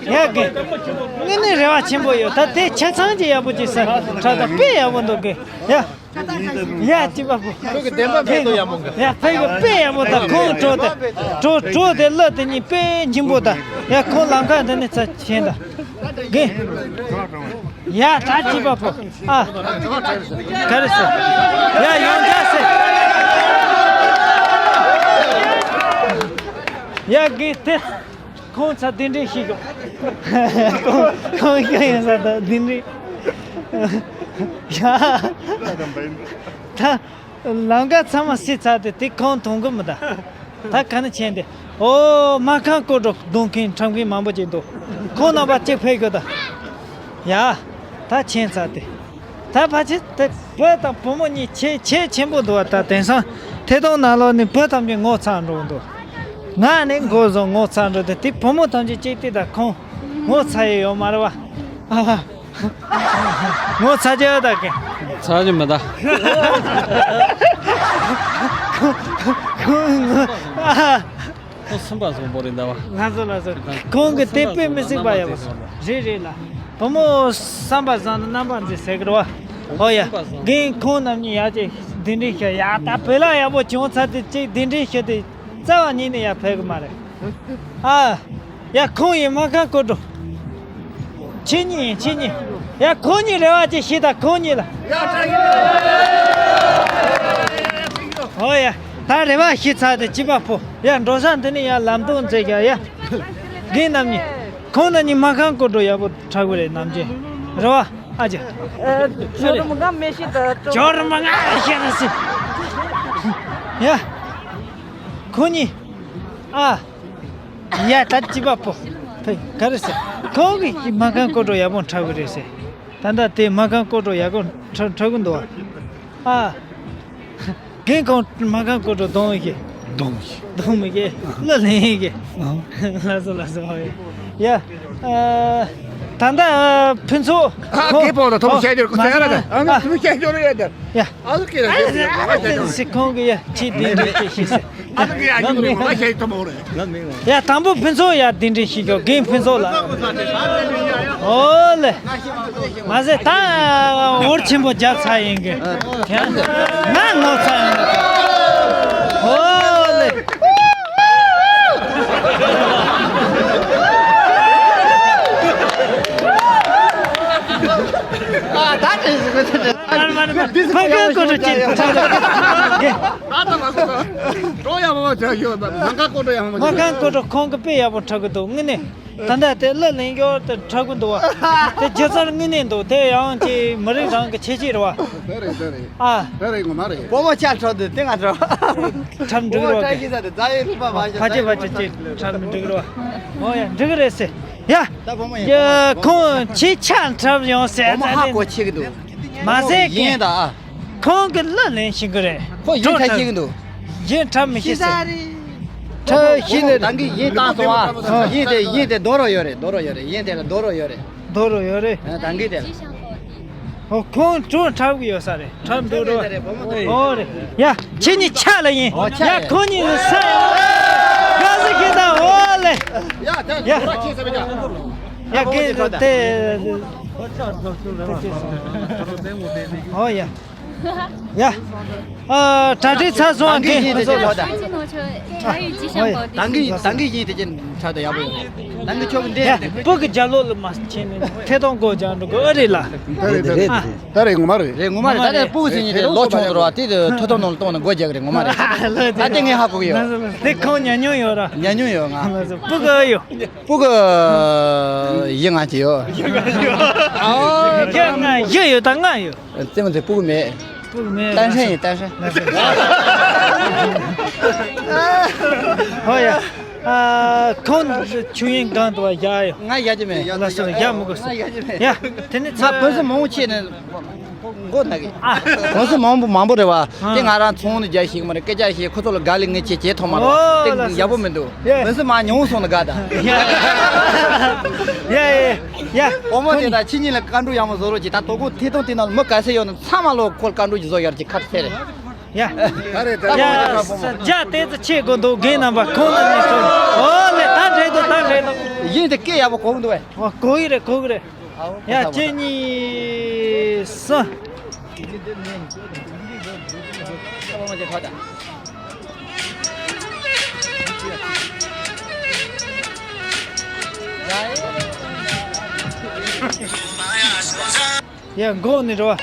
ཡ་གི་དངོས་གནས་རེ་བ་ཆེན་པོ་ཡོད། ད་དེ་ཆ་ཚང་ཅིག་ཡག་པོ་ཅིག་ས་ཁྲ་ད་དཔེ་ཡག་པོ་འདུག་གི་ཡ། ཡ་ཅི་པ་པོ། ཁྱོད་ཀྱི་བདེན་པ་མེད་དོ་ཡག་མོ་འགའ། ཡ་ཕ་གི་དཔེ་ཡག་པོ་དང་ཁོང་གྲོ་དེ་གྲོ་གྲོ་དེ་གླུ་དེ་གཉིས་དཔེ་སྙིང་པོ་དང་ཡ་ཁོང་ལམ་ཁ་འདི་ནས་ཚ་ཆེན་དང་། གི་ཡ་ད་ཅི་པ་པོ་ཨ། ག་རེ་ཟེར། ཡ་ཡོང་ཆ་ཟེར། ཡ་གི་དེ། ཁོང་ཚ་གདན་འདྲེན་ཞིག་གོ། ཁོང་ཁོང་ཁྱོད་ཡིན་ས་ད་གདན་འདྲེན། ཡ། ད་ལམ་ཀ་ཚང་མ་སྲིད་ཚར་ཏེ་དེ་ཁོང་མཐོང་གི་མི་ད། ད་ག་ནས་ཆེན་ཏེ། ཨོ་མ་ཁང་སྐོར་འགྲོ་གདོང་མཁན་ཁྲམ་མཁན་མང་པོ་ཅིག་འདུག་ཁོང་རྣམ་པ་གཅིག་ཕེབས་དགོས་ད། ཡ། ད་ཆེན་ཚར་ཏེ། ད་ཕལ་ཆེར་དེ་བུ་དང་བུ་མོ་གཉིས་ཆེས་ཆེས་ཆེན་པོ་འདུག་བ། ད་དེང་སང་ཐད་གཏོང་ནང་ལོགས་ནས་བུ་ཐམས་ཅད་ངོ་ཚ་འགྲོ་གི་འདུག་ང་ནི་མགོ་བཟུང་ངོ་ཚ་འགྲོ་དེ་དེ་བུ་མོ་ཐམས་ཅད་གཅིག་དེ་ད་ཁོང་ངོ་ཚ་ཡི་ཡོད་མ་རེད་བ། ངོ་ཚ་རྒྱུ་ད་གི་ཚ་རྒྱུ་མི་ད། ཁོང་ངོ་ཨ། ཁོང་སེམས་པ་བཟང་པོ་རེད་འདའ་བ། ལགས་སོ་ལགས་སོ། ཁོང་གི་དེ་དཔེ་མི་སྲིད་པ་ཡག་པོ་སོང་། རེད་རེད་ལ། བུ་མོ་བསམ་པ་བཟང་ན་རྣམ་པར་མཛེས་ཟེར་གི་རེད་བ། ཨོ་ཡ། རྒན་ཁོང་རྣམ་གཉིས་ཡག་ཅིག་གདན་འདྲེན་ཞུ་ཡ། ད་བོད་ལྭ་ཡག་པོ་བྱུང་ཚར་དེ་ཅིག་གདན་འདྲེན་ཞུ་དེ་རྩ་བ་ཉིད་ནས་ཡར་ཕེབས་གི་མ་རེད། ཨ། ཡ་ཁོང་ཡིན་མ་ཁང་སྐོར་འགྲོ། ཁྱེད་གཉིས་ཡིན་ཁྱེད་གཉིས། ཡ་ཁོང་གཉིས་རེ་བ་ཅིག་ཞུས་དང་ཁོང་གཉིས་ལ། ཨོ་ཡ། ད་རེ་བ་ཞུས་ཚར་དེ་ཅི་པ་ཕོ། ཡ་འགྲོ་ས་འདི་ནས་ཡ་ལམ་སྟོན་མཛད་རྒྱ་ཡ། རྒན་རྣམ་གཉིས། ཁོང་རྣམ་གཉིས་མ་ཁང་སྐོར་འགྲོ་ཡག་པོ་འཁྲབ་གི་རེད་ནམ་རྒྱུན། རེ་བ་ཨ་ཅག་ཇོ་རུ་མ་ང་མེ་ཤི་ད་ཇོ་རུ་མ་ང་ཤི་ན་སི། ཡ། ཁོང་གཉིས། ཨ། ཡ་ད་ཅི་པ་པོ། ཕེ་ག་རེ་ཟེར། ཁོང་གིས་མ་ཁང་སྐོར་འགྲོ་ཡག་པོ་འཁྲབ་གི་རེད་ཟེར། ད་ལྟ་དེ་མ་ཁང་སྐོར་འགྲོ་ཡག་པོ་འཁྲབ་འཁྲབ་གི་འདུག་བ། ཨ། རྒན་ཁོང་མ་ཁང་སྐོར་འགྲོ་གདོང་ཡི་གེ་གདོང་ཡི་གདོང་མི་གེ་གླུ་ལེན་ཡི་གེ་ཨ། ལགས་སོ་ལགས་སོ། ཧོ་ཡ། ཡ། ཨ། ད་ལྟ་ཕུན་ཚོགས་ཨ་ཁོང་རྒན་པོ་ལ་ཐོག་ཨ་བཤད་རྒྱུར་ཁོ་ཚོ་ཡ་ར་ད་ཨ་ང་ཨ་ཐོག་བཤད་རྒྱུར་ཡ་ད། ཡ། ཨ་ཟུག་གི་རེད། ཨ་ཟུག་གི་ཡ་ཁྱི་དེ་འདྲ་ཅིག་ཤི་ཟེར། ཨ་ཟུག་གི་ཡ་ཁྱི་དེ་ང་ཤེས་ཐུབ་མོ་རེད། ཡ་དང་པོ་ཕུན་ཚོགས་ཡ་དེ་འདྲ་ཤི་ཀྱོ་རྒན་ཕུན་ཚོགས་ལ། ཨོ་ལེ། མ་ཟད་ད་འོར་ཆེན་པོ་རྒྱབ་ཚར་ཡིན་གི་ང་ངོ་ཚ་ཡིན། ཨོ་ལེ། ཨ་ད་དེ་ཟིག་གོ་ད་དེ། ཕ་གི་ཀོ་ཏོ་ཅི། ད་ད་མ་གོ། འགྲོ་ཡ་མ་མ་ཇ་ཡོད་ད་མ་ག་ཀོ་ཏོ་ཡ་མ་མ། མ་ག་ཀོ་ཏོ་ཁོང་གི་དཔེ་ཡག་པོ་འཁྲབ་གི་འདུག་དངོས་གནས། ད་ལྟ་དེ་གླུ་ལེན་རྒྱུ་དེ་འཁྲབ་གི་འདུག་བ། དེ་སྒྱུ་རྩལ་དངོས་གནས་འདུག་དེ་ཡང་ཅི་མི་རིགས་རང་གི་ཁྱད་ཆོས་རེད་བ། ད་རེད་ད་རེད། ཨ། ད་རེད་ངོ་མ་རེད། བུ་མོ་ཆ་འཁྲབ་དུས་དེ་ང་འཁྲབ། འཁྲབ་འགྲིག་རེད་བ། ཕ་ཆེ་ཕ་ཆེ་ཅི་འཁྲབ་འགྲིག་རེད་བ། ཨོ་ཡ་འགྲིག་རེད་ཟེར། ཡ། ད་བུ་མོ་ཡིན། ཡ་ཁོང་ཁྱེད་ཆ་འཁྲབ་ཡོང་ཟེར། བུ་མོ་ཧ་གོ་ཆེ་གི་འདུག་མ་ཟད་ཀྱི་ཡིན་ད་ཨ། ཁོང་གི་གླུ་ལེན་ཤེས་ཀྱི་རེད། ཁོ་ཡིན་འཁྲབ་ཤེས་ཀྱི་འདུག་ཡིན་འཁྲབ་མི་ཤེས་ཟེར། འཁྲབ་ཤེས་ལེ། ད་གིན་ཡིན་བཏང་སོང་ཨ། ཡིན་དེ་ཡིན་དེ་རྡོ་རོ་ཡོད་རེད། རྡོ་རོ་ཡོད་རེད། ཡིན་དེ་ལ་རྡོ་རོ་ཡོད་རེད། རྡོ་རོ་ཡོད་རེད། ད་གིན་དེ་ལ། ཨོ་ཁོང་ཁྲོ་འཁྲབ་གི་ཡོད་ས་རེད། འཁྲབ་འགྲོ་འགྲོ། ཨོ་རེད། ཡ་ཁྱེད་གཉིས་ཆ་ལ་ཡིན། ཡ་ཁོང་གཉིས་ལ་ས་ཡ། ག་ཟེ་ཁྱེད་ད་ཨོ་ལེ། ཡ་ཡ་ཁྱེད་ད་དེ། ཨོ་ཡ། ཡ། ཨ་གྲ་སྒྲིག་ཚར་སོང་། ཨ་གིན་ཁོ་ཚོ་ལ། 台语吉祥宝店。 ད་གིན་ད་གིན་ཡིན་དེ་ཅན་ཆ་ད་ཡག་པོ་ཡོད། ད་གིན་ཆོག་གི་འདི་ཡ་སྤུ་གི་རྒྱབ་ལོགས་ལ་མ་ཕྱིན་ནས་ཐད་གཏོང་སྒོ་རྒྱག་འགྲོ་གི་ཨ་རེད་ལ། ད་རེད་ད་རེད་ད་རེད་ངོ་མ་རེད། ད་རེད་ངོ་མ་རེད། ད་ལྟ་སྤུ་གི་ཟིན་ཡིན་དེ་ལོ་ཆུང་དུ་ར་དེ་ཐད་གཏོང་ནང་ལ་གཏོང་ནས་སྒོ་རྒྱག་གི་རེད་ངོ་མ་རེད། ད་དེ་ངས་ཧ་གོ་གི་ཡོད། དེ་ཁོང་ཉན་མྱོང་ཡོད་ར། ཉན་མྱོང་ཡོད་ང་། སྤུ་གི་ཨ་ཡོད། སྤུ་གི་ཡི་ང་ཅི་ཡོད། ཡི་ང་ཡི་ཡོད་ད་ང་ཡོད། རྩེད་མོ་དེ་སྤུ་གུ་མེད། སྤུ་གུ་མེད། ཏན་ཧྲན་ཡིན་ཏན་ཧྲན། ཧོ་ཡ། ཨ་ཁོང་ཆུ་ཡིན་གང་དུ་བ་བཞག་ཡོད། ང་བཞག་གི་མེད། ལ་སོ་བཞག་མི་དགོས་སོ། ང་བཞག་གི་མེད། ཡ་དེ་ནི་ང་བོད་སོ་མང་ཆེ་ནས། མགོ་ན་གི། ཨ། གོང་ས་མང་པོ་མང་པོ་རེད་བ། ཨ། དེ་ང་རང་ཚོང་ནི་རྒྱ་ཤེས་མ་རེད། སྐད་ཆ་བཤད་ཁོ་ཚོ་ལ་དགའ་ལེ་ངས་བྱེད་བྱེད་ཐོག་མ་རེད་བ། ཨོ་དེ་ལ་ཡག་པོ་མི་འདུག་ཡེ། གོང་ས་མ་ཉུང་སོང་ན་དགའ་ད། ཡ་ཡ་ཡ། ཨོ་མ་དེ་ད་ཁྱེད་གཉིས་ལ་བཀའ་འགྲོ་ཡག་མོ་བཟོ་རོགས་གྱིས། ད་དོ་ཀོ་ཐེ་ཐོང་དེ་ནང་ལ་མི་ག་ཚད་ཡོད་ན་ཚང་མ་ལོ་ཁོ་ལ་བཀའ་འགྲོ་གྱིས་བཟོ་ཡར་གྱི་ཁ་ཚད་རེད། ཡ། ད་རེད་ད་ཡ། རེད། རྒྱ་དེ་ཚོ་ཆེ་དགོས་འདུག་རྒན་རྣམ་པ་ཁོང་རྣམ་གཉིས་ཚོ། ཨོ་ལེ་ད་འགྲིག་འདུག་ད་འགྲིག་འདུག་ཡིན་དེ་སྐད་ཡག་པོ་གོ་གི་འདུག་བས། ཨོ་གོ་གི་རེད་གོ་གི་རེད། ཡ་གཅིག་གཉིས་གསུམ། ཡ་མགོ་ནས་འགྲོ་བ།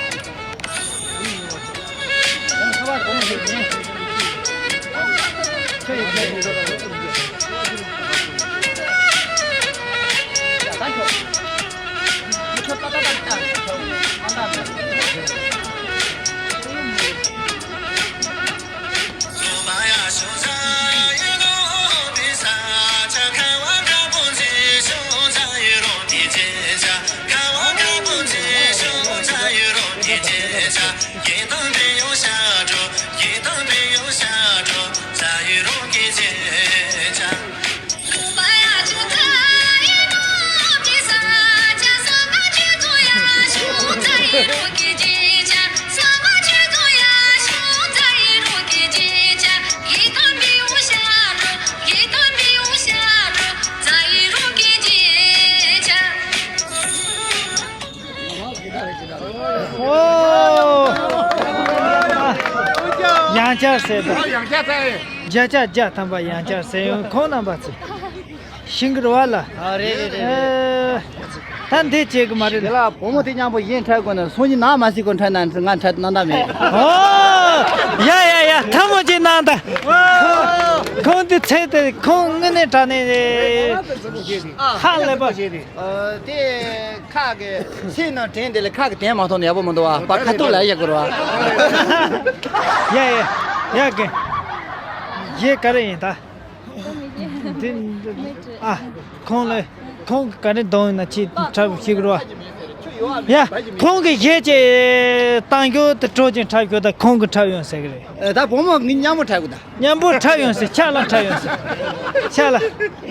ཨོ། ཡང་བསྐྱར་གསལ་དང་། ཡང་བསྐྱར་གསལ། བརྒྱ་ཆ་བརྒྱ་ཐམ་པ་ཡང་བསྐྱར་གསལ་ཡོང་ཁོང་རྣམ་པ་ཚོས། ཤིང་གི་རུ་བ་ལ། ཨ་རེད་རེད་རེད། ཨེ། ད་འདི་བྱེད་གི་མ་རེད། དེ་ལ་བུ་མོ་དེ་མཉམ་པོ་ཡིན་འཕྲད་དགོས་ན་སང་ཉིན་ནངས་མ་སྲིད་ཁོ་འཕྲད་ན་ང་འཕྲད་གནང་ད་མེད། ཨོ། ཡ་ཡ་ཡ་ཐལ་མོ་ཅིག་གནང་ད། ཁོང་དེ་ཚེ་དེ་ཁོང་དངོས་གནས་དྲང་གནས་ཧ་ལས་པ། ཨ་དེ་ཁ་གི་སེམས་ནང་དྲན་དེ་ལས་ཁ་གི་དྲན་མ་ཐོང་ན་ཡག་པོ་མི་འདུག་བ། པ་ཁ་ཐུག་ལ་ཡག་གི་རེད་བ། ཡ་ཡ་ཡ་གི་ཡེ་ག་རེ་ཡིན་ད། དེ་ཨ་ཁོང་ལ་ཁོང་གི་ག་རེ་གདོང་ཡིན་ན་ཅི་འཁྲབ་ཤིག་རོ། ཡ་ཁོང་གི་གཞས་ཅིག་བཏང་རྒྱུ་དེ་སྤྲོ་ཅིང་འཁྲབ་རྒྱུ་ད་ཁོང་གི་འཁྲབ་ཡོང་ཟེར་གི་རེད། ཨ་ད་བུ་མོ་ངས་མཉམ་པོ་འཁྲབ་གི་ད། མཉམ་པོ་འཁྲབ་ཡོང་ཟེར་ཆ་ལ་འཁྲབ་ཡོང་ཟེར་ཆ་ལ།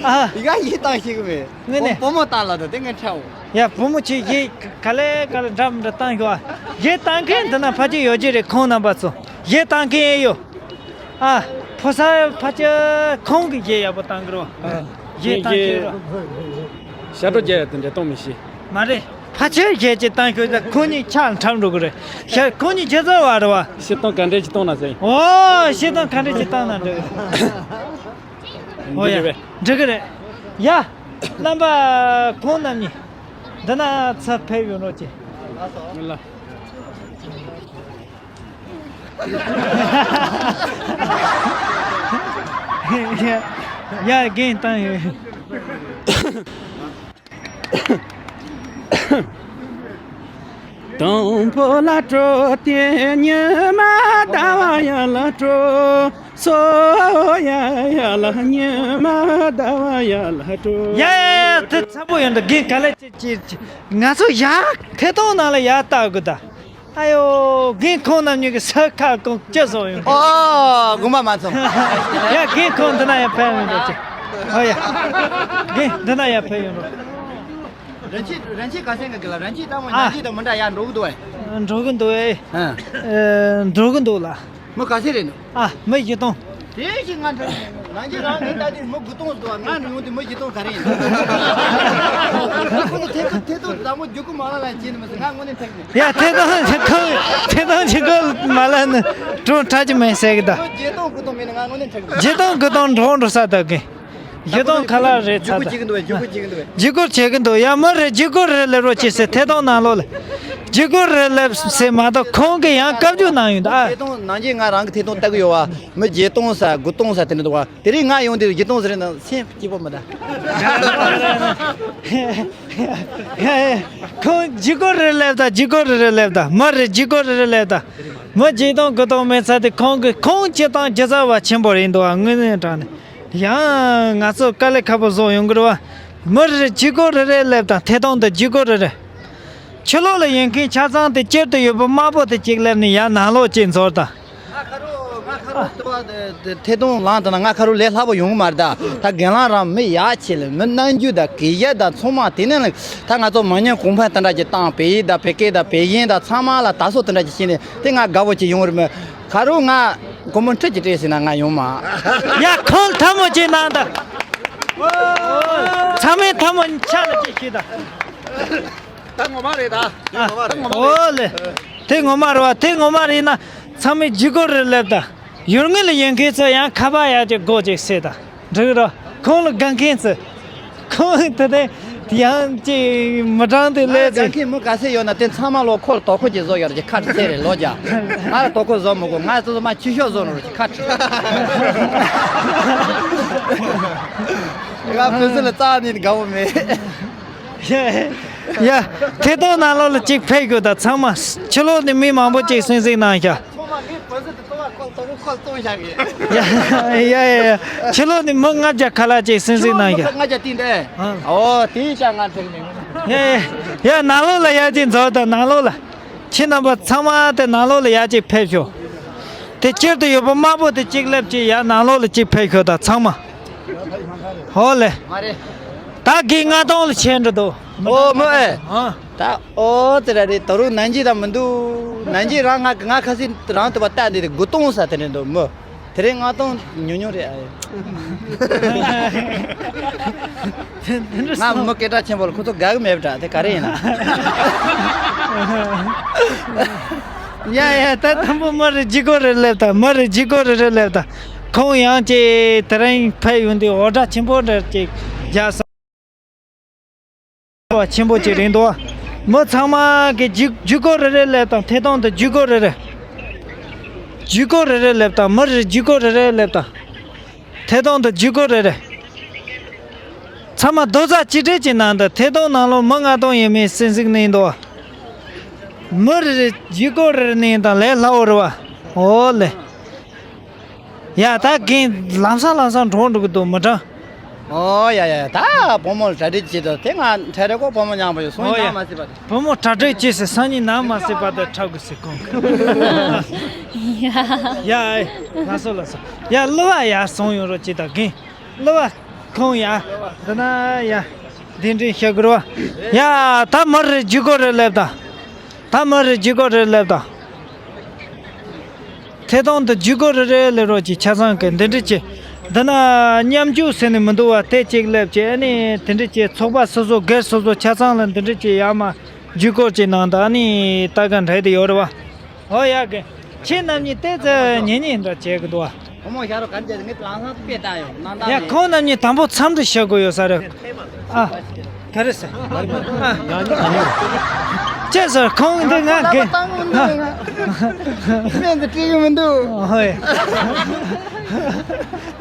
ཨ་ཡི་ག་ཡིད་བཏང་ཤེས་གི་མེད། ངས་ནས་བུ་མོ་བཏང་ལ་ད་དེ་ངས་འཁྲབ་འོང་། ཡ་བུ་མོ་ཆེ་གཞས་ག་ལེ་ག་ལེ་འདྲ་མི་འདྲ་བཏང་ཤོག་ཨ། གཞས་བཏང་མཁན་འདི་ན་ཕ་ཆེ་ཡོད་ཀྱི་རེད་ཁོང་རྣམ་པ་ཚོ་གཞས་བཏང་མཁན་ཨེ་ཡོད། ཨ། ཕོ་གསར་ཕལ་ཆེར་ཁོང་གི་གཞས་ཡག་པོ་བཏང་གི་རོ། ཨ། གཞས་བཏང་གི་རོ། ཞབས་བྲོ་རྒྱག་ཡ་དེ་འདྲ་གཏོང་མི་ཤེས། མ་རེད། ཕལ་ཆེར་གཞས་ཅིག་བཏང་ཤོག་ད་ཁོང་གཉིས་ཆ་འཁྲབ་འགྲོ་གི་རེད། ཤ་ཁོང་གཉིས་རྒྱལ་ཚ་བ་རེད་བ། བཤད་སྟངས་ག་འདྲས་ཅིག་གཏོང་ན་ཟེར། ཨོ་བཤད་སྟངས་ག་འདྲས་ཅིག་བཏང་ན་འགྲིག་གི་རེད། ཨོ་ཡ་འགྲིག་གི་རེད། ཡ། རྣམ་པ་ཁོང་རྣམ་གཉིས་འདི་ན་ཚབ་ཕེབས་ཡོང་རོགས་གྱིས། ལ། ཡ་རྒན་བཏང་ཡོད། དང་པོ་ལ་སྤྲོ་དེ་ཉི་མ་ཟླ་བ་ཡར་ལ་སྤྲོ། སོ་ཡ་ཡར་ལ་ཉི་མ་ཟླ་བ་ཡར་ལ་སྤྲོ། ཡ་ཡ་ཡ་དེ་ཚ་པོ་ཡོད་འདུག་རྒན་ག་ལེ་ཅི་ཅི་ཅི་ང་ཚོ་ཡར་ཐད་གཏོང་ནང་ལ་ཡར་ལྟ་དགོས་ད། ཨ་ཡོ། རྒན་ཁོང་རྣམ་གཉིས་ཀྱི་ས་ཁ་ཀོང་ཅི་བཟོ་ཡོང་། ཨོ། དགོངས་པ་མ་ཚོམ། ཡ་རྒན་ཁོང་འདི་ན་ཡར་ཕེབས་ཡོང་རོགས་ཅིག་ཨོ་ཡ། རྒན་འདི་ན་ཡར་ཕེབས་ཡོང་རོགས། རང་ཆས་རང་ཆས་ག་ཚད་ག་གི་ལ་རང་ཆས་ལྟ་བུ་ཨ། ཉག་ཆས་དང་མི་འདྲ་ཡ་འགྲོ་གི་འདུག་བས། འགྲོ་གི་འདུག་བས། ཨ། ཨེ། འགྲོ་གི་འདུག་ལ། མི་ག་ཚད་རེད་འདུག་ཨ། མི་བཞི་སྟོང་། དེ་བཞིན་ང་འདྲ་ནང་ཆས་རང་ངས་ལྟ་དུས་མི་དགུ་སྟོང་འདུག་ང་ནས་ཡོང་དུས་མི་བཞི་སྟོང་ག་རེ་ཡིན་འདུག་ཁོང་ཚོ་ཐད་ཐད་ཐད་ཐོག་དང་པོ་རྒྱུག་ཁུག་མ་ལ་ལ་བྱས་ནས་མི་ཟེར་ང་དངོས་གནས་འཁྲིག་ནས། ཡ་ཐད་ཐོག་ཁོང་ཐད་ཐོག་རྒྱུག་ཁུག་མ་ལ་ནི་གྲོང་ཁྲ་ཅི་མེད་ཟེར་གི་ད། མི་བརྒྱད་སྟོང་དགུ་སྟོང་མེད་ན་ང་དངོས་གནས་འཁྲིག་ནས། བརྒྱད་སྟོང་དགུ་སྟོང་འགྲོ་འགྲོ་ས་ད་གི། བཞི་སྟོང་ཁ་ལག་རེད་ཚ་ད། བརྒྱུད་སྐུར་བྱེད་ཀྱི་འདུག་བས། བརྒྱུད་སྐུར་བྱེད་ཀྱི་འདུག་ཡ་མི་རེད། བརྒྱུད་སྐུར་རེད་ལབ་རོགས་བྱེད་ཟེར། ཐད་གཏོང་ནང་ལོགས་ལ་བརྒྱུད་སྐུར་རེད་ལབ་ཟེར་མ་གཏོགས་ཁོང་གིས་ཡང་བཀའ་བརྒྱུད་གནང་ཡོད་འདུག་ཨ། ཐད་གཏོང་ནང་བཞིན་ང་རང་གི་ཐད་གཏོང་ལྟ་གི་ཡོད་བ། མི་བརྒྱད་སྟོང་ས་དགུ་སྟོང་ས་དེ་འདྲ་འདུག་བ། དེ་རིང་ང་ཡོང་དུས་བརྒྱད་སྟོང་ཟེར་ན་སེམས་སྐྱིད་པོ་མི་འདུག་ཁོང་བརྒྱུད་སྐུར་རེད་ལབ་ད། བརྒྱུད་སྐུར་རེད་ལབ་ད། མི་རེད། བརྒྱུད་སྐུར་རེད་ལབ་ད། མི་བརྒྱད་སྟོང་དགུ་སྟོང་མེད་ཚ་དེ་ཁོང་གི་ཁོང་སྤྱིར་བཏང་སྒྱུ་རྩལ་བ་ཆེན་པོ་རེད་འདུག་བ། དངོས་གནས་དྲང་གནས། ཡང་ང་ཚོ་དཀའ་ལས་ཁག་པོ་བཟོ་ཡོང་གི་རེད་བ། མི་རེ་རེ་བརྒྱུད་སྐུར་རེ་རེ་སླེབས་དང་ཐད་གཏོང་དུ་བརྒྱུད་སྐུར་རེ་རེ། ཕྱི་ལོགས་ལ་ཡོད་མཁན་ཆ་ཚང་དེ་དཀྱིལ་དུ་ཡོད་པ་དམར་པོ་དེ་གཅིག་སླེབས་ནས་ཡར་ནང་ལོགས་གཅིག་འཛུལ་དང་། ང་ཁ་རོག་ང་ཁ་རོག་ལྟ་བ་དེ་ཐད་གཏོང་ལངས་དང་ན་ང་ཁ་རོག་ལས་སླ་པོ་ཡོང་གི་མ་རེད་ད། ད་རྒན་ལགས་རང་མི་ཡག་ཆེ་ལ་མི་རྣམ་འགྱུར་དང་གི་ཡ་དང་ཚང་མ་དེ་ནས་ལ་ད་ང་ཚོ་མ་ཉམས་གོང་འཕེལ་དེ་འདྲ་ཅིག་བཏང་བལ་ཡུལ་དང་བལ་སྐད་དང་བལ་གཞས་དང་ཚང་མ་ལ་ད་སོ་དེ་འདྲ་ཅིག་བྱས་ནས་དེ་ང་དགའ་པོ་ཅིག་ཡོང་རེད་མོད། ཁ་རོག་ང་སྒོར་མོ་ཁྲི་གཅིག་སྤྲད་ཟིན་ན་ང་ཡོང་མ། ཡ་ཁོང་ཐལ་མོ་ཅིག་གནང་དང་། ཚང་མས་ཐལ་མོ་ཆ་ལ་ཅིག་ཞུས་དང་། ད་ངོ་མ་རེད་ད། ཨ། ད་ངོ་མ་རེད། ཨོ་ལེ། དེ་ངོ་མ་རེད་བ། དེ་ངོ་མ་རེད་ན་ཚང་མས་ལྗིད་ཁོག་རེ་སླེབས་དང་། ཡུལ་དངོས་ལ་ཡོད་མཁན་ཚོ་ཡང་ཁ་པར་ཡག་ཅིག་སྒོ་ཅིག་ཕྱེ་དང་། འགྲིག་རོགས། ཁོང་ལ་དགའ་མཁན་ཚོ། ཁོང་དེ་དེ་ཡང་ཅིག་མི་གྲངས་དེ་ང་ལ་སླེབས་དགའ་ཚེ། མཁན་མི་ག་ཚད་ཡོད་ན་དེ་ཚང་མ་ལོ་ཁོ་ལ་དོ་ཁུར་ཅིག་བཟོ་ཡོད་རེད་ཅིག་ཁ་བྲལ་རེད་ལོ་རྒྱ། ང་ལ་དོ་ཁུར་བཟོ་མི་དགོས། ང་ཚོ་ཚོ་མ་ཕྱི་ཤོག་བཟོ་ནོ་རེད་ཅིག་ཁ་བྲལ། ང་བོད་ཚོ་ལ་རྩ་ནས་དགའ་བོ་མེད། ཡ། ཐད་གཏོང་ནང་ལོགས་ལ་གཅིག་ཕེབས་དགོས་ད་ཚང་མ། ཕྱི་ལོགས་ནས་མི་མང་པོ་གཅིག་གསན་གཟིགས་གནང་ཤག་ཡ་ཡ་ཡ། ཕྱི་ལོགས་ནས་མི་ལྔ་བརྒྱ་ཁ་ལག་གཅིག་གསན་གཟིགས་གནང་ཤག་ལྔ་བརྒྱ་བཏིང་དེ། ཨོ་དེ་ཡིན་ཀྱང་ང་འགྲིག་མེད། ཡ་ཡ་ཡ། ནང་ལོགས་ལ་ཡར་གཅིག་འཛུལ་དང་། ནང་ལོགས་ལ། ཁྱེད་རྣམ་པ་ཚང་མ་དེ་ནང་ལོགས་ལ་ཡར་གཅིག་ཕེབས་ཤོག་དེ་དཀྱིལ་དུ་ཡོད་པ་དམར་པོ་དེ་གཅིག་སླེབས་ཅིག་ཡར་ནང་ལོགས་ལ་གཅིག་ཕེབས་ཤོག་ད་ཚང་མ། ཧོ་ལེ། མ་རེད། ད་གི་ལྔ་སྟོང་ལ་ཆད་འགྲོ་འདུག་ཨོ་མོ་ཨེ། ཨ། ད་ཨོ་ཙི་ར་རེད། ད་རུང་ནན་ཇི་རང་མི་འདུག་ནན་ཇི་རང་ང་ང་ཁ་སང་རང་དུ་བ་ལྟ་འདི་དགུ་སྟོང་ས་དེ་རེད་འདུག་མོ། དེ་རིང་ལྔ་སྟོང་ཉུང་ཉུང་རེད་ཨ། ང་མི་སྐད་གྲགས་ཆེན་པོ་ལ་ཁོ་ཚོ་དགའ་གི་མེད་པ་འདྲ། དེ་ག་རེ་ཡིན་ན། ཡ་ཡ། ད་དང་པོ་མི་རེ་ལྗིད་ཁོག་རེ་སླེབས་དང་། མི་རེ་ལྗིད་ཁོག་རེ་རེ་སླེབས་དང་། ཁོང་ཡང་ཅིག་དེ་རིང་ཕེབས་ཡོང་དུས་འོ་སྒྲ་ཆེན་པོ་འདྲ་ཅིག་རྒྱག་ས། བ་ཆེན་པོ་ཅིག་རེད་འདུག་མི་ཚང་མ་གི་ལྗིད་ལྗིད་ཁོག་རེ་རེ་སླེབས་དང་། ཐད་གཏོང་དུ་ལྗིད་ཁོག་རེ་རེ། ལྗིད་ཁོག་རེ་རེ་སླེབས་དང་། མི་རེ་ལྗིད་ཁོག་རེ་རེ་སླེབས་དང་། ཐད་གཏོང་དུ་ལྗིད་ཁོག་རེ་རེ། ཚང་མ་རྡོག་རྩ་གཅིག་སྒྲིལ་གྱི་ནང་དུ་ཐད་གཏོང་ནང་ལོགས་མི་ལྔ་སྟོང་ཡས་མས་གསན་གཟིགས་གནང་འདུག་མི་རེ་རེ་ལྗིད་ཁོག་རེ་རེ་གནང་དང་། ལས་སླ་བོ་རེད་བ། ཨོ་ལེ། ཡ་ད་རྒན་ལམ་སང་ལམ་སང་འགྲོ་འགྲོ་གི་འདུག་མི་གྲངས། ཨོ་ཡ་ཡ། ད་བུ་མོ་གྲ་སྒྲིག་བྱེད་དོ། དེ་ང་འཕྲལ་རེ་ཀོ་བུ་མོ་མཉམ་པོ་ཡོད་སོང་། ཨོ་ཡ། ཡང་མ་སྲིད་པ་དེ། བུ་མོ་གྲ་སྒྲིག་བྱེད་ཟེར། སང་ཉིན་ནམ་མ་སྲིད་པ་དེ་འཁྲབ་དགོས་ཟེར་ཁོང་གིས། ཡ། ཡ་ཨེ། ལགས་སོ་ལགས་སོ། ཡ་གླུ་བ་ཡར་སོང་ཡོང་རོགས་བྱེད་དང་རྒན། གླུ་བ་ཁོང་ཡ། འདི་ན་ཡ། འདི་འདྲའི་ཤ་གུར་བ། ཡ་ད་མི་རེ་ལྗིད་ཁོག་རེ་སླེབས་དང་། ད་མི་རེ་ལྗིད་ཁོག་རེ་སླེབས་དང་། ཐད་གཏོང་དུ་ལྗིད་ཁོག་རེ་རེ་སླེབས་རོགས་གྱིས། ཆ་ཚང་གི་འདི་འདྲ་བྱས། འདི་ན་མཉམ་སྤྱོད་ཟེར་ནས་མི་འདུག་བ། དེ་གཅིག་སླེབས་བྱས། ཨ་ནི་དེ་འདྲ་བྱས། ཚོགས་པ་སོ་སོ་སྒེར་སོ་སོ་ཆ་ཚང་ལ་འདི་འདྲ་བྱས། ཡར་མར་ལྗིད་ཁོག་ཅིག་གནང་དང་། ཨ་ནི་ལྟ་ག་འདྲ་དེ་ཡོད་རེད་བ། ཨོ་ཡ་གི། ཁྱེད་རྣམ་གཉིས་ཏོག་ཙམ་ཉན་ཉན་འདྲ་བྱེད་གི་འདུག་བ། བུ་མོ་ཤ་རོགས་ག་འདྲ་ངས་ལམ་སང་དཔེ་བལྟ་ཡོང་། སྣང་དག་ཡ་མེད། ཁོང་རྣམ་གཉིས་དང་པོ་མཚམས་འདྲི་བྱ་དགོས་ཡོད་ས་རེད། ཨ། ག་རེ་ཟེར། ཨ། ཅེས་ཟེར། ཁོང་འདི་ང་གི། སྨན་འདི་སྤྲད་གི་མི་འདུག་ཧོ་ཡ།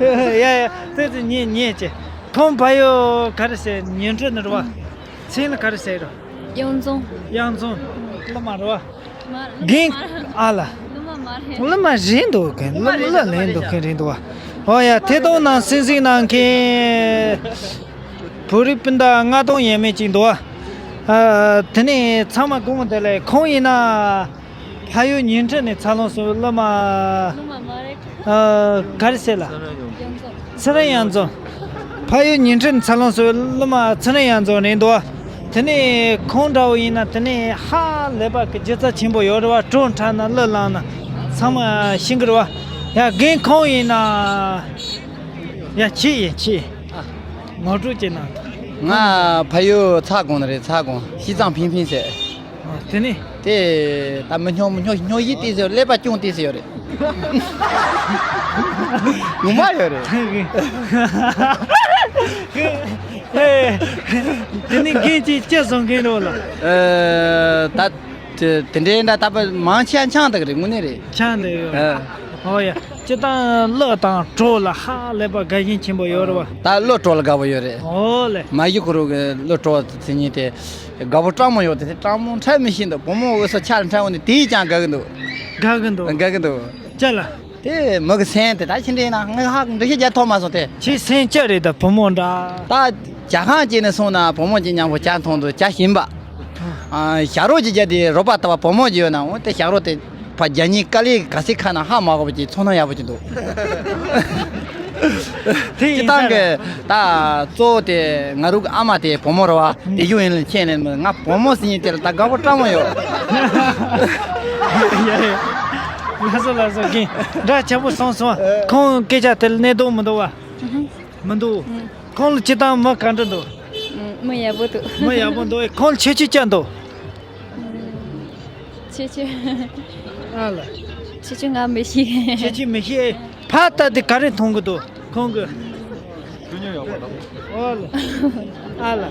ཡ་ཡ། ཏོག་ཙམ་ཉན་ཉན་བྱས། ཁོང་ཕ་ཡུལ་ག་རེ་ཟེར། ཉིང་ཁྲི་ནས་རེད་བ། མཚན་ལ་ག་རེ་ཟེར་རོ། གཡང་རྫོང་། གཡང་རྫོང་། གླུ་མ་རེད་བ། མ་རེད། རྒན། ཨ་ལ། གླུ་མ་མ་རེད། གླུ་མ་རེད་འདུག་གི། གླུ་གླུ་ལེན་འདུག་གི་རེད་འདུག་བ། ཨོ་ཡ། ཐད་གཏོང་ནང་གསན་གཟིགས་གནང་མཁན་བོད་རིགས་སྤུན་ཟླ་ལྔ་སྟོང་ཡས་མས་ཅིག་འདུག་བ། ཨ། དེ་ནས་ཚང་མ་དགོངས་དག་ལེགས། ཁོང་ཡིན་ན་ཕ་ཡུལ་ཉིང་ཁྲི་ནས་འཚར་ལོངས་སུ། གླུ་མ། གླུ་མ་མ་རེད། ཨ། ག་རེ་ཟེར་ལ། གཡང་རྫོང་། ཚེ་རིང་གཡང་རྫོང་། ཕ་ཡུལ་ཉིང་ཁྲི་ནས་འཚར་ལོངས་སུ། གླུ་མ་ཚེ་རིང་གཡང་རྫོང་རེད་འདུག་དེ་ནས་ཁོང་འདྲ་བོ་ཡིན་ན་དེ་ནས་ཧ་ལས་པ་གི་སྒྱུ་རྩལ་ཆེན་པོ་ཡོད་རེད་བ། བྲོ་འཁྲབ་ན་གླུ་བླངས་ན་ཚང་མ་ཤེས་གི་རེད་བ། ཡ་རྒན་ཁོང་ཡིན་ན། ཡ་ཁྱེད་ཡིན་ཁྱེད། ངོ་སྤྲོད་བྱེད་ན། ང་ཕ་ཡུལ་ཚ་དགོན་ནས་རེད། ཚ་དགོན་ཤིས་ཙང་ཕིང་ཕིང་ཟེར། ཨ། དེ་ནས། དེ་ད་མི་སྨྱོ་མི་སྨྱོ་སྨྱོ་ཡི་ཏི་ཟེར། ཀླད་པ་སྐྱོན་ཏི་ཟེར་ཡོད་རེད། ངོ་མ་ཡོད་རེད། ཨེ། དེ་ནི་རྒན་གྱིས་ཅི་བཟོ་མཁན་རེད་ལ། ཨེ། ད་དེ་དེ་འདྲའི་འདྲ་ད་པ་མང་ཆེ་ཆང་དག་རེད། དངོས་གནས་རེད། ཆང་དག་ཡོད། ཨེ། ཨོ་ཡ། སྤྱིར་བཏང་གླུ་དང་བྲོ་ལ་ཧ་ལས་པ་དགའ་ཞེན་ཆེན་པོ་ཡོད་རེད་བ། ད་གླུ་བྲོ་ལ་དགའ་པོ་ཡོད་རེད། ཨོ་ལེ། མ་གཞི་ཁོ་རང་གི་གླུ་བྲོ་དེ་ཉིད་དེ་དགའ་པོ་སྤྲང་མོ་ཡོད་དེ། དེ་སྤྲང་མོ་འཁྲབ་མི་ཤེས་འདུག་བུ་མོ་འོས་སུ་ཆ་འཁྲབ་འོང་དེ་དེའི་ཀྱང་དགའ་གི་འདུག་དགའ་གི་འདུག་དགའ་གི་འདུག་ཅི་ལ། དེ་མི་གི་སེམས་དེ་ད་ཕྱི་འདྲེན་ན་ངས་ཧ་འདྲི་ཤེས་རྒྱ་ཐོག་མ་སོང་དེ། ཁྱེད་སེམས་ཅི་རེད་ད་བུ་མོ་འདྲ། ད་ཇ་ཁང་གཅིག་ནས་སོང་ན་བུ་མོ་གཅིག་མཉམ་པོ་ཇ་འཐུང་འདུག་ཇ་ཞིམ་པ། ཨ། ཞབས་བྲོ་ཅིག་བརྒྱབ་དེ་རོགས་པ་ལྟ་བུ་བུ་མོ་ཅིག་ཡོད་ན། འོ་དེ་ཞབས་བྲོ་དེ་ཕར་རྒྱག་མཁན་དཀའ་ལས་ག་ཚད་ཁག་ན་ཧ་མ་གོ་བ་ཅིག་ཚོར་སྣང་ཡག་པོ་ཅིག་འདུག། དེ་སྤྱིར་ཡིན་བཏང་ས་གི་རེད། ད་གཙོ་བོ་དེ་ང་རང་གི་ཨ་མ་དེ་བུ་མོ་རེད་བ། དེ་རྒྱུ་ཡིན་ལ་མཁྱེན་ལེ། ང་བུ་མོ་ཟེར་མཁན་དེ་ལ་ད་དགའ་པོ་སྤྲང་མོ་ཡོད། ཡ་ཡ། ལགས་སོ་ལགས་སོ། རྒན་འདྲ་ཆེན་པོ་སོང་སོང་། ཁོང་སྐད་ཆ་དེ་ལ་གནས་སྟངས་མི་འདུག་བ། མི་འདུག། ཁོང་ལ་སྤྱིར་བཏང་མི་ག་འདྲ་འདུག། མི་ཡག་པོ་འདུག། མི་ཡག་པོ་འདུག། ཁོང་ལ་ཁྱད་ཆོས་ཅི་འདུག། ཁྱད་ཆོས། ཨ་ལ། ཁྱད་ཆོས་ང་མི་ཤེས། ཁྱད་ཆོས་མི་ཤེས། ཕར་ལྟ་དེ་ག་རེ་མཐོང་གི་འདུག་ཁོང་གི། ཨོ་ལ། ཨ་ལ།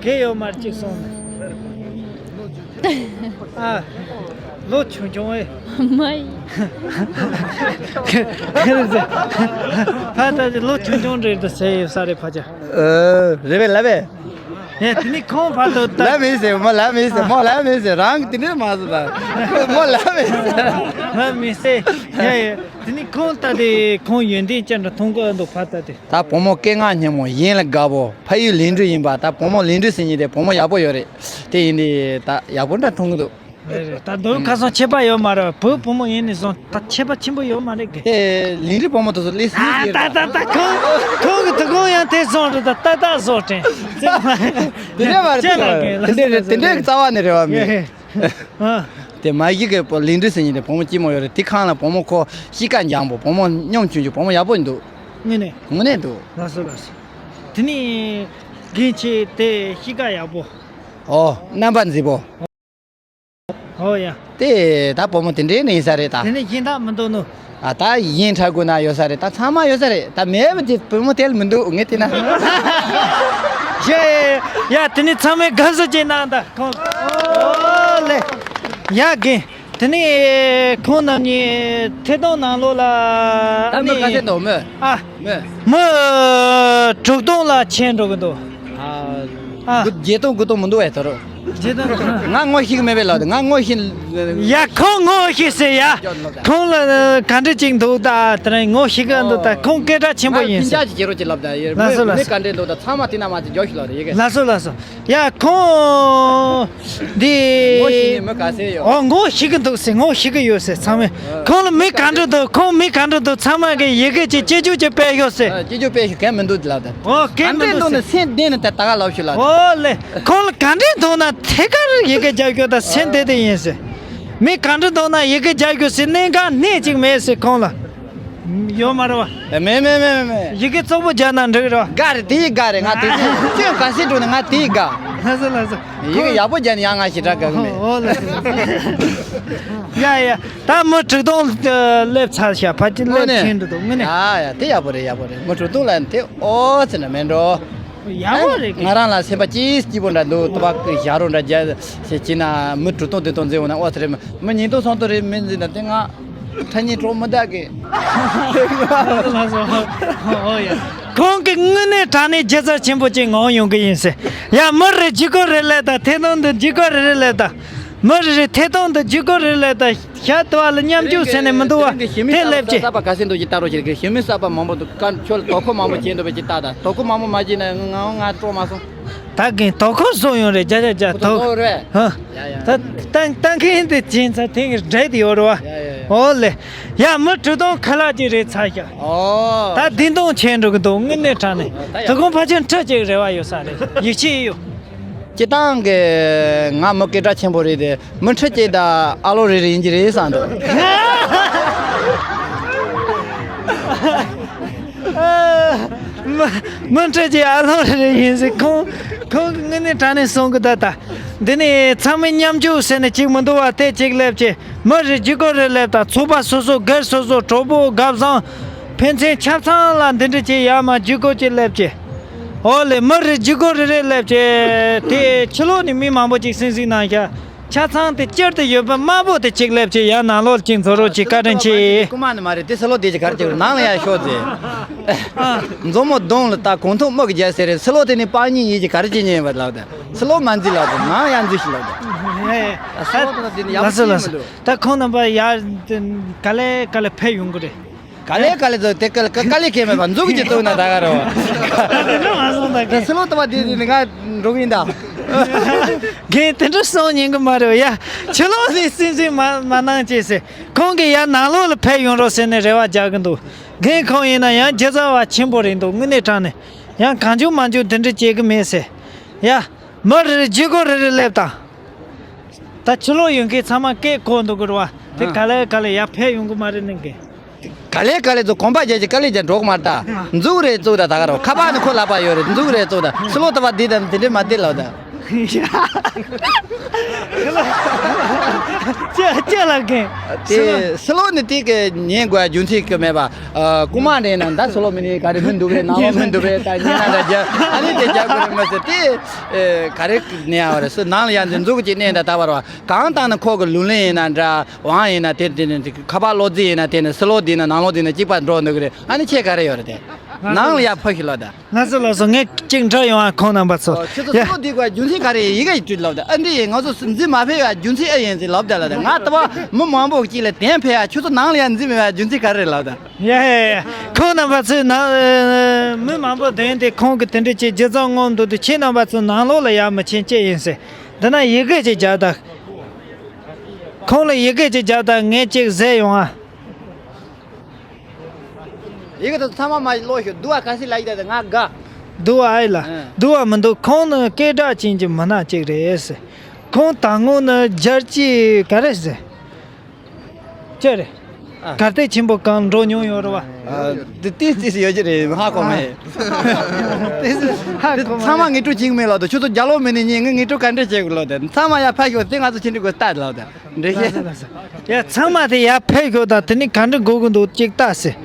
གལ་ཡོད་མ་རེད་ཅིག་སོང་། ཨ། ལོ་ཆུང་ཆུང་ཨེ། མ་ཡིན། ཕར་ལྟ་དེ་ལོ་ཆུང་ཆུང་རེད་འདུག་ཟེར་ཡོད་ས་རེད་ཕ་ཆ། ཨ། རེད་པས་ལབ་པས། ཡ་དེ་ནི་ཁོང་ཕར་ལྟ་ད། ལབ་མི་ཟེར། མོ་ལབ་མི་ཟེར། མོ་ལབ་མི་ཟེར། རང་གི་དེ་འདྲ་མ་བཟོ་ད། མོ་ལབ་མི་ཟེར། ལབ་མི་ཟེར། ཡ་ཡ། དེ་ནི་ཁོང་ལྟ་དེ་ཁོང་ཡོན་ཏན་ཅན་འདྲ་མཐོང་གི་འདུག་ཕར་ལྟ་དེ། ད་བུ་མོ་སྐད་ངག་སྙན་མོ། ཡིན་ལ་དགའ་པོ། ཕ་ཡུལ་ལིང་ཏྲི་ཡིན་པ། ད་བུ་མོ་ལིང་ཏྲི་ཟེར་མཁན་དེ་བུ་མོ་ཡག་པོ་ཡོད་རེད། དེ་ཡིན་དུས་ད་ཡག་པོ་འདྲ་མཐོང་གི་འདུག། རེད་རེད། ད་དོན་ཁ་སང་ཁྱད་པར་ཡོད་མ་རེད། བུ་བུ་མོ་ཡིན་ནས་བཟུང་ད་ཁྱད་པར་ཆེན་པོ་ཡོད་མ་རེད་གི། ཨེ། ལིང་ཏྲི་བུ་མོ་དེ་ཚོ་ལས་སྲིད་ཨ་ཀྱི་ད་རེད། ད་ད་ཁོང་ཁོང་གི་དུ་ཁོང་ཡང་དེ་བཟུང་རེད། ད་ད་ད་བཟོ་དྲན། དེ་འདྲ་མ་རེད། ཅེ་ལ་གི་དེ་འདྲ་རེད། དེ་འདྲའི་རྩ་བ་ནས་རེད་བ་མི། ཨ། དེ་མ་གཞི་གི་བུ་ལིང་ཏྲི་ཟེར་མཁན་དེ་བུ་མོ་སྐྱིད་མོ་ཡོད་རེད། དེ་ཁང་ལ་བུ་མོ་ཁོ་གཤིས་ཀ་འཇམ་པོ། བུ་མོ་སྙོམ་ཆུང་ཆུང་། བུ་མོ་ཡག་པོ་འདུག། དངོས་གནས། དངོས་གནས་འདུག། ལགས་སོ་ལགས་སོ། དེ་ནི་རྒན་ཁྱེད་དེ་གཤིས་ཀ་ཡག་པོ། ཨོ། རྣམ་པ་མཛེས་པོ། ཨོ་ཡ། དེ་ད་བུ་མོ་དེ་འདྲའི་ནི་ཡིན་ས་རེད་ད། དེ་ནི་གཞན་དག་མི་འདུག་ནོ། ཨ། ད་གཞན་ཁྲ་དགོས་ན་ཡོད་ས་རེད། ད་ཚང་མ་ཡོད་ས་རེད། ད་མེད་པ་དེ་བུ་མོ་དེ་ལ་མི་འདུག་ངས་བལྟས་ན། ཡ་ཡ་ཡ། དེ་ནི་ཚང་མས་དགའ་བསུ་བྱེད་གནང་ད་ཁོང་། ཨོ་ལེ། ཡ་རྒན། དེ་ནི་ཁོང་རྣམ་གཉིས་ཐད་གཏོང་ནང་ལོགས་ལ་ད་མི་ག་ཚད་འདུག་མི། ཨ། མི། མི་དྲུག་སྟོང་ལ་ཆད་འགྲོ་གི་འདུག། ཨ། ཨ། དགུ། བརྒྱད་སྟོང་དགུ་སྟོང་མི་འདུག་བས་ད་རུང་། བརྒྱད་སྟོང་། ང་ངོ་ཤེས་ཀྱི་མེད་པས་ལབ་དེ། ང་ངོ་ཤེས། ཡ་ཁོང་ངོ་ཤེས་ཟེར་ཡ། ཁོང་ལ་ག་འདྲ་ཅིག་འདུག་ད། དེ་རིང་ངོ་ཤེས་ཀྱི་འདུག་ད། ཁོང་སྐད་གྲགས་ཆེན་པོ་ཡིན་ཟེར། ང་ལྷིང་འཇགས་ཀྱི་བྱེད་རོགས་ཅིག་ལབ་ད། ཡེ། ལགས་སོ་ལགས་སོ། མི་ག་འདྲས་འདུག་ད། ཚང་མ་དེ་ན་མ་དེ་འཇོག་ཤིག་ལབ་རེད་ཡེ་གེ། ལགས་སོ་ལགས་སོ། ཡ་ཁོང་འདི། ངོ་ཤེས་ནི་མི་ག་ཚད་ཡོད། ཨོ། ངོ་ཤེས་ཀྱི་འདུག་ཟེར། ངོ་ཤེས་ཀྱི་ཡོད་ཟེར་ཚང་མས། ཁོང་ལ་མི་ག་འདྲ་འདུག། ཁོང་མི་ག་འདྲ་འདུག། ཚང་མ་གི་ཡི་གེ་ཅིག་སྐྱིད་སྐྱིད་ཅིག་སྤེལ་ཤོག་ཟེར། ཨ། སྐྱིད་སྐྱིད་སྤེལ་ཤོག། གང་མི་འདུག་ལབ་ད། ཨོ། གང་མི་འདུག་ཟེར། སེམས་གཏིང་ནས་ད་ད་ག་ལབ་ཤོག་ལབ་ད། ཨོ་ལེ། ཁོང་ལ་ག་འདྲ་འདུག་ན་ཐད་ཀར་ཡི་གེ་རྒྱག་ཤོག་ད། སེམས་གཏིང་དེ་ཡིན་ཟེར། མི་ག་འདྲ་འདུག་ན་ཡི་གེ་རྒྱག་ཤོག་ཟེར། གནད་འགག་སྣེ་གཅིག་མེད་ཟེར་ཁོང་ལ། ཡོད་མ་རེད་བ། མེད་མེད་མེད་མེད། ཡི་གེ་བཙོག་པོ་རྒྱག་ན་འགྲིག་རེད་བ། དགའ་རེད། དེ་ཡི་དགའ་རེད། ང་དེ་ཚོ་ཁྱོད་ག་སེ་འགྲོ་ནས་ང་དེ་ཡི་དགའ། ལགས་སོ་ལགས་སོ། ཡི་གེ་ཡག་པོ་རྒྱག་ནས་ཡང་ང་ཞེ་དྲག་དགའ་གི་མེད། ཨོ་ལགས་སོ། ཡ་ཡ། ད་མི་དྲུག་སྟོང་སླེབས་ཚར་ཤག། ཕལ་ཆེར་སླེབས་ཕྱིན་འགྲོ་འདུག་དངོས་གནས། ཡ་ཡ། དེ་ཡག་པོ་རེད། ཡག་པོ་རེད། མི་དྲུག་སྟོང་ལ་དེ་ཨོ་ཙི་འདྲ་མེད་འགྲོ། ཡག་པོ་རེད། ང་རང་ལ་སེམས་པ་ཅིག་སྐྱིད་པོ་འདྲ་འདུག། ཏུ་བ་ཀི་ཞག་རོ་འདྲ་རྒྱ་ཞེ་ཅི་ན་མི་དྲུག་སྟོང་བདུན་སྟོང་འཛིན་འོང་ན་ཨོ་ཙི་རེད། མི་ཉིས་སྟོང་སུམ་སྟོང་རེ་མི་འཛིན་ན་དེ་ང་ཁྲ་ཉིན་གྲོགས་མི་འདུག་གི། ལགས་སོ། ཨོ་ཡ། ཁོང་གིས་དངོས་གནས་དྲང་གནས་སྒྱུ་རྩལ་ཆེན་པོ་ཅིག་ངོམ་ཡོང་གི་ཡིན་ཟེར། ཡ་མི་རེ་ཇི་གོ་རེ་ལས་དང་། ཐད་གཏོང་དུ་ཇི་གོ་རེ་རེ་ལས་དང་། མི་རེ་རེ་ཐད་གཏོང་དུ་ཇི་གོ་རེ་ལས་དང་། ཞག་དུ་བ་ལ་མཉམ་འཇུག་ཟེར་ནས་མི་འདུག་བ། དེ་སླེབས་ཀྱི། གསར་པ་ག་ཚད་འདུག་ཅིག་ལྟ་རོགས་བྱེད་གི། ཞི་མི་གསར་པ་མང་པོ་འདུག་ག། ཁྱོད་ལ་དོ་ཁུར་མང་པོ་བྱེད་འདུག་པས་ཅིག་ལྟ་དང་། དོ་ཁུར་མང་པོ་མ་བྱས་ན་ང་ང་སྤྲོ་མ་སོང་། ད་གིན་དོ་ཁུར་བཟོ་ཡོང་རེད། རྒྱ་རྒྱ་རྒྱ་དོ། རེད། ཧ། ཡ་ཡ། ད་ད་ད་གིན་དེ་ཅིན་ཚ་དེང་གི་འདྲེ་དེ་ཡོད་རེད་བ། ཡ་ཡ་ཡ། ཨོ་ལེ། ཡ་མི་དྲུག་སྟོང་ཁ་ལག་ཅིག་རེད་ཚར་ཤག། ཨོ། ད་བདུན་སྟོང་ཆད་འགྲོ་གི་འདུག། དངོས་གནས་དྲང་གནས། ད་ཡ། དོ་དགོང་ཕལ་ཆེར་ཁྲི་གཅིག་རེ་བ་ཡོད་ས་རེད། ཡིད་ཆེས་ཡོད། སྤྱིར་བཏང་གི་ང་མི་སྐད་གྲགས་ཆེན་པོ་རེད་དེ། མི་ཁྲི་གཅིག་དང་ཨ་ལོ་རེ་རེ་ཡིན་གྱི་རེད་བསམ་འདུག། མི་མི་ཁྲི་གཅིག་ཨ་ལོ་རེ་རེ་ཡིན་ཟེར། ཁོང་ཁོང་གི་དངོས་གནས་དྲང་གནས་གསུང་གི། ད་ད་འདི་ནས་ཚང་མས་མཉམ་ཞུགས་ཟེར་ནས་ཅིག་མི་འདུག་བ། དེ་ཅིག་སླེབས་ཀྱི། མི་རེ་ཇི་གོ་རེ་སླེབས་དང་། ཚོགས་པ་སོ་སོ། སྒེར་སོ་སོ། གྲོགས་པོ་རྒན་བཟང་། ཕན་ཚུན་ཆ་ཚང་ལ་འདི་འདྲ་ཅིག་ཡར་མར་ཇི་གོ་ཅིག་སླེབས་ཀྱི། ཨོ་ལེ། མི་རེ་ཇི་གོ་རེ་རེ་སླེབས་ཀྱི། དེ་ཕྱི་ལོགས་ནས་མི་མང་པོ་ཅིག་གཟིགས་གཟིགས་གནང་ཤག། ཆ་ཚང་དེ་སྤྱིར་དུ་ཡོད་པ་དམར་པོ་དེ་ཅིག་སླེབས་ཀྱི། ཡར་ནང་ལོགས་ཅིག་འཛུལ་རོགས་ཅིག། བཀའ་དྲིན་ཆེ། རྐུ་མ་ནི་མ་རེད། དེ་ཕྱི་ལོགས་དེ་ཅིག་ག་རེ་ཅིག་རེད། ནང་ལ་ཡར་ཤོག་ཟེར། མཛོ་མོ་གདོང་ལ་ལྟ། གོང་ཐུག་སྨུག་རྒྱག་ཟེར་རེད། ཕྱི་ལོགས་དེ་ནི་སྤང་གཉེན་ཡིན་གྱི་ག་རེ་ཅིག་ཉན་པ་ལབ་དང་། ཕྱི་ལོགས་མ་འཛུལ་ལབ་དང་། ནང་ཡར་འཛུལ་ཤིག་ལབ་དང་། ཡ་ཡ། ཕྱི་ལོགས་དེ་ལ་དེ་ནི་ཡག་པོ་ལགས་སོ་ཅིག་ལགས་མི་སོ། འདུག། ད་ཁོང་རྣམ་པ་ཡར་ག་ལེ་ག་ལེ་ཕེབས་ཡོང་གི་རེད། ག་ལེ་ག་ལེ་ཚོ་དེ་ག་ལེ་ག་ལེ་ཁེལ་མེད་པ་འཛུགས་ཀྱི་འདུག་ན་ད་ག་རེད་བ། ད་དེ་འདྲ་མ་སོང་ད། ད་ཕྱི་ལོགས་ལྟ་བ་དེ་དེ་ནི་ང་འགྲོ་གི་ཡིན་ད། རྒན་དེ་འདྲ་གསུང་ཉན་གི་མ་རེད་ཡ། ཕྱི་ལོགས་ནས་སེམས་སེམས་མ་མ་གནང་བྱས་ཟེར། ཁོང་གིས་ཡར་ནང་ལོགས་ལ་ཕེབས་ཡོང་རོགས་ཟེར་ནས་རེ་བ་རྒྱག་གི་འདུག་རྒན་ཁོང་ཡིན་ན་ཡང་རྒྱུ་རྩ་བ་ཆེན་པོ་རེད་འདུག་དངོས་གནས་དྲང་ནས་ཡང་གང་བྱུང་མང་བྱུང་དེ་འདྲ་བྱེད་གི་མེད་ཟེར། ཡ། མི་རེ་རེ་བརྗེ་སྒོ་རེ་རེ་སླེབས་དང་། ད་ཕྱི་ལོགས་ཡོད་མཁན་ཚང་མ་སྐད་གོ་འདུག་གི་རེད་བ། དེ་ག་ལེ་ག་ལེ་ཡར་ཕེབས་ཡོང་གི་མ་རེད་ནི་གི། ག་ལེ་ག་ལེ་ཚོ་གོམ་པ་རྒྱག་གི་དཀའ་ལས་ཀྱང་འགྲོ་གི་མ་རེད་ད། འཛུགས་རེད་བཙུགས་ད་ད་ག་རོ་ཁ་པར་ནི་ཁོ་ལག་པ་ཡོད་རེད། འཛུགས་རེད་བཙུགས་ད་སི་ལོ་ཏ་བ་འདི་དང་དེ་འདྲས་མ་བདེ་ལབ་ད། ཅེ་ཅེ་ལབ་མཁན། དེ་སི་ལོ་ནི་དེ་གི་ཉན་དགོས་རྒྱུ་མཚན་གི་མེད་པ། ཨ། རྐུན་མ་འདྲེན་ན་ད་སི་ལོ་མི་ནི་ག་རེ་མི་འདུག་རེད། ནང་ལོགས་མི་འདུག་རེད། ད་ཉན་ན་ད་རྒྱ་ཨ་ནི་དེ་རྒྱ་དགོས་རེད་མ་ཟེར་དེ། ཨེ། ག་རེ་ནས་ཡང་བ་རེད། སུ་ནང་ལ་ཡང་འཛུགས་ཀྱི་གནས་ད་ད་བར་བ་གང་ལྟར་ན་ཁོ་གི་ལུས་ལེན་ཡིན་ན་འདྲ། ཝང་ཡིན་ན་དེ་དེ་ནི་ཁ་པར་གློག་རྫི་ཡིན་ན་དེ་ནི་སི་ལོ་འདི་ན་ནང་ལོགས་འདི་ན་གཅིག་པ་འགྲོ་འདུག་གི་རེད། ཨ་ནི་ཁྱེད་ག་རེ་ཡོད་རེད་དེ། ནང་ལ་ཡར་ཕེབས་ཤིག་ལབ་ད། ལགས་སོ་ལགས་སོ། ངས་གཅིག་འདྲི་ཡོང་ཨ། ཁོང་རྣམ་པ་ཚོ། ཨོ། ཁྱོད་ཚོ་ཡ། སི་ལོ་འདི་དགོས་རྒྱུ་མཚན་ག་རེ་ཡིན། ཡི་གེ་བྲིས་ལབ་ད། ཨ་འདི་ཡིན། ང་ཚོ་འཛིན་མ་ཕེབས་ཡ་རྒྱུ་མཚན་ཨེ་ཡིན་ཟེར་ལབ་ད་ལབ་ད། ང་ལྟ་བ་མི་མང་པོ་གཅིག་ལ་དན་ཕེབས་ཡ། ཁྱོད་ཚོ་ནང་ལ་ཡ་འཛིན་མེད་ཡ་རྒྱུ་མཚན་ག་རེ་རེད་ལབ་ད། ཡ་ཡ་ཡ། ཁོང་རྣམ་པ་ཚོས་ནང་མི་མང་པོ་དོན་དེ་ཁོང་གི་དེ་འདྲ་ཅིག་རྒྱུ་ཚང་ངོམ་འདུག་དུས་ཁྱེད་རྣམ་པ་ཚོ་ནང་ལོགས་ལ་ཡ་མི་ཕྱིན་ཅི་ཡིན་ཟེར། འདི་ན་ཡི་གེ་ཅིག་རྒྱག་ད། ཁོང་ལ་ཡི་གེ་ཅིག་རྒྱག་ད། ངས་ཅིག་ཟེར་ཡོང་ཨ། ཡི་གེ་དེ་ཚང་མ་མ་ཀློག་ཤོག་སྡུག་བ་ག་སི་ལ་ཡི་གེ་དེ་ང་དགའ། སྡུག་བ་ཨེ་ལ། ཨ། སྡུག་བ་མི་འདུག་ཁོང་ནི་སྐད་གྲགས་ཅན་གྱི་མི་སྣ་ཅིག་རེད་ཟེར། ཁོང་ད་སྔོན་ནི་རྒྱལ་སྤྱིའི་ག་རེ་ཟེར། ཅི་རེད། ཨ། གར་སྟེགས་ཆེན་པོ་གང་འགྲོ་མྱོང་ཡོད་རེད་བ། ཨ། དེ་ཏིས་ཏིས་ཡོད་ཀྱི་རེད། ཧ་གོ་མེད། ཧ་གོ་མེད། ཚང་མ་ངེས་སྤྲོད་བྱེད་ཀྱི་མེད་ལབ་དང་། ཁྱོད་ཚོ་རྒྱ་ལོ་མི་ནི་ཉིན་ངས་ངེས་སྤྲོད་ག་འདྲས་བྱེད་དགོས་ལབ་དང་། ཚང་མ་ཡར་ཕར་ཤོག་དེ་ང་ཚོ་ཕྱི་འབྲེལ་དགོས་སྟབས་ལབ་དང་། འགྲེལ་བཤད། ལགས་སོ་ལགས་སོ། ཡ། ཚང་མ་དེ་ཡར་ཕེབས་ཤོག་དང་། དེ་ནི་ག་འདྲ་དགོས་ཀྱི་འདུག་ཅིག་ལྟ་ཟེར།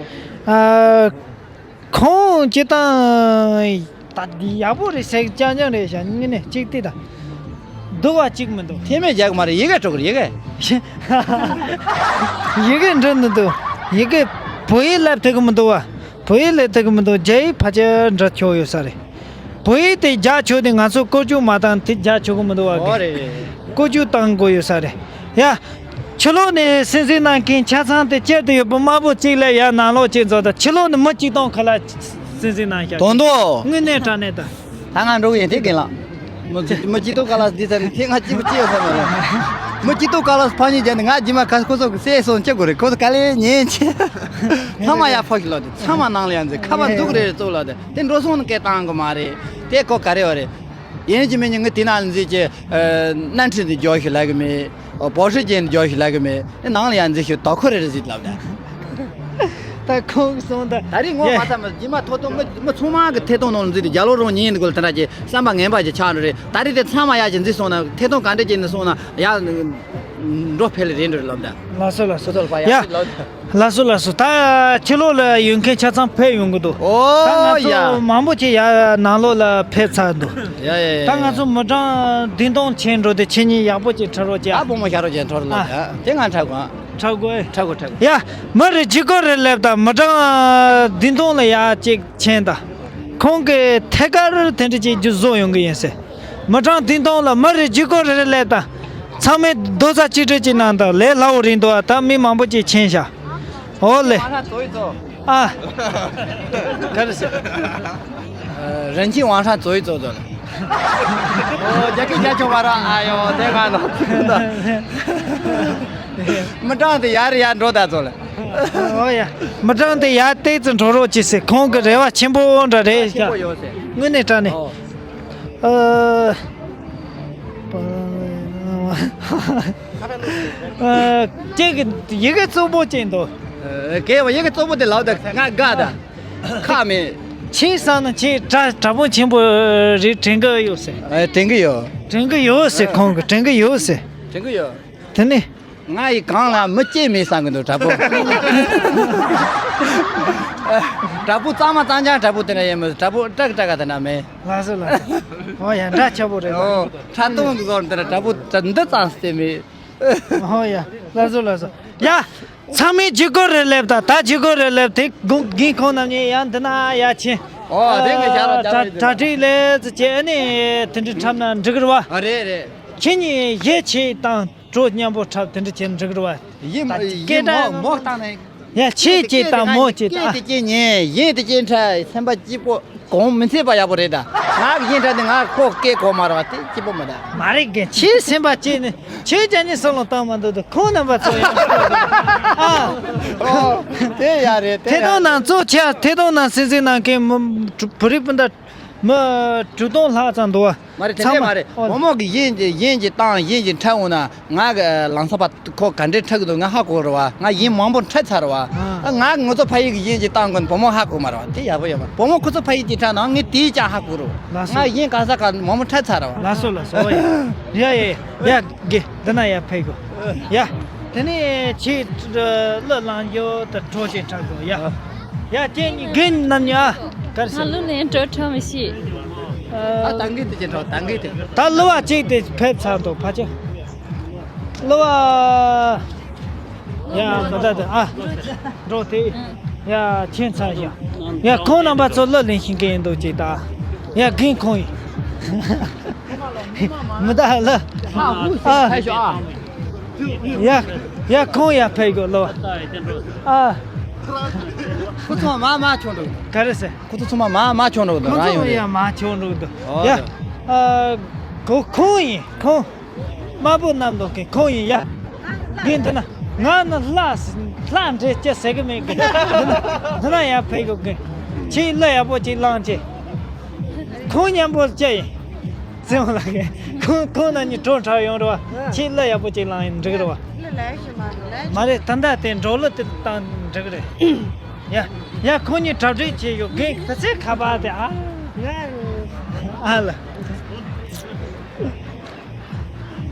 ཨ། ཁོང་སྤྱིར་བཏང་ད་འདི་ཡག་པོ་རེད་ཟེར་རྐྱང་རྐྱང་རེད་ཤག་དངོས་གནས་གཅིག་དེ་དང་། སྡུག་བ་གཅིག་མི་འདུག་མཐེ་མོ་རྒྱག་གི་མ་རེད། ཡི་གེ་འབྲི་གི་རེད། ཡི་གེ། ཡི་གེ་འབྲི་འདི་འདུག་ཡི་གེ་བོད་ཡིག་ལབ་ཐུབ་གི་མི་འདུག་བ། བོད་ཡིག་ལབ་ཐུབ་གི་མི་འདུག་རྒྱ་ཡིག་ཕལ་ཆེར་འབྲི་ཆོག་ཡོད་ས་རེད། བོད་ཡིག་དེ་རྒྱག་ཆོག་དེ་ང་ཚོ་བཀོལ་སྤྱོད་མ་བཏང་། དེ་རྒྱག་ཆོག་གི་མི་འདུག་བ། ཨོ་རེད་རེད་རེད། བཀོལ་སྤྱོད་བཏང་དགོས་ཡོད་ས་རེད། ཡ། ཕྱི་ལོགས་ནས་སེམས་སེམས་གནང་མཁན་ཆ་ཚང་དེ་ཁྱེར་དུ་ཡོད་པ་དམར་པོ་གཅིག་ལས་ཡར་ནང་ལོགས་གཅིག་འཛོག་དང་། ཕྱི་ལོགས་ནས་མི་གཅིག་སྟོང་ཁ་ལ་སེམས་སེམས་གནང་ཤག་དོན་དུ། དངོས་གནས་དྲང་གནས་དང་། ད་ང་འགྲོ་གི་ཡིན་དེ་རྒན་ལགས། མི་མི་གཅིག་སྟོང་ཁ་ལ་འདི་ཚ་ནི་དེ་ང་གཅིག་པུ་གཅིག་ཡོད་ས་མ་རེད། མི་གཅིག་སྟོང་ཁ་ལ་ཕ་ཉིན་རྒྱ་ནི་ང་རྗེས་མ་ཁ་ཁོ་ཚོ་གི་སེ་སོང་ཅི་དགོས་རེད། ཁོ་ཚོ་ག་ལེ་ཉན་ཆེ། ཚང་མ་ཡར་ཕོག་གི་ལོ་དེ་ཚང་མ་ནང་ལ་ཡར་འཛུལ། ཁ་པར་འཛུགས་རེ་རེ་བཙུགས་ལོ་དེ་དེ་འགྲོ་སོང་ནི་སྐད་བཏང་གི་མ་རེད། དེ་ཁོ་ག་རེ་བ་རེད། ཡིན་གཅིག་མིན་གཅིག་ངས་དེ་ནང་འཛུལ་གྱི། ཨ། སྣ་ཁྲིད་འདི་འཇོག་ཤིག་ལབ་གི་མེད། ཨ། བོ་ཧྲི་ཅན་འདི་འཇོག་ཤིག་ལབ་གི་མེད། ཨ། ནང་ལ་ཡར་འཛུལ་ཤིག་དོ་ཁོ་རེ་རེ་ཟིག་ལབ་ད། ད་ཁོང་གསུང་ད། ད་རེས་ངོ་མ་ཚ་མ་རྗེས་མ་ཐོ་ཐོ་མི་མི་ཚང་མ་གི་ཐད་གཏོང་ནང་འཛུལ་ཏེ་རྒྱ་ལོ་རང་ཉིད་འདི་གོ་ལ་དེ་འདྲ་གྱི་བསམ་པ་ངན་པ་ཅིག་ཆགས་འགྲོ་རེད། ད་རེས་དེ་ཚང་མ་ཡར་གྱི་འཛུལ་སོང་ན་ཐད་གཏོང་ག་འདྲ་བྱས་ནས་སོང་ན་ཡར་འགྲོ་ཕེ་ལེ་རེད་འགྲོ་རེད་ལབ་ད། ལགས་སོ་ལགས་སོ། ཁོ་ཚོ་ལ་ཕ་ཡ་ཡ། ལབ་ད། ལགས་སོ་ལགས་སོ། ད་ཕྱི་ལོགས་ལ་ཡོད་མཁན་ཆ་ཚང་ཕེབས་ཡོང་གི་འདུག་ཨོ་ད་ང་ཚོ་ཡ། མང་པོ་ཅིག་ཡར་ནང་ལོགས་ལ་ཕེབས་ཚར་འདུག་ཡ་ཡ་ཡ། ད་ང་ཚོ་མི་གྲངས་བདུན་སྟོང་ཕྱིན་འགྲོ་དེ་ཁྱེད་གཉིས་ཡག་པོ་ཅིག་ཁྲིད་རོགས་བྱས། ཨ་བུ་མོ་ཤ་རོགས་ཅན་ཁྲོ་རོ་ལ་ཨ། དེ་ང་ཁྲག་གོ་ཨ། ཁྲག་གོ་ཨེ། ཁྲག་གོ་ཁྲག་གོ། ཡ། མི་རེ་གཅིག་སྐོར་རེ་སླེབས་དང་། མི་གྲངས་བདུན་སྟོང་ལ་ཡ་གཅིག་ཕྱིན་དང་། ཁོང་གིས་ཐད་ཀར་དེ་འདྲ་ཅིག་རྒྱུ་བཟོ་ཡོང་གི་ཡིན་ཟེར། མི་གྲངས་བདུན་སྟོང་ལ་མི་རེ་གཅིག་སྐོར་རེ་རེ་སླེབས་དང་། ཚང་མས་རྡོག་རྩ་གཅིག་སྒྲིལ་ཅིག་གནང་དང་། ལས་སླ་བོ་རེད་འདུག་ཨ། ད་མི་མང་པོ་ཅིག་ཕྱིན་ཤག་ཨོ་ལེ། ཨ། ག་རེ་ཟེར། ཨ། རིན་ཆེན་ཝང་ཧྲན་ཙོའི་ཙོ་ཙོ་ལ། ཨོ། རྒྱ་སྐད་རྒྱ་ཆོག་པ་ར། ཨ་ཡོ། དེ་ག་ནོ། མི་གྲངས་དེ་ཡར་ཡར་འགྲོ་ད་ཙོ་ལ། ཨོ་ཡ། མི་གྲངས་དེ་ཡར་ཏོག་ཙམ་འགྲོ་རོགས་གྱིས་ཟེར། ཁོང་གི་རེ་བ་ཆེན་པོ་འདྲ་རེད་ཤག་ཆེན་པོ་ཡོད་ཟེར། དངོས་གནས་དྲང་གནས། ཨོ། ཨ། ཨ། ཁྱེད་ཀྱི་ཡི་གེ་གཙོ་བོ་ཅན་དོ། ཨ། གལ་བ་ཡི་གེ་གཙོ་བོ་དེ་ལབ་ད་ང་དགའ་ད། ཁག་མེད། ཁྱེད་བསམ་ན་ཁྱེད་དྲ་དྲ་དཔུང་ཆེན་པོ་རེད་དྲན་གི་ཡོད་ཟེར། ཨ། དྲན་གི་ཡོད། དྲན་གི་ཡོད་ཟེར། ཁོང་གི་དྲན་གི་ཡོད་ཟེར། དྲན་གི་ཡོད། དེ་ནི། ང་ཡི་གང་ལ་མི་སྐྱེ་མེད་བསམ་གི་འདུག་དྲ་དཔུང་། དྲ་དཔུང་གཙང་མ་གཙང་རྐྱང་དྲ་དཔུང་དེ་འདྲ་ཡིན་མོད། དྲ་དཔུང་སྐྲག་སྐྲག་ག་དེ་འདྲ་མེད། ལགས་སོ་ལགས་སོ། ཨོ་ཡ། འདྲ་ཆགས་པོ་རེད། ཨོ། ཁྲ་ཏོང་གི་ཟོར་འདི་ལ་དྲ་དཔུང་འདི་ཙམ་སྟེ་མེད། ཨོ་ཡ། ལགས་སོ་ལགས་སོ། ཡ། ཚང་མས་གཅིག་སྐོར་རེ་སླེབས་དང་། ད་གཅིག་སྐོར་རེ་སླེབས་དེ་དགུང་རྒན་ཁོང་རྣམ་གཉིས་ཡང་འདི་ན་ཡ་ཆེ། ཨོ། དེ་གི་ཞག་ལ་ཨ། གྲ་གྲ་སྒྲིག་ལས་ཚེ་བྱས་ནས་དེ་འདྲ་འཁྲབ་ན་འགྲིག་གི་རེད་བ། ཨ། རེད་རེད། ཁྱེད་གཉིས་གཞས་ཆེ་དང་། གྲོགས་མཉམ་པོ་འཁྲབ་དེ་འདྲ་བྱས་འགྲིག་རེད་བ། ཡིན་ད་ཡིན་སྐད་གྲགས་མོག་མོག་བཏང་ནས། ཡ། ཁྱེད་ཀྱིས་དང་མོ་ཅིག་དང་། སྐད་དེ་སྐད་ཉན། ཡིན་དེ་སྐད་འཕྲད། སེམས་པ་སྐྱིད་པོ་གོང་མི་ཚེ་པ་ཡག་པོ་རེད་ད། ང་གི་ཡིན་འཕྲད་དེ་ང་ཁོ་སྐད་གོ་མ་རེད་བ། དེ་སྐྱིད་པོ་མི་ད། མ་རེད་གི། ཁྱེད་སེམས་པ་སྐྱིད་ནི་ཁྱེད་ཀྱང་ནི་བསམ་བློ་བཏང་མ་འདུག་ད་ཁོང་རྣམ་པ་ཚོ་ཡང་ཨ། ཨོ། དེ་ཡ་རེད། དེ་ཐད་ཡ་གཏོང་རེད། ནང་གཙོ་ཆེ། ཐད་གཏོང་ནང་སེམས་སེམས་ནང་གི་མི་བུ་རིགས་སྤུན་ཟླ་མི་དྲུག་སྟོང་ལྷག་ཙམ་འདུག་བ། མ་རེད། དེ་ཚང་འདྲས་མ་མ་རེད། ཨོ། བུ་མོ་གི་ཡིན་གྱི་ཡིན་གྱི་བཏང་ཡིན་གྱི་འཕྲད་འོང་ན། ང་གི་ལམ་སང་ཕར་ཁོ་ག་འདྲས་འཕྲད་གི་འདུག་ང་ཧ་གོ་རེད་བ། ང་ཡིན་མང་པོ་འཕྲད་ཚར་བ། ཨ། ང་ང་ཚོ་ཕ་ཡུལ་གི་ཡིན་གྱི་བཏང་དགོས་ན་བུ་མོ་ཧ་གོ་མ་རེད་བ། དེ་ཡག་པོ་ཡོད་པ། བུ་མོ་ཁོ་ཚོ་ཕ་ཡུལ་གྱི་འཕྲད་ན་ངས་དེའི་ཀྱང་ཧ་གོ་རེད་བ། ལགས་སོ། ང་ཡིན་ག་ས་ག་མང་པོ་འཕྲད་ཚར་བ། ལགས་སོ། ལགས་སོ། ཨོ་ཡ། ཡ་ཡ་ཡ། དགེ་འདི་ན་ཡ་ཕེབས་དགོས། ཡ། དེ་ནས་ཁྱེད་གླུ་བླངས་རྒྱུ་དང་བྲོ་ཞིག་འཁྲབ་དགོས་ཡ། ཡ། ཁྱེད་གཉིས་རྒན་རྣམ་གཉིས་ཨ། ག་རེ་ཟེར། ང་གླུ་ལེན་བྲོ་འཁྲབ་མི་ཤེས། ཨ། ད་འགན་དེ་ཅི་འདྲ། ད་འགན་དེ། ད་གླུ་བ་གཅིག་དེ་ཕེབས་ཚར་འདུག་ཕ་ཆེ། གླུ་བ། ཡ། མི་ད་དེ་ཨ། འགྲོ་དེ། ཡ། ཁྱེད་ཚར་ཡ། ཡ། ཁོང་རྣམ་པ་ཚོ་གླུ་ལེན་ཤེས་མཁན་ཡིན་འདུག་ཅིག་ད། ཡ། རྒན་ཁོང་ཡིན། མི་ད་ལ། ཨ། ཡ། ཡ། ཁོང་ཡ་ཕེབས་དགོས་ལོ། ཨ། ཁོ་ཚོ་མ་མ་ཆོག་འགྲོ། ག་རེ་ཟེར། ཁོ་ཚོ་ཚང་མ་མ་མ་ཆོག་འགྲོ་འདུག་ཁོ་རང་ཚོ་ཡོང་ཡ་མ་ཆོག་འགྲོ་འདུག་ཨོ། ཡ། ཨ། ཁོ་ཁོང་ཡིན། ཁོང་། དམར་པོ་བསྣམས་འདུག་མཁན་ཁོང་ཡིན་ཡ། རྒན་འདི་ན། ང་ནི་ལྷ་ལྷ་འདྲེ་སྐྱེ་ཟེར་གི་མེད་གི། འདི་ན་འདི་ན་ཡ་ཕེབས་དགོས་གི། ཁྱེད་གླུ་ཡག་པོ་ཅིག་བླངས་ཅིག་ཁོང་མཉམ་པོ་སྐྱེ་ཡིན། སེམས་ལ་གི། ཁོང་ཁོང་རྣམ་གཉིས་བྲོ་འཁྲབ་ཡོང་རེད་བ། ཁྱེད་གླུ་ཡག་པོ་ཅིག་བླངས་ཡིན་འགྲིག་རེད་བ། མ་རེད། ད་ལྟ་དེ་འགྲོ་གླུ་དེ་བཏང་འགྲིག་རེད། ཡ། ཡ། ཁོང་གཉིས་གྲ་སྒྲིག་བྱས་ཡོད། རྒན་ཕལ་ཆེར་ཁ་པར་དེ་ཨ། ཨ་ལ།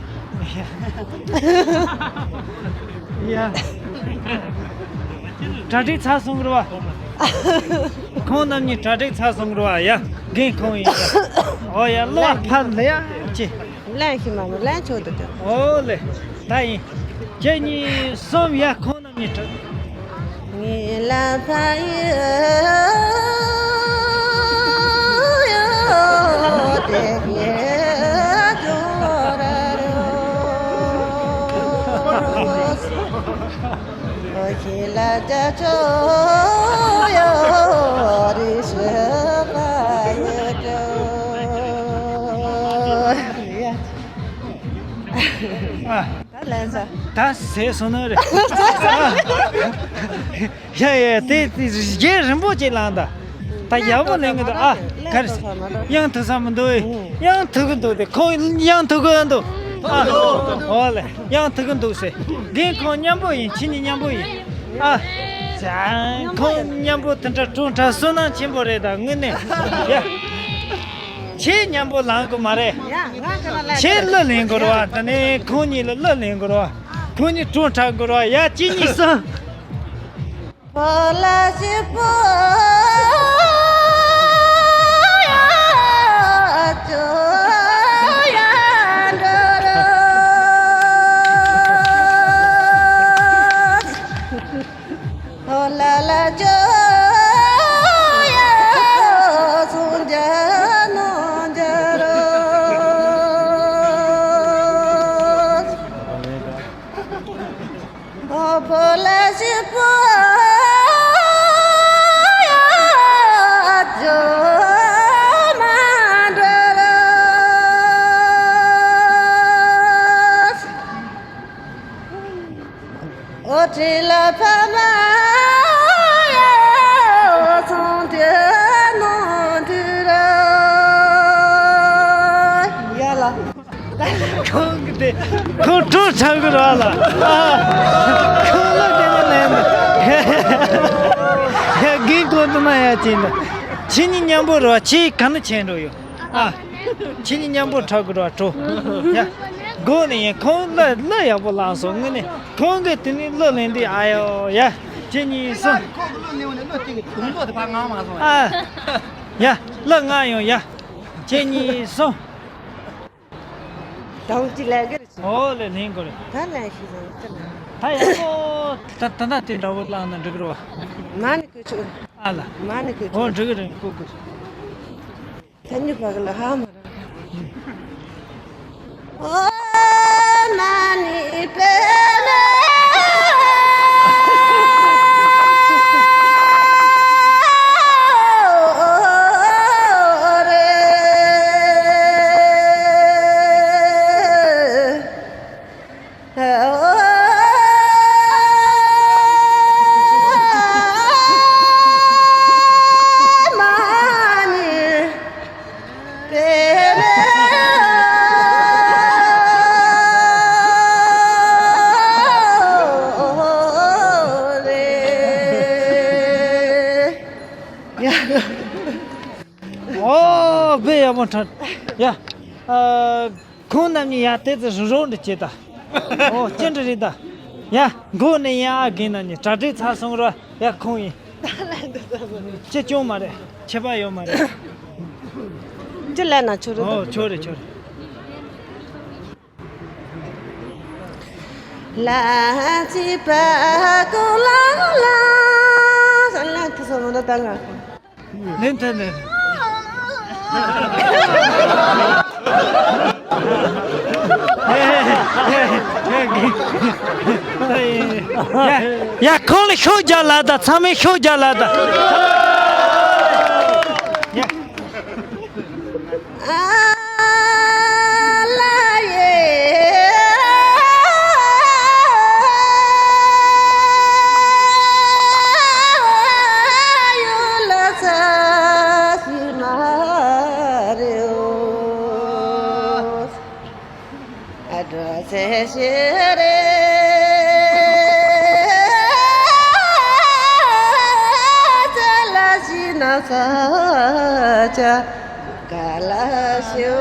ཡ། གྲ་སྒྲིག་ཚར་སོང་རེད་བ། ཁོང་རྣམ་གཉིས་གྲ་སྒྲིག་ཚར་སོང་རེད་བ། ཡ། རྒན་ཁོང་ཡིན། ཨོ་ཡ། གླུ་བ་ཕར་ལ་ཡ་ཅི། ལན་ཞིག་མ་མོ་ལན་ཆོག་འདུག་ཏུ། ཨོ་ལེ། ད་ཡིན། གཅིག་གཉིས་གསུམ། ཡ། ཁོང་རྣམ་གཉིས་གྲ། ངའི་ལ་ཕ་ཡི་ཡོད་དེ་ངའི་ཇོ་ར་རོ། ཁྱེད་ལ་རྒྱ་ཆོ་ཡོད་རེད་ཞུ་བ་ཡོད་དོ། ཨ། ད་ལན་ས། ད་ཟས་སོང་ན་རེད། ཡ་ཡ། དེ་དེ་རྒྱན་རིང་པོ་ཅིག་བླངས་ད། ད་ཡག་པོ་ལེན་གི་འདུག་ཨ། ག་རེ་ཟེར། ཡང་ཐུག་ས་མི་འདུག་ཨེ། ཡང་ཐུག་གི་འདུག་དེ་ཁོང་ཡང་ཐུག་གི་འདུག་ཨ། ཨོ་ལེ། ཡང་ཐུག་གི་འདུག་ཟེར། རྒན་ཁོང་མཉམ་པོ་ཡིན། ཁྱེད་གཉིས་མཉམ་པོ་ཡིན། ཨ། ཅང་ཁོང་མཉམ་པོ་དེ་འདྲ་བྲོ་འཁྲབ་སུན་སྣང་ཆེན་པོ་རེད་ད་དངོས་གནས། ཡ། ཁྱེད་མཉམ་པོ་ལངས་དགོས་མ་རེད། ཁྱེད་གླུ་ལེན་དགོས་རེད་བ། དེ་ནས་ཁོང་གཉིས་ལ་གླུ་ལེན་དགོས་རེད་བ། ཁོང་གཉིས་བྲོ་འཁྲབ་དགོས་རེད་བ། ཡ། གཅིག་གཉིས་གསུམ། ཕོ་ལ་ཞིག་པོ་ཡ་ཅོ་ཡ་འགྲོ་རོ། ཨོ་ལ་ལ་ཇོ་ཡ་སུང་ཇ་ནོ་ཇ་རོ། ཨོ་ཕོ་ལ་ཞིག་པོ་ཡ་ཇོ་མ་འགྲོ་རོ། ཨོ་ཁྲི་ལ་ཕ་མ་ཡ་ཚོང་དེ་ནོ་དུ་ར་ཡ་ལ། ཁོང་གི་དེ་ཁོང་བྲོ་འཁྲབ་གི་ར་ལ། ཨ། ཁོང་ལ་དེ་ནི་ལན་ཡ་གིན་གོ་དུ་མ་ཡ་ཅིན་ད། ཁྱེད་གཉིས་མཉམ་པོ་ར་ཁྱེད་ག་ནས་ཆེན་འགྲོ་ཡོད་ཨ། ཁྱེད་གཉིས་མཉམ་པོ་འཁྲབ་དགོས་ར་བྲོ། ཡ། དགོས་ནི་ཡིན། ཁོང་གླུ་གླུ་ཡག་པོ་བླངས་སོང་། དངོས་གནས་ཁོང་གིས་དེ་ནས་གླུ་ལེན་དུས་ཨ་ཡོ་ཡ། ཁྱེད་གཉིས་གསུམ། ཁོང་གི་གླུ་ལེན་འོང་ནས་གླུ་དེ་གི་དུང་མདོག་དེ་ཕར་ངང་མ་སོང་ཨ། ཡ། གླུ་ངང་ཡོང་ཡ། ཁྱེད་གཉིས་གསུམ། དང་གཅིག་ལས་ཀར་ཞིག་ཨོ་ལེ་ལེན་དགོས་རེད། ད་ལས་ཞིག་ཟེར་ན་ད་ཡག་པོ། ད་ད་ད་དེ་འདྲ་བོ་བླངས་ན་འགྲིག་གི་རེད་བ། མ་ནི་ཁོས་ཆོག་ཨ་ལ། མ་ནི་ཁོས་ཨོ་ཆོག་འགྲིག་གི་རེད། ཁོ་ཁོས། ཐ་སྙད་པ་གི་ལ་ཧ་མ་ར། ཨོ་མ་ནི་པེ་མེ། ཨོ་དཔེ་ཡག་པོ་འཁྲབ། ཡ། ཨ། ཁོང་རྣམ་གཉིས་ཡ་དེ་ཚོ་རུ་རོགས་འདྲ་བྱེད་ད། ཨོ་ཅི་འདྲ་རེད་ད། ཡ། མགོ་ནས་ཡ་ཨ་རྒན་རྣམ་གཉིས་གྲ་སྒྲིག་ཚར་སོང་ར། ཡ་ཁོང་ཡིན། ཅི་སྐྱོན་མ་རེད། ཁྱད་པར་ཡོད་མ་རེད། ཅི་ལབ་ན་ཆོག་རེད་ད། ཨོ་ཆོག་རེད་ཆོག་རེད། ལ་ཅི་པ་ཀོ་ལ་ལ། ལ་ཁི་སོ་མོ་ད་ད་ང་། ལེན་ཐལ་ནས། ཡ་ཁོང་ལ་ཤོག་རྒྱག་ལ་ད། ཚང་མས་ཤོག་རྒྱག་ལ་ད། ཨ་ལ་ཡེ། ཡུལ་ལ་ས་སི་མ་རེ་ཨོ། ཨ་འགྲོ་ཚེ་ཤེ་རེ། ཚེ་ལ་ཤི་ན་ས་ཆ། ག་ལ་ཤོ།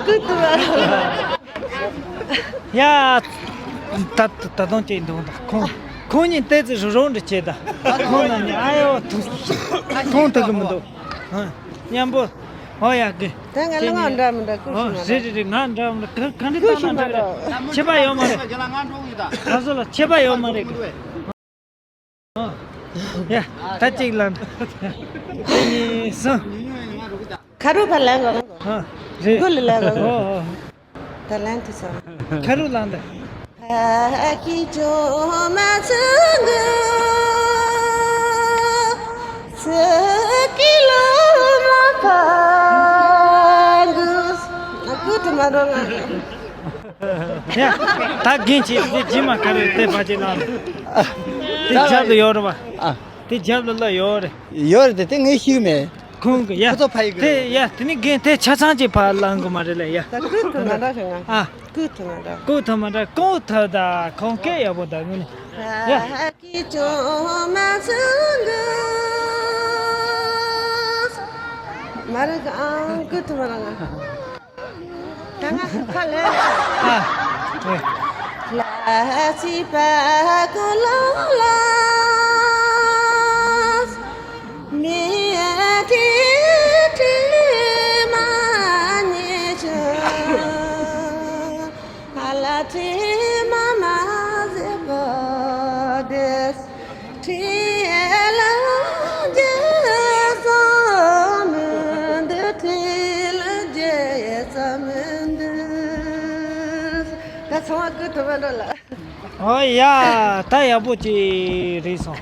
ཀུ་ཏུ་བ། ཡ། ད་ད་དུང་ཅིག་འདུག་ད། ཁོང་ཁོང་གཉིས་ཏོག་ཙམ་རུ་རོགས་འདྲ་བྱེད་ད། ཁོང་རྣམ་གཉིས་ཨ་ཡོ་ཐུག་ཐུག་གི་མི་འདུག། ཨ། མཉམ་པོ། ཨོ་ཡ་གི། ད་ང་ལ་ང་འདྲ་མི་འདྲ་ཀུ་ཤི་མ་འདྲ། རེད་རེད་རེད། ང་འདྲ་མི་འདྲ། ག་ག་འདྲ་ཀུ་ཤི་མ་འདྲ། ཁྱད་པར་ཡོད་མ་རེད། ང་ཚོ་ལ་ཁྱད་པར་ཡོད་མ་རེད། ཡ། ད་གཅིག་ལ། གཉིས་གསུམ། ཁ་རུ་ཕར་ལ་ང་། ཨ། རེད། ཀུ་ལི་ལ་ང། ཨོ་ཨོ། ད་ལན་དུ་སོང་། ཁ་རུ་ལ་འདི། ཕ་གི་ཅོ་མ་ཚང་གི། ཚེ་གི་ལོ་མ་ཕ་གི། ང་ཀུ་ཏུ་མ་རོ་ང་། ཡ། ད་རྒན་ཁྱེད་དེ་རྗེས་མ་ག་རེ་དེ་ཕ་ཆེ་ལ། དེ་རྒྱབ་ལ་ཡོད་རེད་པ། ཨ། དེ་རྒྱབ་ལ་ལ་ཡོད་རེད། ཡོད་རེད་དེ། དེ་ངས་ཤེས་མེད། ཁོང་གི་ཡ། ཁོ་ཚོ་ཕ་ཡི་གི་དེ་རེད། ཡ། དེ་ནི་རྒན་དེ་ཆ་ཚང་གཅིག་ཕར་ལངས་གི་མ་རེད་ལ་ཡ། ད་ཀུ་ཐུ་མ་འདྲ་ཞིག་ང་། ཨ། ཀུ་ཐུ་མ་འདྲ། ཀུ་ཐུ་མ་འདྲ། ཀུ་ཐུ་ད་ཁོང་སྐད་ཡག་པོ་ད་ངུ་ནི། ཡ། ཕ་གི་ཅོ་མ་ཚང་གི། མ་རེད་ཨང་། ཀུ་ཐུ་མ་ར་ང་། ད་ང་ཁ་ལེ། ཨ། ལ་སི་པ་ཀོ་ལ་ལ། མི་ཐི་ཐི་མ་ཉེ་ཆ། ཧ་ལ་ཐི་མ་མ་ཟེ་པ་དེ། ཁྲིད་ལ་རྒྱལ་ས་མི་འདུག། ཁྲིད་ལ་རྒྱལ་ས་མི་འདུག། ད་ཚང་མ་ཀུ་ཐུ་མ་འགྲོ་ལ། ཨོ་ཡ། ད་ཡག་པོ་ཅིག་རེད་སོང་།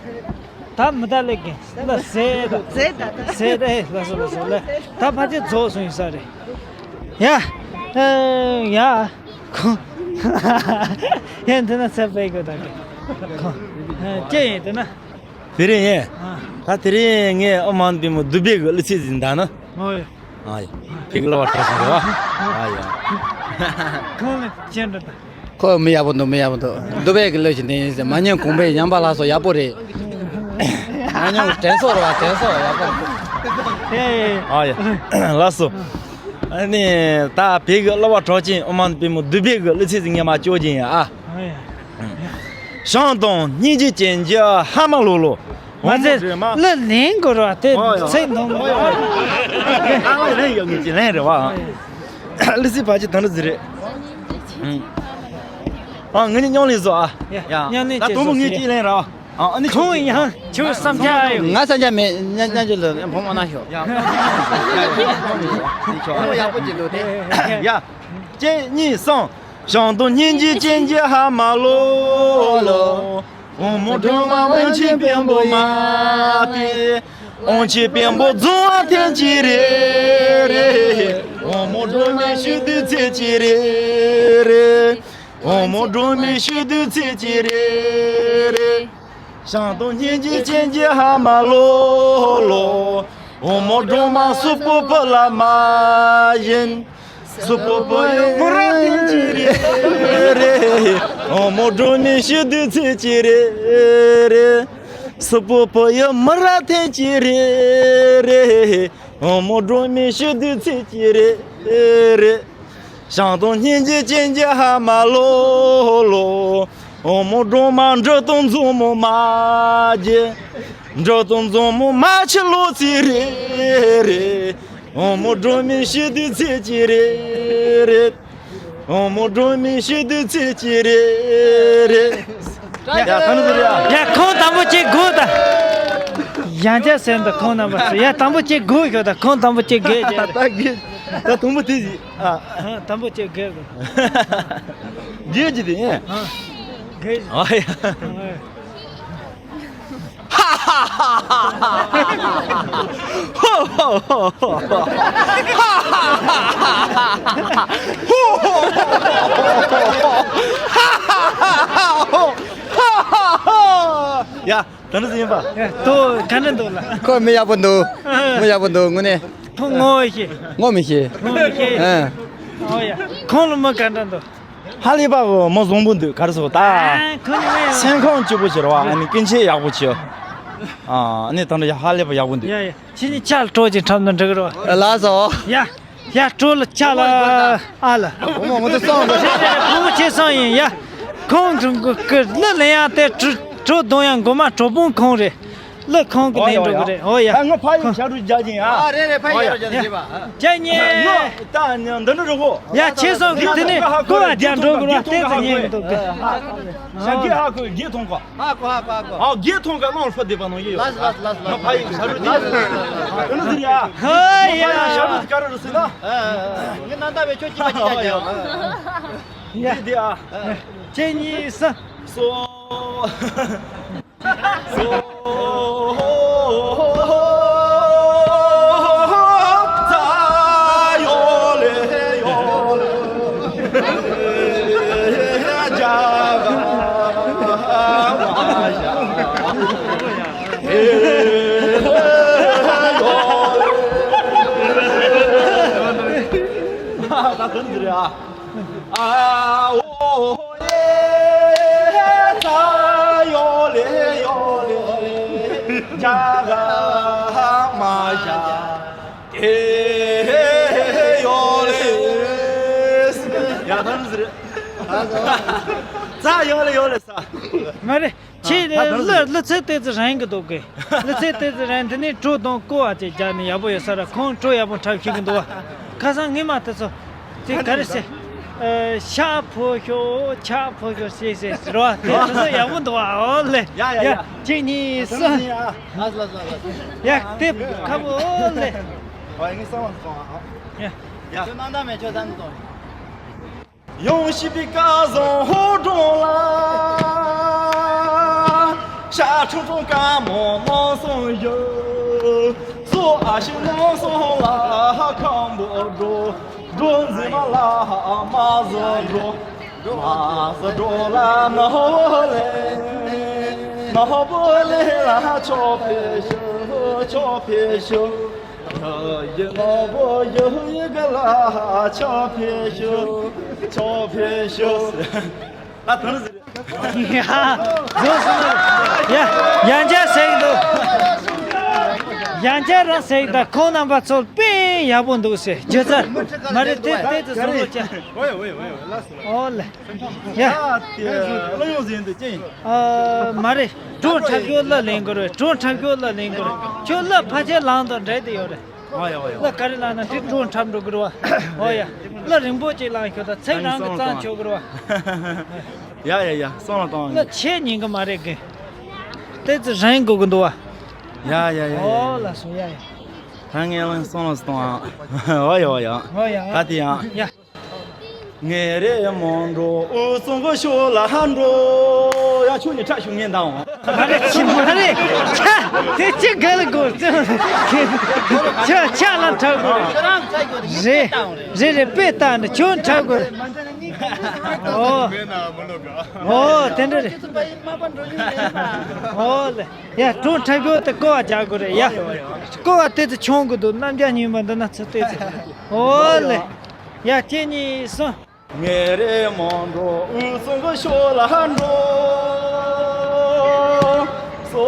ད་མི་ད་ལེགས་གི་ལ་ཟེར་ད། ཟེར་ད་ད། ཟེར་ད། ལ་སོ་ལ་སོ་ལ། ད་ཕ་ཆེ་རྫོགས་སོང་ཡིན་ས་རེད། ཡ། ཨ། ཡ། ཁོ། ཡ་འདི་ན་ཚེ་པའི་གོ་ད་གི། ཁོ། ཨ། ཅི་ཡིན་འདི་ན། དེ་རིང་ཡིན། ཨ། ད་དེ་རིང་ངས་ཨོཾ་མ་ཎི་པདྨེ་བདུད་བྷེ་གི་གླུ་ཚིག་ཟིན་ད་ན། ཨོ་ཡ། ཨ་ཡ། ཕ་གི་གླུ་བ་གྲགས་སོང་རེད་བ། ཨ་ཡ། ཁོང་ལ་ཅི་འདྲ་ད། ཁོ་མི་ཡག་པོ་འདུག། མི་ཡག་པོ་འདུག། བདུད་བྷེ་གི་གླུ་ཞིག་འདི་ཡིན་ཟེར། མ་ཉམས་གོང་འཕེལ་ཉམས་པ་ལགས་སོ། ཡག་པོ་རེད། མ་ཉམས་དྲན་གསོ་རེད་བ། དྲན་གསོ་ཡག་པོ་རེད། ཨེ། ཨ་ཡ། ལགས་སོ། ཨ་ནི་ད་བོད་ཀྱི་གླུ་བ་གྲགས་ཅན་ཨོཾ་མ་ཎི་པདྨེ་བདུད་བྷེ་གི་གླུ་ཚིག་ཟིག་ངས་མར་སྐྱོར་གྱིན་ཡ། ཨ། ཨ་ཡ། བྱམས་དང་སྙིང་རྗེ་ཅན་གྱི་ཧ་མ་ལོ་ལོ། མ་ཚད་གླུ་ལེན་དགོས་རེད་བ། དེ་ཚེ་ནོར་མ་རེད། ཨ་ལེན་ཡོད་ངེས་ཀྱི་ལེན་རེད་བ། གླུ་ཚིག་ཕལ་ཆེར་དེ་འདྲ་ཟིག་རེད། ཨ། ངེད་གཉིས་མཉམ་ལེན་བཟོ་ཨ། ཡ། མཉམ་ལེན་ད་བྱེད་བུ་མོ་ངེད་གཅིག་ལེན་ར། ཨ་ནི་ཁོང་ཡང་ཁྱོད་བསམ་འཆར་ཡོད། ང་བསམ་འཆར་མེད། ཉ་ཉ་ཅོ་ལ་བུ་མོ་ན་ཤོག། ཡག་པོ་ཅིག་འདུག་དེ། ཡ། གཅིག་གཉིས་གསུམ། བྱམས་དང་སྙིང་རྗེ་ཅན་གྱི་ཧ་མ་ལོ་ལོ། འོ་མོ་སྒྲོལ་མ་དབང་ཆེན་དཔོན་པོ་མ་སྟེ། དབང་ཆེན་དཔོན་པོ་རྫོང་བ་ཐེངས་གཅིག་རེ་རེ། འོ་མོ་སྒྲོལ་མའི་ཞུ་དུས་ཚེ་གཅིག་རེ་རེ། འོ་མོ་སྒྲོལ་མའི་ཞུ་དུས་ཚེ་གཅིག་རེ་རེ། བྱམས་དང་སྙིང་རྗེ་ཅན་གྱི་ཧ་མ་ལོ་ལོ། འོ་མོ་སྒྲོལ་མ་སུ་པོ་པོ་ལ་མ་ཡིན། སུ་པོ་པོ་ཡོད་མོ་ར་ཐེངས་གཅིག་རེ་རེ། འོ་མོ་སྒྲོལ་མའི་ཞུ་དུས་ཚེ་གཅིག་རེ་རེ། སུ་པོ་པོ་ཡི་མི་ར་ཐེན་གྱི་རེད་རེད། འོ་མོ་སྒྲོལ་མའི་ཤི་དུས་ཚེ་གྱི་རེད་རེད། ཞང་དང་སྙིང་རྗེ་ཅན་གྱི་ཧ་མ་ལོ་ལོ། འོ་མོ་སྒྲོལ་མ་འབྲི་དང་མཛོ་མོ་མ་རྒྱལ། འབྲི་དང་མཛོ་མོ་མ་ཆི་ལོ་ཚི་རེད་རེད། འོ་མོ་སྒྲོལ་མའི་ཤི་དུས་ཚེ་གྱི་རེད་རེད། འོ་མོ་སྒྲོལ་མའི་ཤི་དུས་ཚེ་གྱི་རེད་རེད། ཡ་ད་ནི་ཟེར་ཡ། ཡ་ཁོང་དང་པོ་ཅིག་དགོས་ད། ཡང་བསྐྱར་ཟེར་འདུག་ཁོང་རྣམ་པ་ཚོ། ཡ་དང་པོ་ཅིག་དགོས་ཤོག་ད་ཁོང་དང་པོ་ཅིག་དགོས་ཀྱི་རེད། ད་དགོས། ད་དང་པོ་དེ་ཡིན། ཨ། ཨ། དང་པོ་ཅིག་དགོས་དགོས། དགོས་ཀྱི་དེ་ཡིན། ཨ། དགོས། ཨ་ཡ། ཨ། ཡ། ད་ནི་ཡིན་པ། ཨེ། ཏོ་ག་འདྲ་འདུག་ལ། ཁོ་མི་ཡག་པོ་འདུག་ཨ། མི་ཡག་པོ་འདུག་དངོས་གནས། ཁོ་ངོ་ཤེས། ངོ་མི་ཤེས། ངོ་མི་ཤེས། ཨ། ཨོ་ཡ། ཁོང་ལ་མི་ག་འདྲ་འདུག་ཧ་ལས་པ་གི་མི་བཟང་པོ་འདུག་ག་རེ་ཟེར་ད། ཨ། ཁོ་ནི་མི་སེམས་ཁམས་སྐྱིད་པོ་བྱེད་རོགས། ཨ་ནི་སྐྱིད་ཆེ་ཡག་པོ་བྱེད། ཨ་ནི་ད་འདྲ་ཡ་ཧ་ལས་པ་ཡག་པོ་འདུག་ཡ་ཡ། ཁྱེད་གཉིས་ཆ་ལ་གྲོགས་ཀྱི་འཁྲབ་ན་འགྲིག་རོགས། ལགས་སོ། ཡ། ཡ་གྲོགས་ལ་ཆ་ལ་ཨ་ལ། འོ་མ་ངོ་དེ་སོང་བ། ཁོ་བོ་ཆེ་སོང་ཡིན་ཡ། ཁོང་གི་གི་གི་ལི་ལེན་ཡ་དེ་གྲོ་གྲོ་གདོང་ཡ་མགོ་མ་གྲོ་བོང་ཁོང་རེད། ལི་ཁོང་གི་ལེན་འགྲོ་གི་རེད། ཨོ་ཡ། ཨ་ངོ་ཕ་ཡི་ཞབས་བྲོ་རྒྱག་གིན་ཨ། ཨ་རེད་རེད། ཕ་ཡི་ཞབས་བྲོ་རྒྱག་གིན་རེད་པ། ཨ། ཁྱེད་གཉིས། ངོ་ད་འདི་འདྲ་རེད་གོ། ཡ་ཆེ་སོང་གི་དེ་ནི་ཀོ་བ་རྒྱག་འགྲོ་གི་རེད་པ། དེ་ཚོ་ཉན་གི་འདུག་གི། ཞབས་ཀྱི་ཧ་གོ་རྒྱས་ཐོང་གོ། ཧ་གོ་ཧ་གོ་ཧ་གོ། ཨ་རྒྱས་ཐོང་གོ་ནང་ལ་ཕ་བསྡད་པ་ནང་ཡོད། ལགས་ལགས་ལགས་ལགས། ང་ཕ་ཡི་ཞབས་བྲོ་དེ། ཨ་ནི་ཟེར་ཡ། ཧོ་ཡ། ང་ཕ་ཡི་ཞབས་བྲོ་དེ་ག་རེ་རེད་ཟེར་ན། ཨ་ཨ་ཨ། ངས་རྣམ་དག་པའི་ཆོས་ཅི་མ་ཅི་བྱ་རྒྱུ། ཡ། དེ་དེ་ཨ། ཨ། ཁྱེད་གཉིས་ས། སོ། ད་དོན་འདི་རེད་ཨ། ཨ་ཨོ་ཧོ་ཡེ་ད་ཡོ་ལེ་ཡོ་ལེ་ཇ་ག་མ་ཇ་ཏེ་ཡོ་ལེ། ཡ་ད་ནི་ཟེར། ད་ཡོ་ལེ་ཡོ་ལེ་ས། མ་རེད། ཁྱེད་ཨ་ད་ལྟ་ལ་ལ་ཚེ་ཏོག་ཙམ་རིང་གི་འདུག་གི། ལ་ཚེ་ཏོག་ཙམ་རིང་། འདི་ནས་གྲོ་དང་ཀོ་བ་ཅིག་རྒྱག་ནས་ཡག་པོ་ཡོད་ས་ར། ཁོང་གྲོ་ཡག་པོ་འཁྲབ་ཤེས་ཀྱི་འདུག་བ། ཁ་སང་ངས་མ་དེ་ཚོ་དེ་ག་རེ་ཟེར། ཨ། ཤ་ཕོ་ཤོ་ཆ་ཕོ་ཤོ་ཟེར་ཟེར་ར་བ། དེ་ཚོ་ཡག་པོ་འདུག་བ། ཨོ་ལེ། ཡ་ཡ་ཡ། ཡ་ཁྱེད་གཉིས་སུ། ལགས་ལགས་ལགས་ལགས། ཡ་དེ་ཁ་བོ། ཨོ་ལེ། ཨ་ངས་བསམ་བློ་གཏོང་ཨ། ཡ། ཡ། ཁྱོད་རྣམ་དག་མེད། ཁྱོད་བསམ་བློ་གཏོང་། ཡང་ཤེས་པའི་སྐལ་བཟང་ཧོར་གྲོང་ལ། ཤ་ཁྲུང་ཁྲུང་དཀར་མོ་མང་སོང་ཡོད། སོ་ཨ་ཤི་མང་སོང་ལ་ཁམ་བུ་འགྲོ། འགྲོ་འཛིན་མ་ལ་མ་བཟོ་འགྲོ། མ་བཟོ་འགྲོ་ལ་ནག་པོ་ལེ། ནག་པོ་ལེ་ལ་ཆོག་ཕེབས་ཤོག་ཆོག་ཕེབས་ཤོག་ཡི་ནོར་བུ་ཡི་ཡི་ག་ལ་ཆོག་ཕེབས་ཤོག་ཆོག་ཕེབས་ཤོག་ད་དོན་ཟེར། ཡ། བཟོ་སོང་། ཡ། ཡང་བསྐྱར་ཟེར་གི་འདུག་ཡང་བསྐྱར་རང་ཟེར་གི་འདུག་ཁོང་རྣམ་པ་ཚོ་དཔེ་ཡག་པོ་འདུག་ཟེར། སྒྱུ་རྩལ་མ་རེད། དེ་དེ་ཚོ་བཟོ་ལོ་ཅན། ཨོ་ལེ། ཡ། ཡ། ཨ་མ་རེད། གྲོ་འཁྲབ་རྒྱུ་གླུ་ལེན་དགོས་རེད། གྲོ་འཁྲབ་རྒྱུ་གླུ་ལེན་དགོས་རེད། ཁྱོད་གླུ་ཕལ་ཆེར་ལངས་དང་འདྲེས་དེ་ཡོད་རེད། ཨ་ཡ་ཨ་ཡ། གླུ་ག་རེ་ལངས་ན་དེ་གྲོ་འཁྲབ་འགྲོ་གི་རེད་བ། ཨོ་ཡ། གླུ་རིང་པོ་ཅིག་ལངས་ཤོག་ད་ཚིག་རང་གི་གཙང་ཆོག་གི་རེད་བ། ཡ་ཡ་ཡ། སོང་ལ་གཏོང་། གླུ་ཆེ་ཉན་གི་མ་རེད་གི། ཏོག་ཙམ་རིང་དགོས་གི་འདུག་བ། ཡ་ཡ་ཡ་ཡ། ཨོ་ལགས་སོ། ཡ་ཡ། ད་ངས་ལ་སོང་ལ་གཏོང་ཨ། ཨོ་ཡ་ཨོ་ཡ། ཨོ་ཡ། ད་དེ་ཡང་། ཡ། ངེ་རེ་མོན་གྲོ་དབུས་གཙང་གི་ཕྱོགས་ལ་འགྲོ། ཡ་ཁྱོད་ནི་ཁྲ་ཤུ་ངན་དང་། མ་རེད་ཁྱི་མ་རེད། ཁྱ་དེ་ཅི་ག་ལ་དགོས། ཁྱ་ཁྱ་ལ་འཁྲབ་དགོས་རེད། རེད་རེད། དཔེ་ལྟ་ནི་ཁྱོད་འཁྲབ་དགོས་རེད། ཨོ། ཨོ་དེ་འདྲ་རེད། ཨོ་ལེ། ཡ་གྲོ་འཁྲབ་རྒྱུ་དེ་ཀོ་བ་རྒྱག་དགོས་རེད་ཡ། ཀོ་བ་དེ་ཚོ་ཆུང་གི་འདུག་རྣམ་རྒྱལ་རྙིང་པ་འདི་ན་ཚོ་དེ་ཚོ། ཨོ་ལེ། ཡ་ཁྱེད་གཉིས་སོང་། ངེ་རེ་མོན་གྲོ་དབུས་གཙང་གི་ཕྱོགས་ལ་འགྲོ། སོ།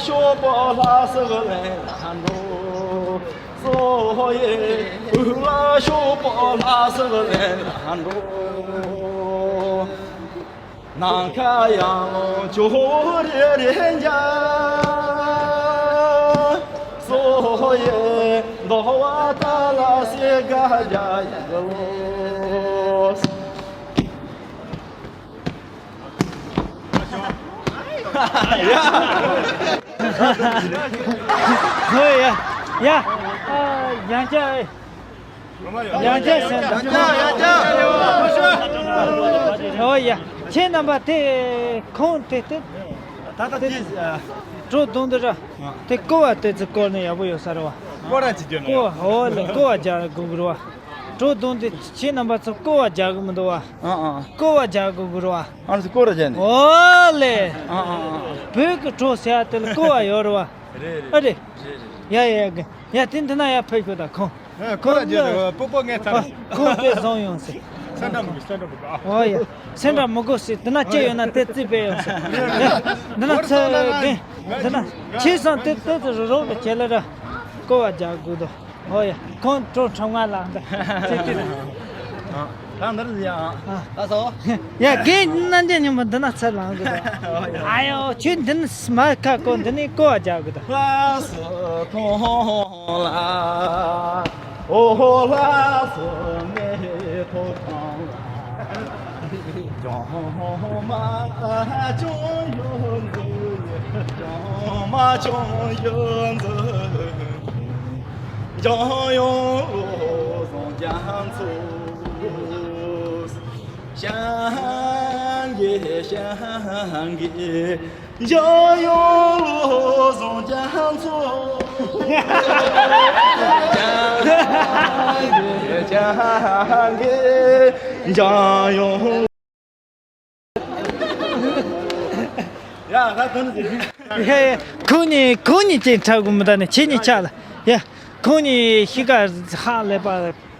ཤོག་པོ་ལྷ་སར་ལེན་ལ་འགྲོ། སོ་ཡེ། བུ་ལ་ཤོག་པོ་ལྷ་སར་ལེན་ལ་འགྲོ། ནམ་མཁའ་ཡང་ལོ་ཅོ་རེ་རེ་འཇའ། སོ་ཡེ། འདོ་བ་ཏ་ལ་སེ་ག་རྒྱ་ཡི་ལོ། ཧོ་ཡ། ཡ། ཨ། ཡང་བསྐྱར། ཡང་བསྐྱར་ཟེར། ཡང་བསྐྱར། ཡང་བསྐྱར། ཨོ་ཡ། ཁྱེད་རྣམ་པ་དེ་ཁོང་དེ་དེ། ད་ལྟ་དེ། ཨ། བྲོ་བརྡུང་དུ་ར། དེ་ཀོ་བ་དེ་ཚོ་སྐོར་ནས་ཡག་པོ་ཡོད་ས་རེད་བ། ཀོ་ར་ཅི་རྒྱུ་ནས། ཀོ་བ། ཨོ་ལེ། ཀོ་བ་རྒྱག་དགོས་ཀྱི་རེད་བ། བྲོ་བརྡུང་དེ་ཁྱེད་རྣམ་པ་ཚོ་ཀོ་བ་རྒྱག་གི་མི་འདུག་བ། ཨ་ཨ། ཀོ་བ་རྒྱག་དགོས་ཀྱི་རེད་བ། ཨ་ནི་ཀོ་ར་རྒྱག་ནས། ཨོ་ལེ། ཨ་ཨ་ཨ། བོད་ཀྱི་བྲོ་ཟེར་ཡ་དེ་ལ་ཀོ་བ་ཡོད་རེད་བ། རེད་རེད། ཨ་རེད། རེད་རེད། ཡ་ཡ་ཡ། ཡ་དེ་འདི་ན་ཡ་ཕེབས་ཤོག་ད་ཁོང་། ཨ། ཁོ་ར་ཁོང་ཅེ་ལ་རེད། སྤོ་སྤོ་ངས་ཚར། ཁོང་དཔེ་བཟང་ཡོང་ཟེར། སེམས་ཁྲལ་མི་དགོས། སེམས་ཁྲལ་མི་དགོས། ཨོ་ཡ། སེམས་ཁྲལ་མི་དགོས་ཟེར། འདི་ན་ཅི་ཡོད་ན་དེ་རྩིས་སྤེལ་ཡོང་ཟེར། ཡ། འདི་ན་ཚེ་རྒན། འདི་ན་ཁྱེད་སང་དེ་དེ་ཚོ་རུ་རོགས་ལ་བྱེད་ལ་ར། ཀོ་བ་རྒྱག་དགོས་དོ། ཨོ་ཡ། ཁོང་བྲོ་ཁྲབ་ང་ལ་འདི་ཚེ་དེ་ན། ཨ། ད་འདིར་ཡ། ཨ། ད་སོ། ཡ། རྒན་རྣམ་རྒྱལ་ཉིན་མོ་འདི་ན་ཚར་ལངས་དགོས་དོ། ཨོ་ཡ། ཨ་ཡོ། ཁྱོད་འདི་ན་མ་ཁ་ཀོ་འདི་ནས་ཀོ་བ་རྒྱག་དགོས་དོ། ལྷ་སུ་ཐོང་ལ། ཨོ་ཧོ། ལྷ་སུ་མེ་ཐོ་ཐང་ལ། ཇོ་མ་ཇོ་ཡོན་ཛུ། ཇོ་མ་ཇོ་ཡོན་ཛུ། ཇོ་ཡོན་ལོ་ཟོང་རྒྱ་མཚོ། ཤང་གི་ཤང་གི། འཇམ་དབྱངས་བློ་བཟང་རྒྱ་མཚོ། འཇམ་དབྱངས་འཇམ་དབྱངས། ཡ། ད་དོན་ཟེར། ཡ་ཡ། ཁོང་གཉིས་ཁོང་གཉིས་ཅིག་འཁྲབ་དགོས་མི་ད་ནི་ཁྱེད་གཉིས་ཆགས་ལ། ཡ། ཁོང་གཉིས་གཤིས་ཀ་ཧ་ལས་པ་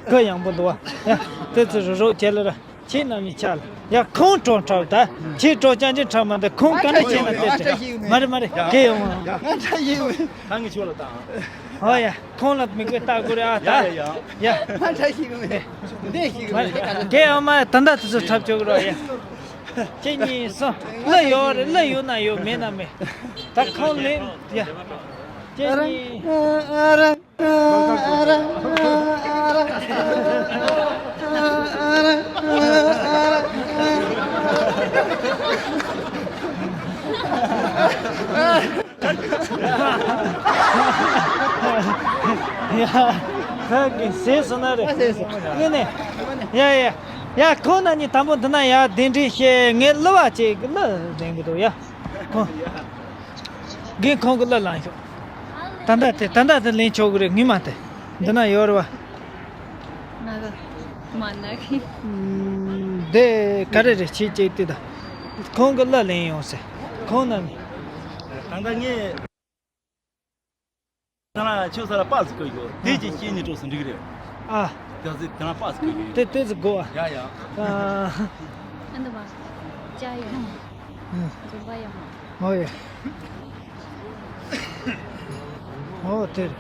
གུ་ཡངས་པོ་འདུག་བ། ཡ། དེ་ཚོ་རུ་རོགས་བྱེད་ལ་ར། ཁྱེད་རྣམ་གཉིས་ཆགས་ལ། ཡ། ཁོང་བྲོ་འཁྲབ་ད། ཁྱེད་བྲོ་རྐྱང་རྐྱང་འཁྲབ་མ་འདི་ཁོང་ག་འདྲ་བྱས་ན་དེ་དྲན། མ་རེད་མ་རེད། གལ་ཡོང་ང་། ང་འདྲ་ཡིན། ད་ངས་ཁྱོད་ལ་བཏང་། ཨོ་ཡ། ཁོང་ལ་མི་དགོས། ལྟ་དགོས་རེད་ཨ། ད། ཡ་ཡ་ཡ། ང་འདྲ་ཞིག་མེད། འདི་ཞིག་མ་མེད། རེད། གལ་ཡོང་མ་ད་ལྟ་དེ་ཚོ་འཁྲབ་ཆོག་གི་རེད་ཡ། གཅིག་གཉིས་གསུམ། གླུ་ཡོད་རེད། གླུ་ཡོད་ན་ཡོད། མེད་ན་མེད། ད་ཁོང་ལེན་ཡ། གཅིག་གཉིས། ཡ། ཁ་གི་ཟས་སོང་ན་རེད། ཨ། ཟས་སོང་། ངས་ནས། ཡ་ཡ། ཡ། ཁོང་རྣམ་གཉིས་དང་པོ་འདི་ན་ཡ་གདན་འདྲེན་བྱས། ངས་གླུ་བ་ཅིག་གི་གླུ་ལེན་གི་འདུག་ཡ། ཁོང་། རྒན་ཁོང་གི་གླུ་ལེན་ཤོག་ད་ལྟ་དེ་ད་ལྟ་དེ་ལེན་ཆོག་གི་རེད། ངས་མ་དེ་འདི་ན་ཡོད་རེད་བ། ང་གི་མ་ན་གི། འདི་ག་རེ་རེད། ཁྱེད་ཅིག་ལྟོས་དང་། ཁོང་གི་གླུ་ལེན་ཡོང་ཟེར། ཁོང་རྣམ་གཉིས། ད་ལྟ་ངས། ཁྱོད་ས་ལ་པགས་སུ་བཀོད་ཡོད། དེ་ཅིག་སྐྱེས་ནས་འགྲོ་སུ་འགྲིག་རེད། ཨ། དེ་ཚོ་དེ་ན་པགས་སུ་བཀོད་ཡོད། དེ་དེ་ཚོ་དགོས་ཨ། ཡ་ཡ། ཨ། ཨ་འདི་བ། ཅ་ཡ། འཛོམས་པ་ཡ་མ། ཨོ་ཡ། ཨོ་དེ་རེད།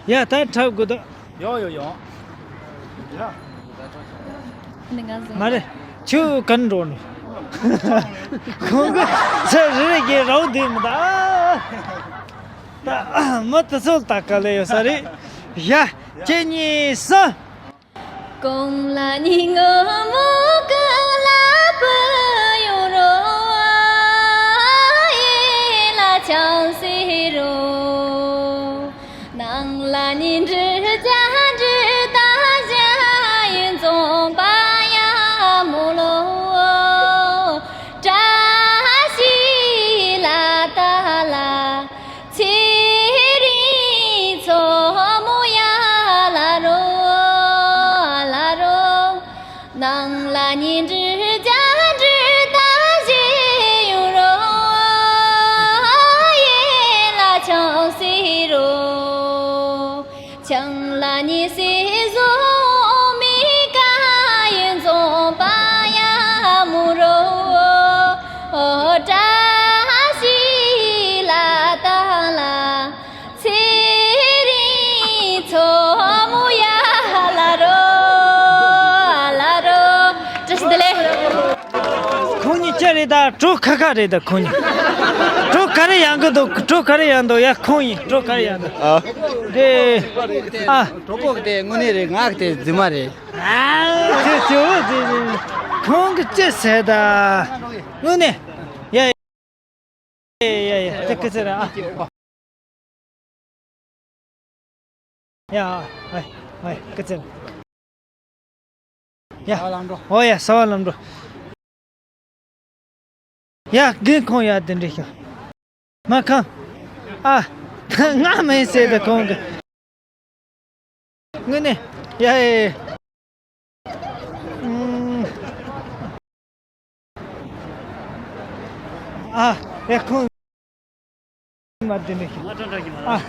ཡ། ད་འཁྲབ་དགོས་དོ། ཡོ་ཡོ་ཡོ། ཡ། མ་རེད། ཁྱོད་ག་འགྲོ་ནི། ཁོང་གི་ཚེ་རེ་རེ་གི་རའུ་དེ་མི་ད། ད་མི་དེ་ཚོ་ལ་ད་ག་ལེ་ཡོད་ས་རེད། ཡ། གཅིག་གཉིས་གསུམ། གོང་ལ་ནི་ངུ་མོ་གི་ལ་བུ་ཡོང་རོ། ཨེ་ལ་ཆང་སེ་རོ། ནང་ལ་ནི་འབྲི་བྱ་འབྲི་ད་བྱ་ཡིན་རྫོང་པ་ཡ་མོ་ལོ། བཀྲ་ཤིས་ལ་ད་ལ། ཚེ་རིང་མཚོ་མོ་ཡ་ལ་རོ་ལ་རོ། ནང་ལ་ཉིན་འབྲི་རྒྱ་འབྲི་ད་བཞེས་ཡོང་རོ། ཡེ་ལ་ཆང་སེ་རོ། ཆང་ལ་ཉི་ཟེར་བཟོ་མི་ཀ་ཡིན་རྫོང་པ་ཡ་མུ་རོ། ཨོ་བཀྲ་ཤིས་ལ་ཏང་ལ་ཚེ་རིང་མཚོ་མོ་ཡ་ལ་རོ་ལ་རོ། བཀྲ་ཤིས་བདེ་ལེགས། ཁོང་གཉིས་ཅི་རེད་ད། གྲོ་ཁ་ཁ་རེད་ད་ཁོང་གཉིས། གྲོ་ག་རེ་ཡང་གི་འདུག་གྲོ་ག་རེ་ཡང་འདུག་ཡ་ཁོང་གཉིས་གྲོ་ག་རེ་ཡང་འདུག་ཨ། དེ། ཨ། གྲོ་ཁོག་དེ་དངོས་གནས་རེད། ངག་དེ་རྫུན་མ་རེད། ཨ། དེ་ཅི་བོ་དེ་ཁོང་གི་ཅི་ཟེར་ད། དངོས་གནས། ཡ་ཡ་ཡ་ཡ་དེ་ཀི་ཟེར་ཨ། ཡ། ཨ་ཨ་ཀི་ཟེར། ཡ། ཨ་ལམ་འགྲོ། ཨོ་ཡ་ས་བ་ལམ་འགྲོ། ཡ་རྒན་ཁོང་ཡ་དེ་འདྲ་ཤོག་མ་ཁང་། ཨ། ང་མིན་ཟེར་ད་ཁོང་གི་དངོས་གནས། ཡ་ཡ་ཡ། ཨ། ཡ་ཁོང་། མ་དེ་འདྲ་ཤོག་ཨ།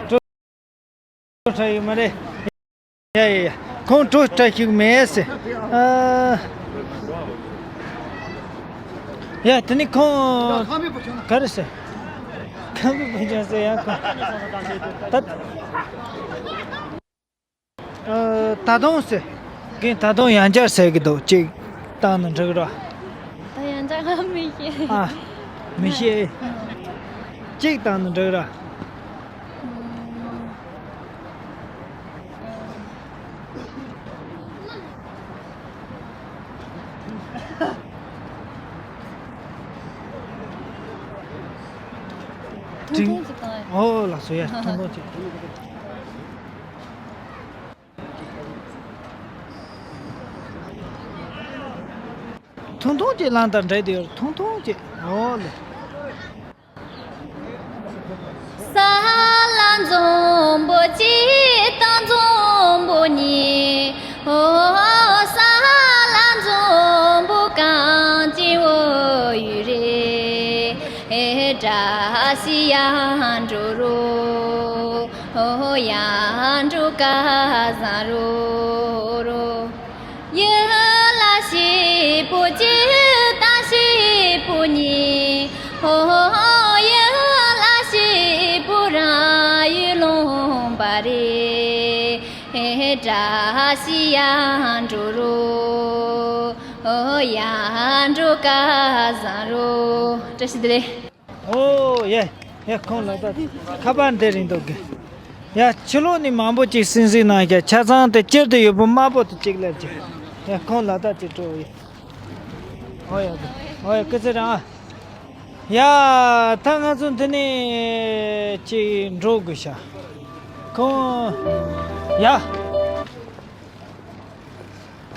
གྲོ་ཁྲ་ཡོད་མ་རེད། ཡ་ཡ་ཡ། ཁོང་གྲོ་ཁྲ་ཞིག་མེད་ཟེར། ཨ། ཡ་དེ་ནི་ཁོང་ག་རེ་ཟེར། ཁམས་པའི་བུ་ཆུང་ཟེར་ཡ་ཁོང་། ད། ཨ། ད་དུང་ཟེར། རྒན་ད་དུང་ཡང་བསྐྱར་ཟེར་གི་འདུག་གཅིག་བཏང་ན་འགྲིག་ར། ད་ཡང་བསྐྱར་ང་མི་ཤེས། ཨ། མི་ཤེས། གཅིག་བཏང་ན་འགྲིག་ར། ཐུང་ཐུང་ཅིག་བཏང་ཡ། ཨོ་ལགས་སོ་ཡ་ཐུང་ཐུང་ཅིག་ཐུང་ཐུང་ཅིག་བླངས་དང་འདྲ་དེ་ཡོད། ཐུང་ཐུང་ཅིག་ཨོ་ལེ། ས་ལ་འཛོམས་པོ་གཅིག་དང་འཛོམས་པོ་གཉིས། ཨོ་ས་ལ་འཛོམས་པོ་གངས་ཅན་བོད་ཡུལ་རེད། བཀྲ་ཤིས་ཡར་འགྲོ་རོགས། ཨོ་ཡར་འགྲོ་སྐལ་བཟང་རོགས་རོགས། ཡུལ་ལ་སྐྱིད་པོ་གཅིག་དང་སྐྱིད་པོ་གཉིས། ཨོ་ཡུལ་ལ་སྐྱིད་པོ་རང་ཡུལ་ལུང་པ་རེད། བཀྲ་ཤིས་ཡར་འགྲོ་རོགས། ཨོ་ཡར་འགྲོ་སྐལ་བཟང་རོགས། བཀྲ་ཤིས་བདེ་ལེགས། ཨོ་ཡ། ཡ་ཁོང་ལ་ད་ཁ་པར་འདི་རིང་འདུག་གི་ཡ་ཕྱི་ལོགས་ནས་མང་པོ་ཅིག་སིང་སིང་གནང་ཤག་ཆ་ཚང་དེ་སྤྱིར་དུ་ཡོད་པོ་དམར་པོ་དེ་གཅིག་ལེབ་ཅིག་ཡ་ཁོང་ལ་ད་ཅིག་སྤྲོ་ཡ། ཨོ་ཡ། ཨོ་ཡ་སྐུ་ཚེ་རིང་ཨ། ཡ། ད་ང་ཚོ་འདི་ནས་ཅིག་འགྲོ་དགོས་ཤག་ཁོང་། ཡ།